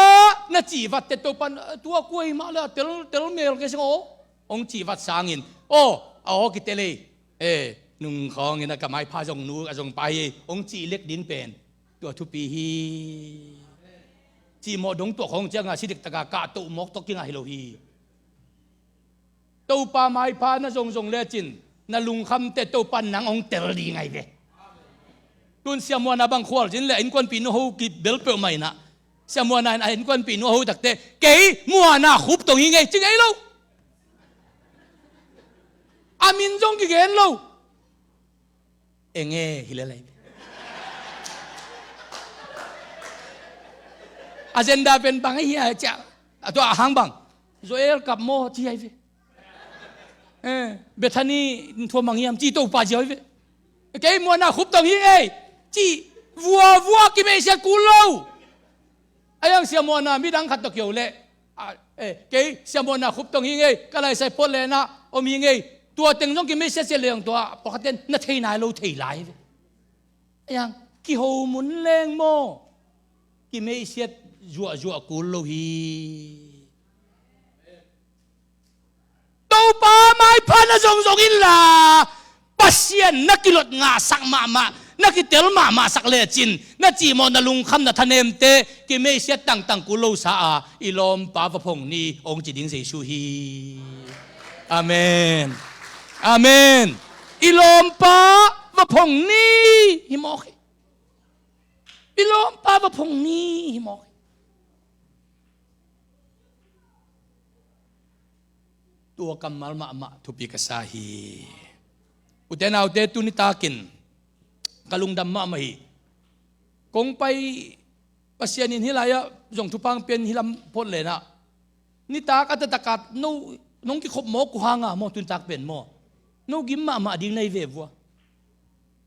na cihvatteh, Topa, tua kua hi mah le a tel, tel mel kei seng aw, hong cihvat sangin, aw, a aw kitel ei, eh, nung khawngin a ka maipha zong nu a zong pa hi, hong cih lek ding pen tua thupi hi. Cihmawh dong tuah khawng cianga si diktaka kahtoh mawk tawh kingah hi lo hi. Topa maipha na zongzong lecin, na lungkhamteh Topa nang hong tel ding ahi ve. Tun Sia Muana bang khualzin le a innkuanpih nu ho kibel peuhmah inah, Sia Muana in a innkuanpih nu a ho takteh, kei Muana Khup Tong hi ngei, ci ngei lo. A min zong kigen lo. Enge hi lel ahi ve. Agenda pen bang ahi a ciah, a tua a hang bang, Joel kap maw ci ahi ve. Eh, Bethany in thua mang hiam ci Topa ci ahi ve. Kei Muana Khup Tong hi ngei ci, vua vua kimeihsiat kul lo. A hiang Sia Muana midang khat tawh kio leh, a, eh, kei Sia Muana Khup Tong hi ngei, ka laisai Portland ah om hi ngei. Tua teng zong kimeihsiat siat leng tua pawlkhatten na thei nai lo thei lai ve. A hiang kiho mun leng maw, kimeihsiat zuahzuah kul lo hi. Topa maipha na zongzong inla, Pasian na kilot ngahsak mahmah, na kitel mahmahsak lecin, na cihmawh, na lungkham, na thanemte kimeihsiat tangtang kul losa a, i lawmpa va phong ni hong ci ding Jesu hi. Amen. Amen. I lawmpa va phong ni hi mawk hi. I lawmpa va phong ni hi mawk hi. Tua kammal mahmah thupi ka sa hi. Ute naute, tuni takin ka lungdam mahmah hi. Kong pai, Pasian in hih lai-ah zong thupha pian hi lam Portland ah. Nitak a taktak a no, nong kikhop mawk uh hanga maw, tuni tak pen maw, no gim mahmah ding na hi ve vua.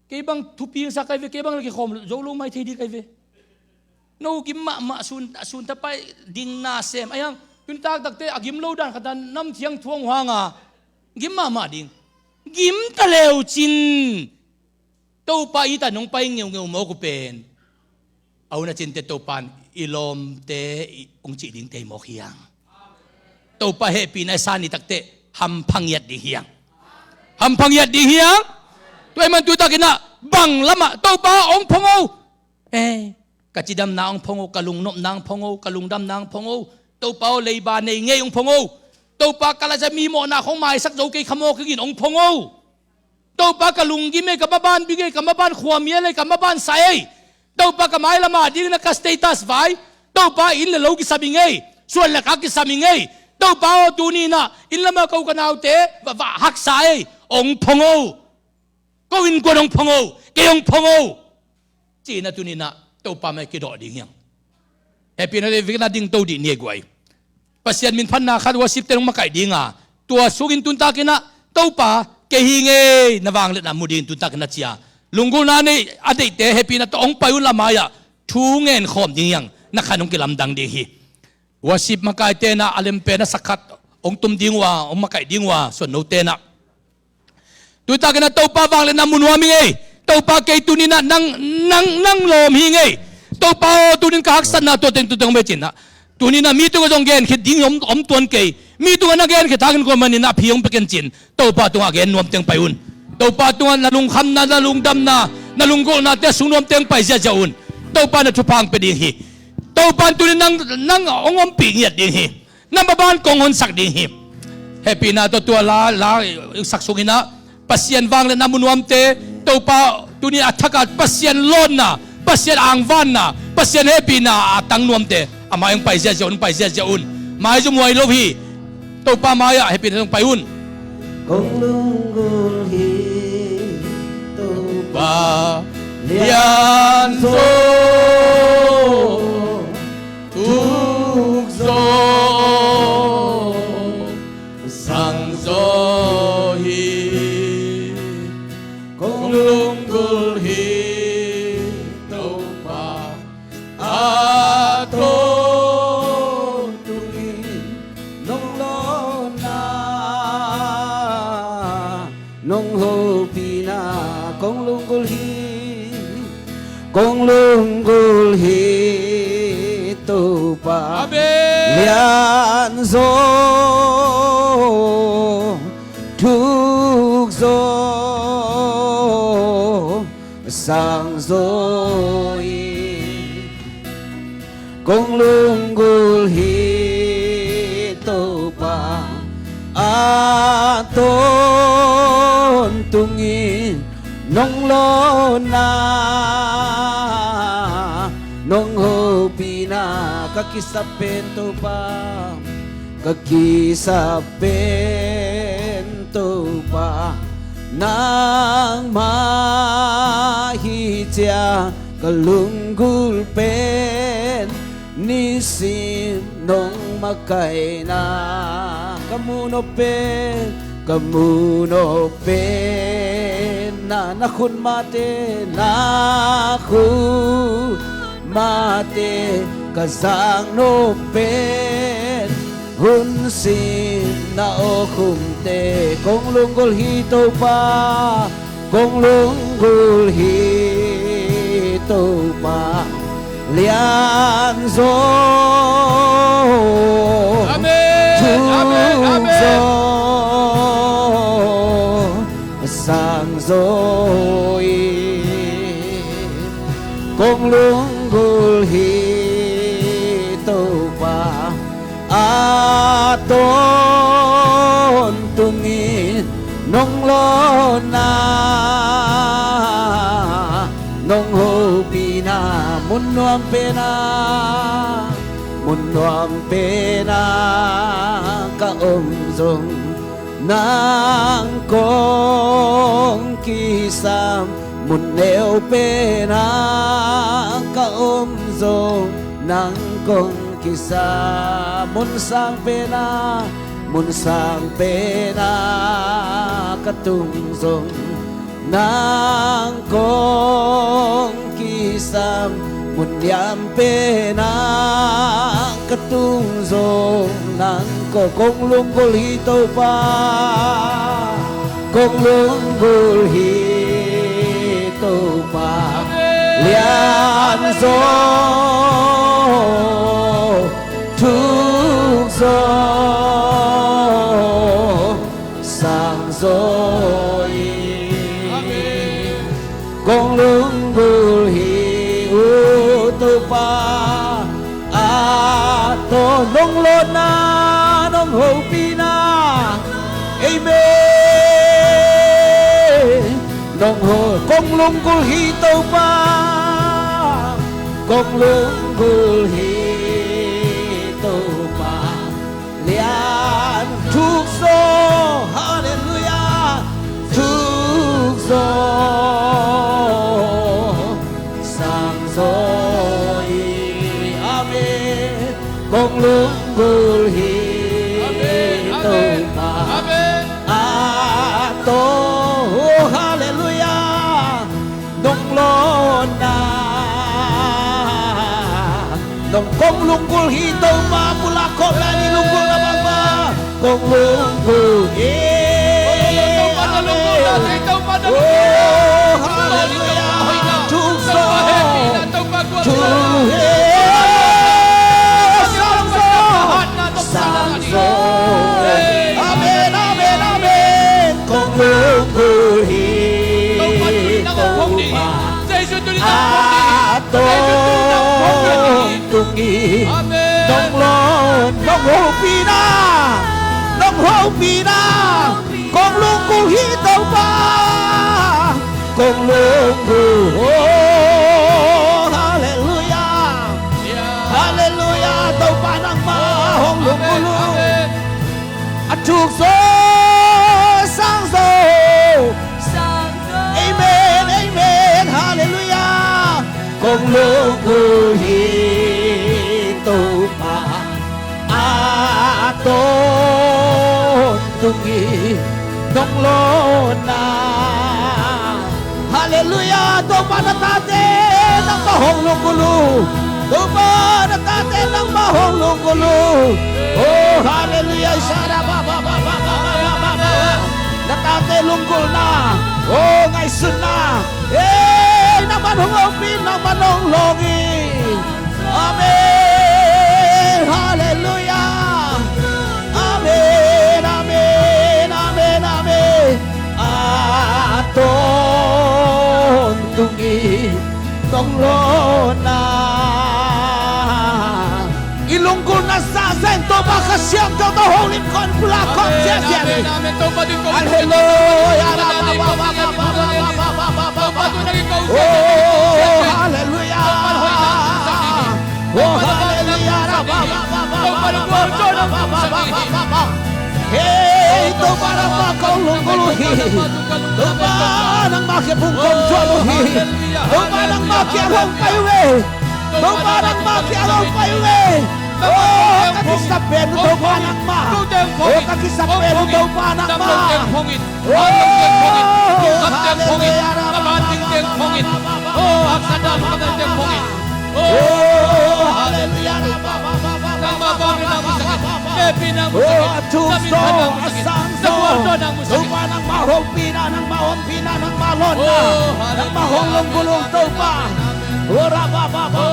Kei bang thupi sak ahi ve, kei bang le kikhawm zo lo mai thei ding ahi ve. No gim mahmah sun, sun tapai ding na sem. A hiang, tuni taktakte a gim lo dan khat a nam thiang thuang uh hanga gim mahmah ding. Gim ta leu cin, Topa i tan hong pai ngeungeu mawk uh pen, a hun a cinte Topa in i lawmte i hong cih ding tei mawk hiang. Topa hehpihna i sa ni takteh hampha ngiat ding hiang. Hampha ngiat ding hiang. Tua ahih man tu takin ah bang lamah Topa hong phong o. Eh, ka cidamna hong phong o, ka lungnopna hong phong o, ka lungdamna hong phong o. Topa aw, leiba nei ngei hong phong o. Topa ka laisa mi mawhna khong maisak zo kei kha maw kei in hong phong o. Topa ka lunggim ei, ka maban bik ei, ka maban khuamial ei, ka maban sa ei. Topa ka mailama ding na ka status vai. Topa inn le lo kisam ing ei. Suan le kha kisam ing ei. Topa aw, tuni in ah inn lama ko ka naute va, va haksa ei. Hong phong o. Ko innkuan hong phong o. Kei hong phong o. Ci-in ah tuni in ah Topa mai kidawh ding hiang. Hehpihna le vekna ding to dih ni ei guai. Pasian min phatna khat worship te nong makaih ding a, tua sungin tuntakin ah Topa kei hi ngei, na vangliatna mu dingin tuntakin ah ci a, lunggulhna nei a deihte hehpihna tawh hong pai un, la mai-ah thu ngen khawm ding hiang, na khan hong kilamdang ding hi. Worship makaite in ah a lem pen a sak khat hong tum ding uh a, hong makaih ding uh a, suannote in ah. Tuni takin ah Topa vangliatna mu nuam hi ngei. Topa kei tuni in ah nang, nang, nang lawm hi ngei. Topa aw, tuni in ka haksatna tua teng, tua teng hong pia cin ah. Tuni in ah mi tungah zong gen khit ding om, om tuan kei. Mi tungah na gen khit hangin kuaman in ah phi hong pia ken cin. Topa tungah gen nuam teng pai un. Topa tungah na lungkhamna, na lungdamna, na lunggulhnate a sung nuam teng pai ziahziah un. Topa na thupha hong pia ding hi. Topa in tuni in nang, nang hong ompih ngiat ding hi. Na maban kong honsak ding hi. Hehpihna tawh tua la, la sak sungin ah Pasian vangliatna mu nuamte, Topa tuni a thak a Pasian lawnna, Pasian angvanna, Pasian hehpihna a tang nuamte, a mai hong pai ziahziah un, hong pai ziahziah un. Maizum huai lo hi. Topa mai-ah hehpihna tawh hong pai un. Kong lunggulh hi Topa lianzaw, thukzaw, sangzaw hi. Kong lunggulh hi Topa a tawntungin nong lawnna, nong hopihna, kong lunggulh hi, kong lunggulh hi Topa. Amen. Lianzaw, thukzaw, sangzaw hi. Kong lunggulh hi Topa a tawntungin nong lawnna, nong hopihna, ka kisap pen Topa, ka kisap pen Topa nangmah hi cia, ka lunggulh pen nisim nong makaihna, ka muhnop pen, ka muhnop pen na, na khut mahte, na khut mahte, ka zaknop pen hun sin na awkhumte. Kong lunggulh hi Topa, kong lunggulh hi Topa lianzaw, amen, amen, amen, thukzaw, sangzaw hi. Kong lunggulh hi Topa a tawntungin nong lawnna, nong hopihna, mun nuam pena, mun nuam pena ka om zong nang kong kisam, mun neu pena ka om zong nang kong kisam, mun sang pena, mun sang pena ka tung zong nang kong kisam, mun niam pena ka tung zong nang kong, kong lunggulh hi Topa, kong lunggulh hi Topa. Lian zaw, thuk zaw, sang zaw hi. Amen. Kong lunggulh hi uh Topa, a tawh nong lawnna, nong hopihna. Amen. Nong ho, kong lunggulh hi Topa, kong lunggulh hi Topa. Lian thuk zaw, halleluiah, thuk zaw, sang zaw hi. Amen. Kong lunggulh hi Topa, a tawh, oh, halleluiah, nong lawnna. Nong kong lunggulh hi Topa, pulak khawm lai ni, lunggulhna bangbang. Kong lunggulh hi. Amen. Oh, halleluiah. Thuk zaw. Thuk zaw. Sang zaw. Amen, amen, amen. Kong lunggulh hi Topa, a tawntung hi. Nong lawn, nong hopihna, nong hopihna. Kong lunggulh hi Topa, kong lunggulh. Oh, halleluiah. Halleluiah. Topa nangmah hong lunggulh uh. A thuk zaw, sang zaw. Amen, amen, halleluiah. Kong lunggulh hi Topa, a tawntung hi. Nong lawnna. Halleluiah. Topa na tate nangmah hong lunggulh uh. Topa na tate nangmah hong lunggulh uh. Oh, halleluiah. Isara ba ba ba. Na tate lunggulhna, oh, ngaihsutna, eh, nangman hong hopih, nangman hong lawng hi. Amen. Halleluiah. Amen, amen, amen, amen. A tawntung hi. Nong lawnna. I lunggulhna sa zen Topa Kha Siangtho tawh holim khawm, pulak khawm ziahziah ni. Halleluiah. Oh, halleluiah. Oh, halleluiah. Hei, Topa nangmah kong lunggulh uh hi. Topa nangmah kiang phung kong zuan uh hi. Topa nangmah kiang hong pai uh hi. Topa nangmah kiang hong pai uh hi. Oh, ka kisap pen uh Topa nangmah. Oh, ka kisap pen uh Topa nangmah. Oh, halleluiah. Oh, halleluiah. Oh, a thuk zaw, a sang zaw. Topa nangmah hopihna, nangmah ompihna, nangmah lawnna, nangmah hong lunggulh uh Topa. Oh, ra ba ba ba.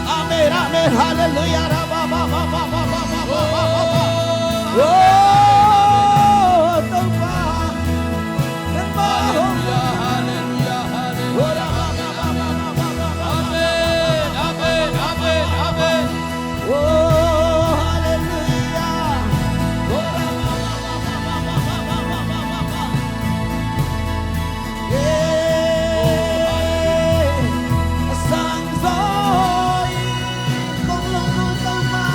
Amen, amen, halleluiah. Ra ba ba ba. Oh, Topa. Amen, amen, amen, amen. Oh, halleluiah. Eh, sang zaw. Kong lunggulh Topa.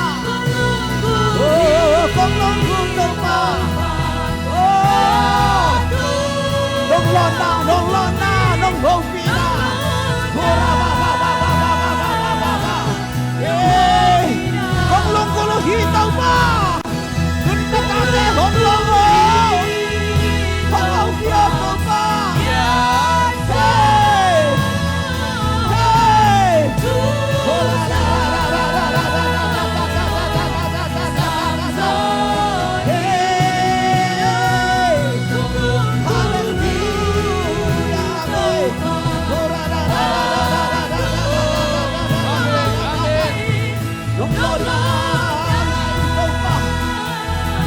Oh, kong lunggulh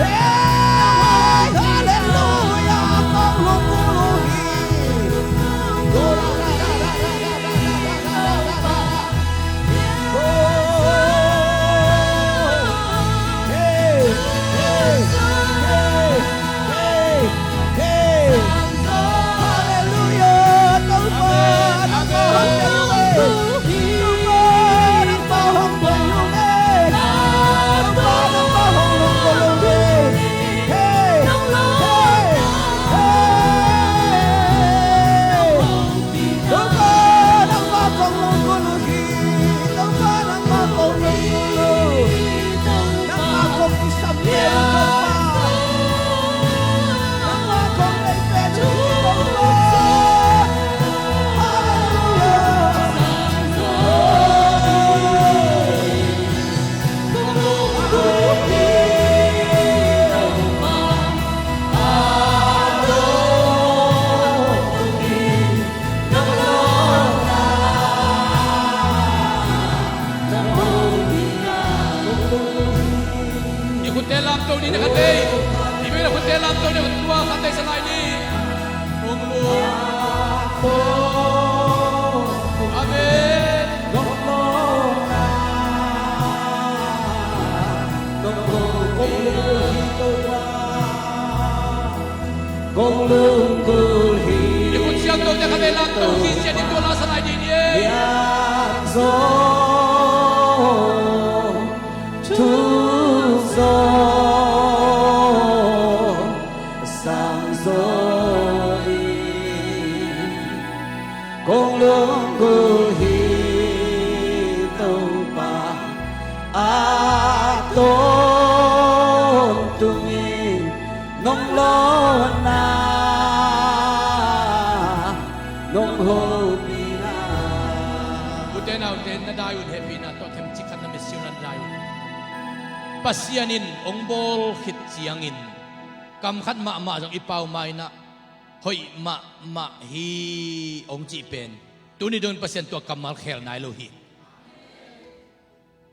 Hey, hallelujah. Hey, hey, hey, hey, hey. Hallelujah. Topa, nangmah hong lum e. Topa, nangmah hong lum e. Topa, nangmah hong lum ko lum e. Hey, hey, hey. Topa, nangmah kong lungkul uh hi. Topa, nangmah kong lungkul uh. Nangmah kong kisam pen uh, Topa. Nangmah kong lei pen uh hi, Topa. Hallelujah. I khutte lamto ni, na khattei. I bel khutte lamto ni, tua khattei sa lai ni. Kong lungkul. Amen. Kong lungkul hi. I khut siangtho te khattei lamto ni, sia ni, tua la sa lai ni ni. Lian zo thu zo sang zo i, kong lungkul hi Topa, a tawntung in nong lawhna, nong hopihna. Ute naute, na dai un, hehpihna tawh themcik khat na mitsi un na dai un. Pasian in hong bawl khit ciangin kam khat mahmah zong i pau ma-in ah hoih mahmah hi hong cih pen tuni dongin Pasian tua kammal khel nai lo hi.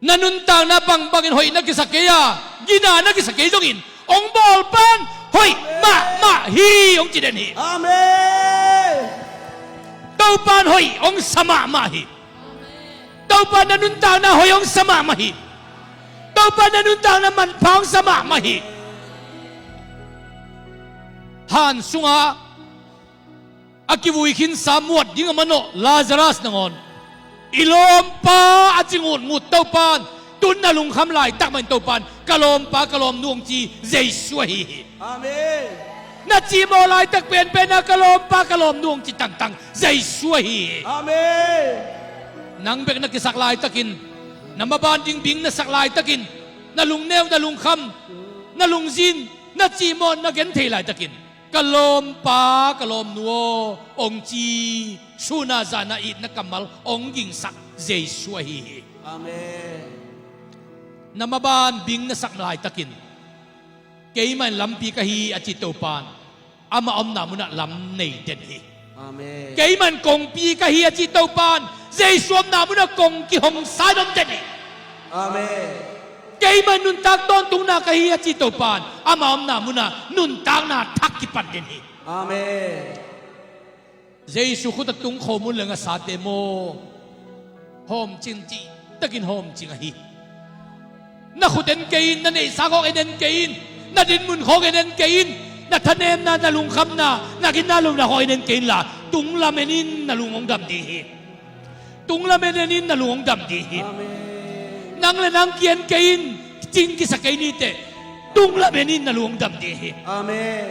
Na nuntakna bangbangin hoih na kisa kei a, gina na kisa kei zongin hong bawl pan hoih mahmah hi hong ci den hi. Amen. Topan hoih hong sa mahmah hi. Topa, na nuntakna hoih hong sa mahmah hi. Topa, na nuntakna manpha hong sa mahmah hi. Han sungah a kivui khinsa muat ding a manawh Lazarus nangawn, i lawmpa a ci ngutngut Topan, tun na lungkham laitak mahin Topan, ka lawmpa, ka lawmnu hong ci Jesu ahi hi. Amen. Na cimawh laitak penpen a ka lawmpa, ka lawmnu hong ci tangtang Jesu ahi hi. Amen. Nang bek na kisak laitakin, na maban ding bing na sak laitakin, na lungneu, na lungkham, na lungzin, na cimawh na gen thei laitakin, ka lawmpa, ka lawmnu aw hong ci, sun a zan a itna kammal hong gingsak Jesu ahi hi. Amen. Na maban bing na sak laitakin, keimah in lampi ka hi a ci Topan, amah omna munah lam nei den hi. Amen. Keimah in kongpi ka hi a ci Topan, Jesu omna munah kongki hong sa in om den hi. Amen. Keimah in nuntak tawntungna ka hi a ci Topan, amah omna munah nuntakna thak kipan den hi. Amen. Jesu khut a tung khawm un leng a sate maw, hawmcing cihtakin hawmcing ahi. Na khut en kei in, na neihsa gawh en en kei in, na dinmun khawng en en kei in, na thanemna, na lungkhamna, na ginna lohna khawng en en kei inla, tunglam en in na lung hong dam ding hi. Tunglam en en in na lung hong dam ding hi. Amen. Nang le nang ki-en kei in, cing kisa kei ni teh, tunglam en in na lung hong dam ding hi. Amen.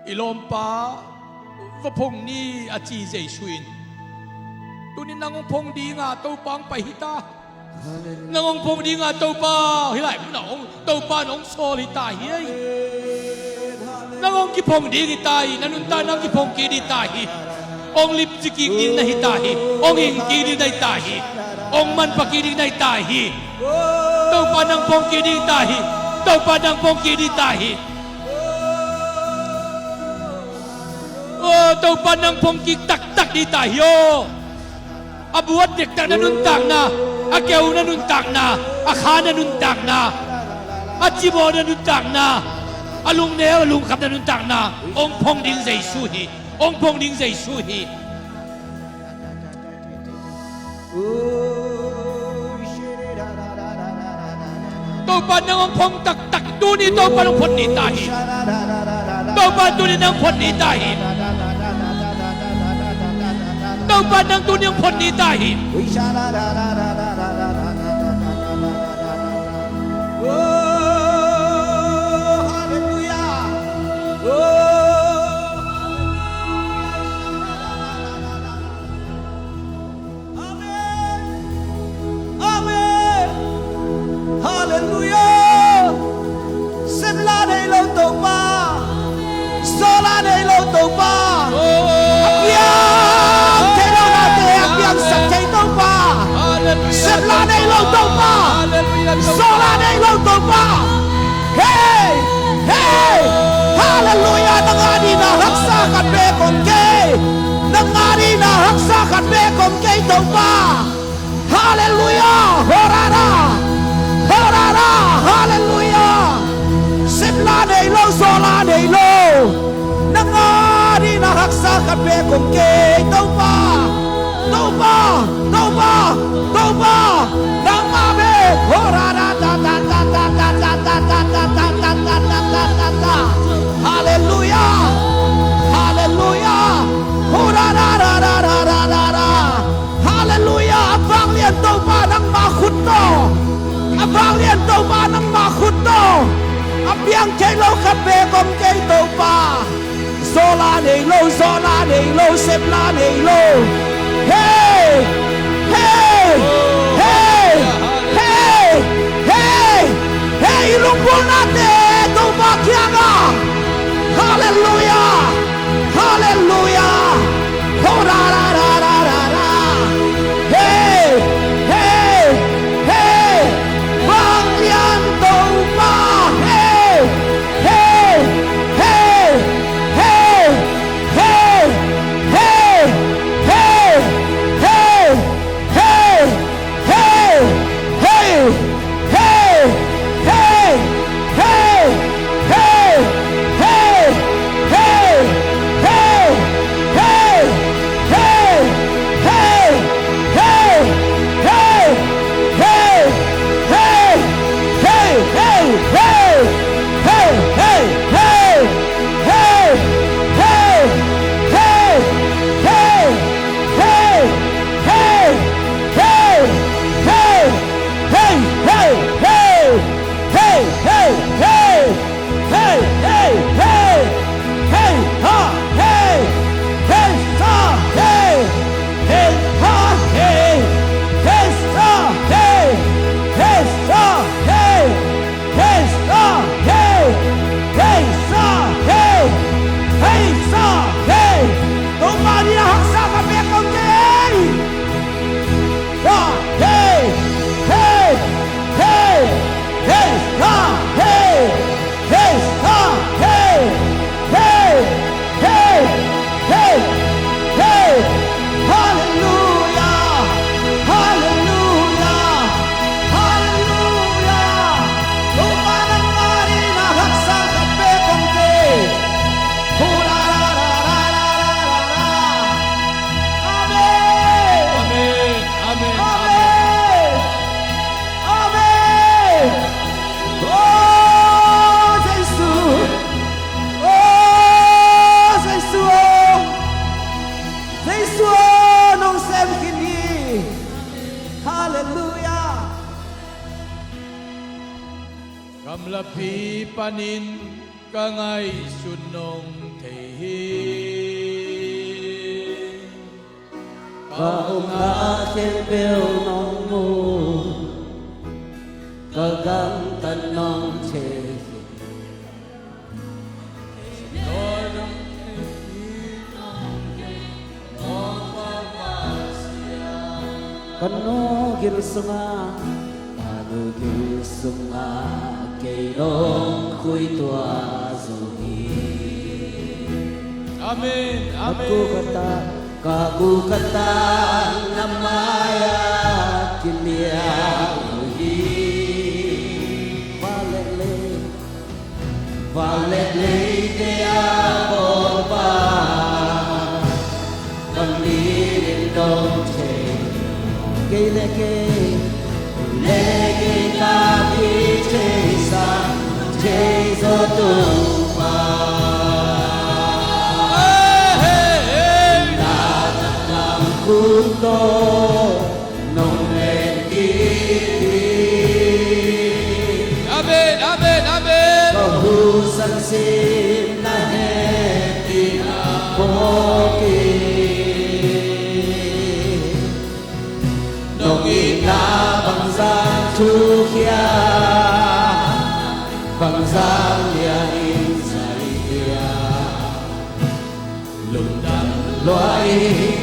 I lawmpa, va phong ni a ci Jesu in, tuni nang hong phong dinga Topa hong pai hi ta. Amen. Nang hong phong dinga Topa, hih lai munah hong, Topa in hong sawl hi ta hi. Amen. Nang hong kiphong ding hi ta hi, na nuntak nang kiphong kik ding hi ta hi. Hong limci kik ding na hi ta hi, hong ing kik ding na hi ta hi. Hong manpha kik ding na hi ta hi. Topa nang phong kik ding ta hi. Topa nang phong kik ding ta hi. Aw, Topa nang phong kik taktak ding ta hi aw. A buat dektak na nuntakna, a keu na nuntakna, a kha na nuntakna, A cimawhna nuntakna, a lungneu a lungkhamna nuntakna hong phong ding Jesu hi. Hong phong ding Jesu hi. Topa nang hong phong taktak, tuni Topa nang phong ni ta hi. Topa tuni nang phong ni ta hi. Topa nang tuni nang phong ni ta hi. Oh, hallelujah. Oh, hallelujah. Amen. Amen. Hallelujah. Sepla nei lo Topa. Zawla nei lo Topa. A piang thei lo nate a piangsak thei Topa. Sepla nei lo Topa. Zawla nei lo Topa. Hey! Hey! Hallelujah! Nang adingin a haksa khat beek om kei. Nang adingin a haksa khat beek om kei Topa. Hallelujah! Horara! Horara! Hallelujah! Sepla nei lo, zawla nei lo. Nang adingin a haksa khat beek om kei Topa. Topa! Topa! Topa! Nangmah beek! Horara! Hallelujah! Hallelujah! Horara! Hallelujah! A vanglian Topa nangmah khut tawh. A vanglian Topa nangmah khut tawh. A piang thei lo khat beek om kei Topa. Zawla nei lo, zawla nei lo, sepla nei lo. Hey! Hey! Hey! Hey! Hey! Hey! I lungbulnate Topa kiangah. Hallelujah! Hallelujah! Ho ra ra ra ra ra ra. Hey! Hey! Hey! Vanglian Topa! Hey! Hey! Hey! Hey! Hey sa hey, hey sa hey, hey sa hey, hey sa hey, hey sa hey. Topa adingin a haksa khat beek om kei. Sa hey, hey, hey, hey sa hey. Hey sa hey, hey, hey, hey, hey. Hallelujah, hallelujah, hallelujah. Topa nang adingin a haksa khat beek om kei. Hu ra ra ra ra ra ra ra ra. Amen. Amen. Amen. Amen. Amen. Oh, Jesu. Oh, Jesu. Jesu, nong sem khin hi. Hallelujah. Gamlapi panin ka ngaihsut nong thei hi. Ka omna khempeuh nong mu, ka gamtat nong thei hi. Ka nu gil sungah, ka nu gil sungah kei nong khuituah zo hi. Amen, amen. Ka kuh ka tah, ka kuh ka tah na mai-ah kinial uh hi. Hallelujah. Van le leite a bawlpa, bang ni in dong thei. Kei le kei, le kei ka kitheisak thei zaw Topa. Na taklam khut tawh nong len kik hi. Amen, amen, amen. Ka hu sansim na hehpihna phawk hi. Nong itna bangzah thukhia, bangzah lianin zaikhia. Lungdam lua ing,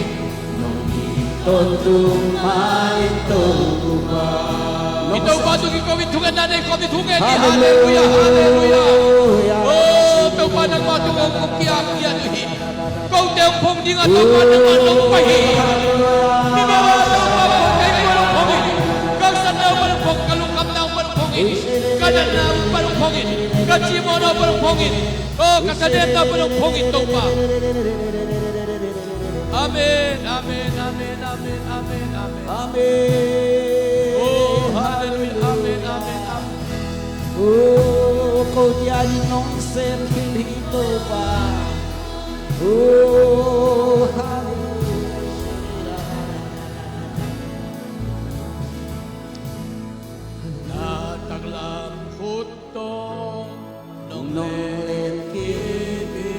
nong it tawntung mah ing Topa. I Topa tungah kiko in thungetna nei khawm ni, thungen ni. Halleluiah, halleluiah. Oh Topa, nangmah tungah kong kiat kiat uh hi. Kote hong phong ding a Topa nangmah nong pai hi. Mimal a Topa phong ding kong phong hi. Ka satna uh pan hong phong, ka lungkhamna uh pan hong phong hi. Ka natna uh pan hong phong hi. Ka cimawhna uh pan hong phong hi. Oh, ka thanemna uh pan hong phong hi Topa. Amen, amen, amen, amen, amen, amen. Amen. Oh, halleluiah, amen, amen, amen. Oh, ko ciangin nong sem khin hi Topa. Oh, halleluiah. Na taklam khut tawh nong len kik hi.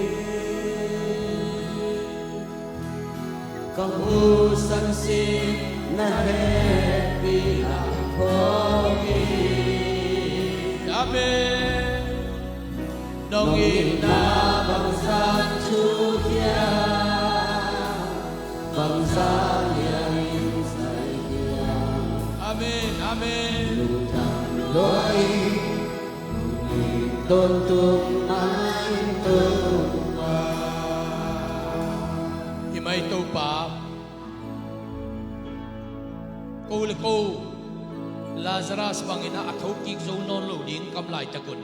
Ka hu sansim na hehpihna phawk hi. Amen. Nong itna bangzah thukhia, bangzah lianin zaikhia. Amen, amen. Lungdam lua ing, nong it tawntung mah ing Topa. Hi mai Topa, ko le ko Lazarus bangin ah a thokik zo nawn lo ding ka om laitak un,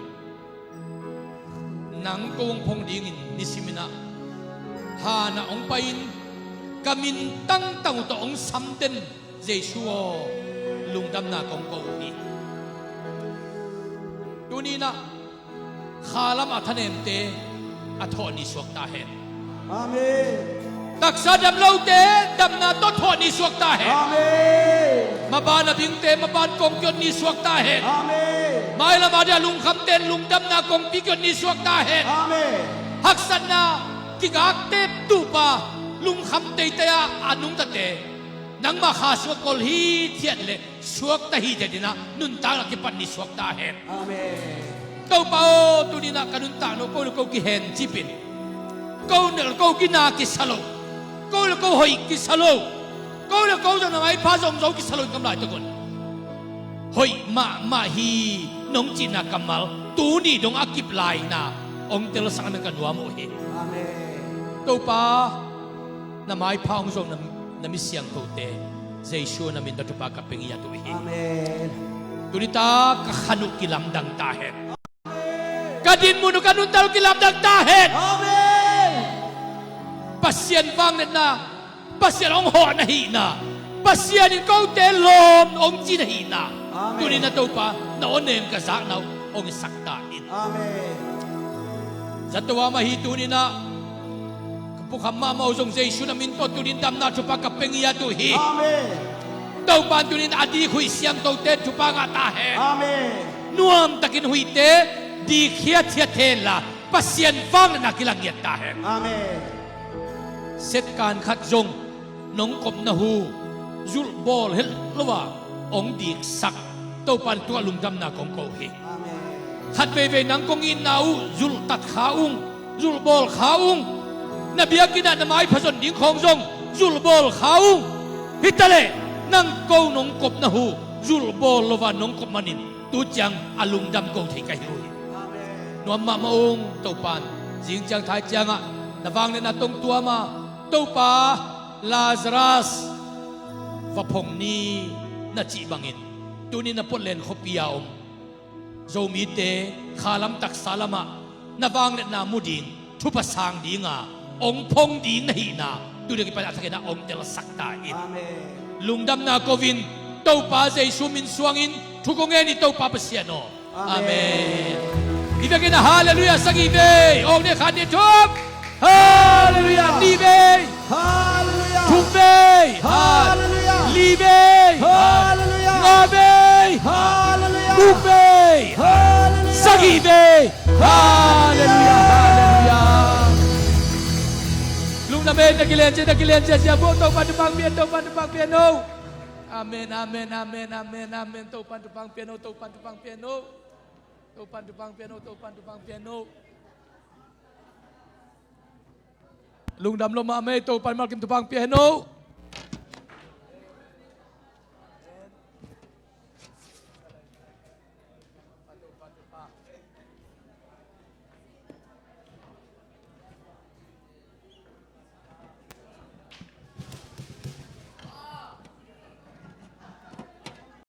nang ko hong phong dingin nisimin ah han ah hong pai-in ka min tangtang uh tawh hong samden Jesu aw, lungdamna kong ko uh hi. Tuni-in ah khalam a thanemte a thawh ni suak ta hen. Amen. Taksa dam lote damna tawh thawh ni suak ta hen. Amen. Maban a bingte maban kong kiot ni suak ta hen. Amen. Mailam a dia lungkhamte lungdamna kongpi kiot ni suak ta hen. Amen. Haksatna kigakte tupa lungkham teitei a a nungtate nangmah kha suak kol hithiat leh suakta hithiat in ah nuntakna kipat ni suak ta hen. Amen. Topa aw, tuni-in ah ka nuntakna uh ko le ko kihencip in, ko le ko gina kisa lo, ko le ko hoih kisa lo, ko le ko zong na maipha zong zo kisa lo in ka om laitak un, hoih mahmah hi nong cihna kammal tuni dong a kip lai-in ah hong telsak na ka nuam uh hi. Amen. Topa, na maipha hong zong na, na mi siangthote Jesu na min tawh thupha ka pia ngiat uh hi. Amen. Tuni-in ah ka khan uh kilamdang ta hen. Ka dinmun uh ka nuntak uh kilamdang ta hen. Amen. Pasian vangliatna, Pasian hong hawh na hihna, Pasian in kote lawm hong ci na hihna. Amen. Tuni-in ah Topa, na aw neng ka zakna uh hong hisak ta in. Amen. Zato a mah hi tuni-in ah ka pukham mahmah uh zong Jesu na min tawh tuni-in damna thupha ka pia ngiat uh hi. Amen. Topa in tuni-in a dik huih siangthote thupha ngah ta hen. Amen. Nuamtakin huihte dik hiathiat hen la Pasian vangliatna kilang ngiat ta hen. Amen. Setkan khat zong nong kopna hu zulh bawl het lo a hong diksak Topa in tungah lungdamna kong ko hi. Amen. Khat veivei nang kong itna uh zulhtat kha ung, zulh bawl kha ung. Na biakinn ah na maipha zon ding khawng zong zulh bawl kha ung. Hi taleh nang ko nong kopna hu zulh bawl lo a nong kop manin tu ciang a lungdam ko thei ka hi uh hi. Amen. Nuam mahmah ung. Topa in zing ciang thai ciangah na vangliatna tawh hong tuam a, Topa, Lazarus va phong ni na cih bangin tuni-in ah Portland khuapi a om Zomite khalam taksa lamah na vangliatna mu ding, thupha sang dinga hong phong ding na hihna, tu ding kipan a thakin ah hong telsak ta in. Amen. Lungdamna ko-in Topa Jesu min suangin thu ko ngen hi, Topa Pasian aw. Amen. Amen. I vekin ah halleluiah sagih vei, awng nih khat nih thum. Halleluiah. Nih vei. Halleluiah. Thum vei. Halleluiah. Li vei. Halleluiah. Nga vei. Halleluiah. Guk vei. Halleluiah. Sagih vei. Halleluiah. Halleluiah. Lungdam ei, na kilen ciat, na kilen ciat, ciat bo, Topa thupha pia, Topa thupha pia no. Amen, amen, amen, amen, amen. Topa thupha pia no, Topa thupha pia no. Topa thupha pia no, Topa thupha pia no. Lungdam lua mahmah ei, Topa malkim thupha pia no.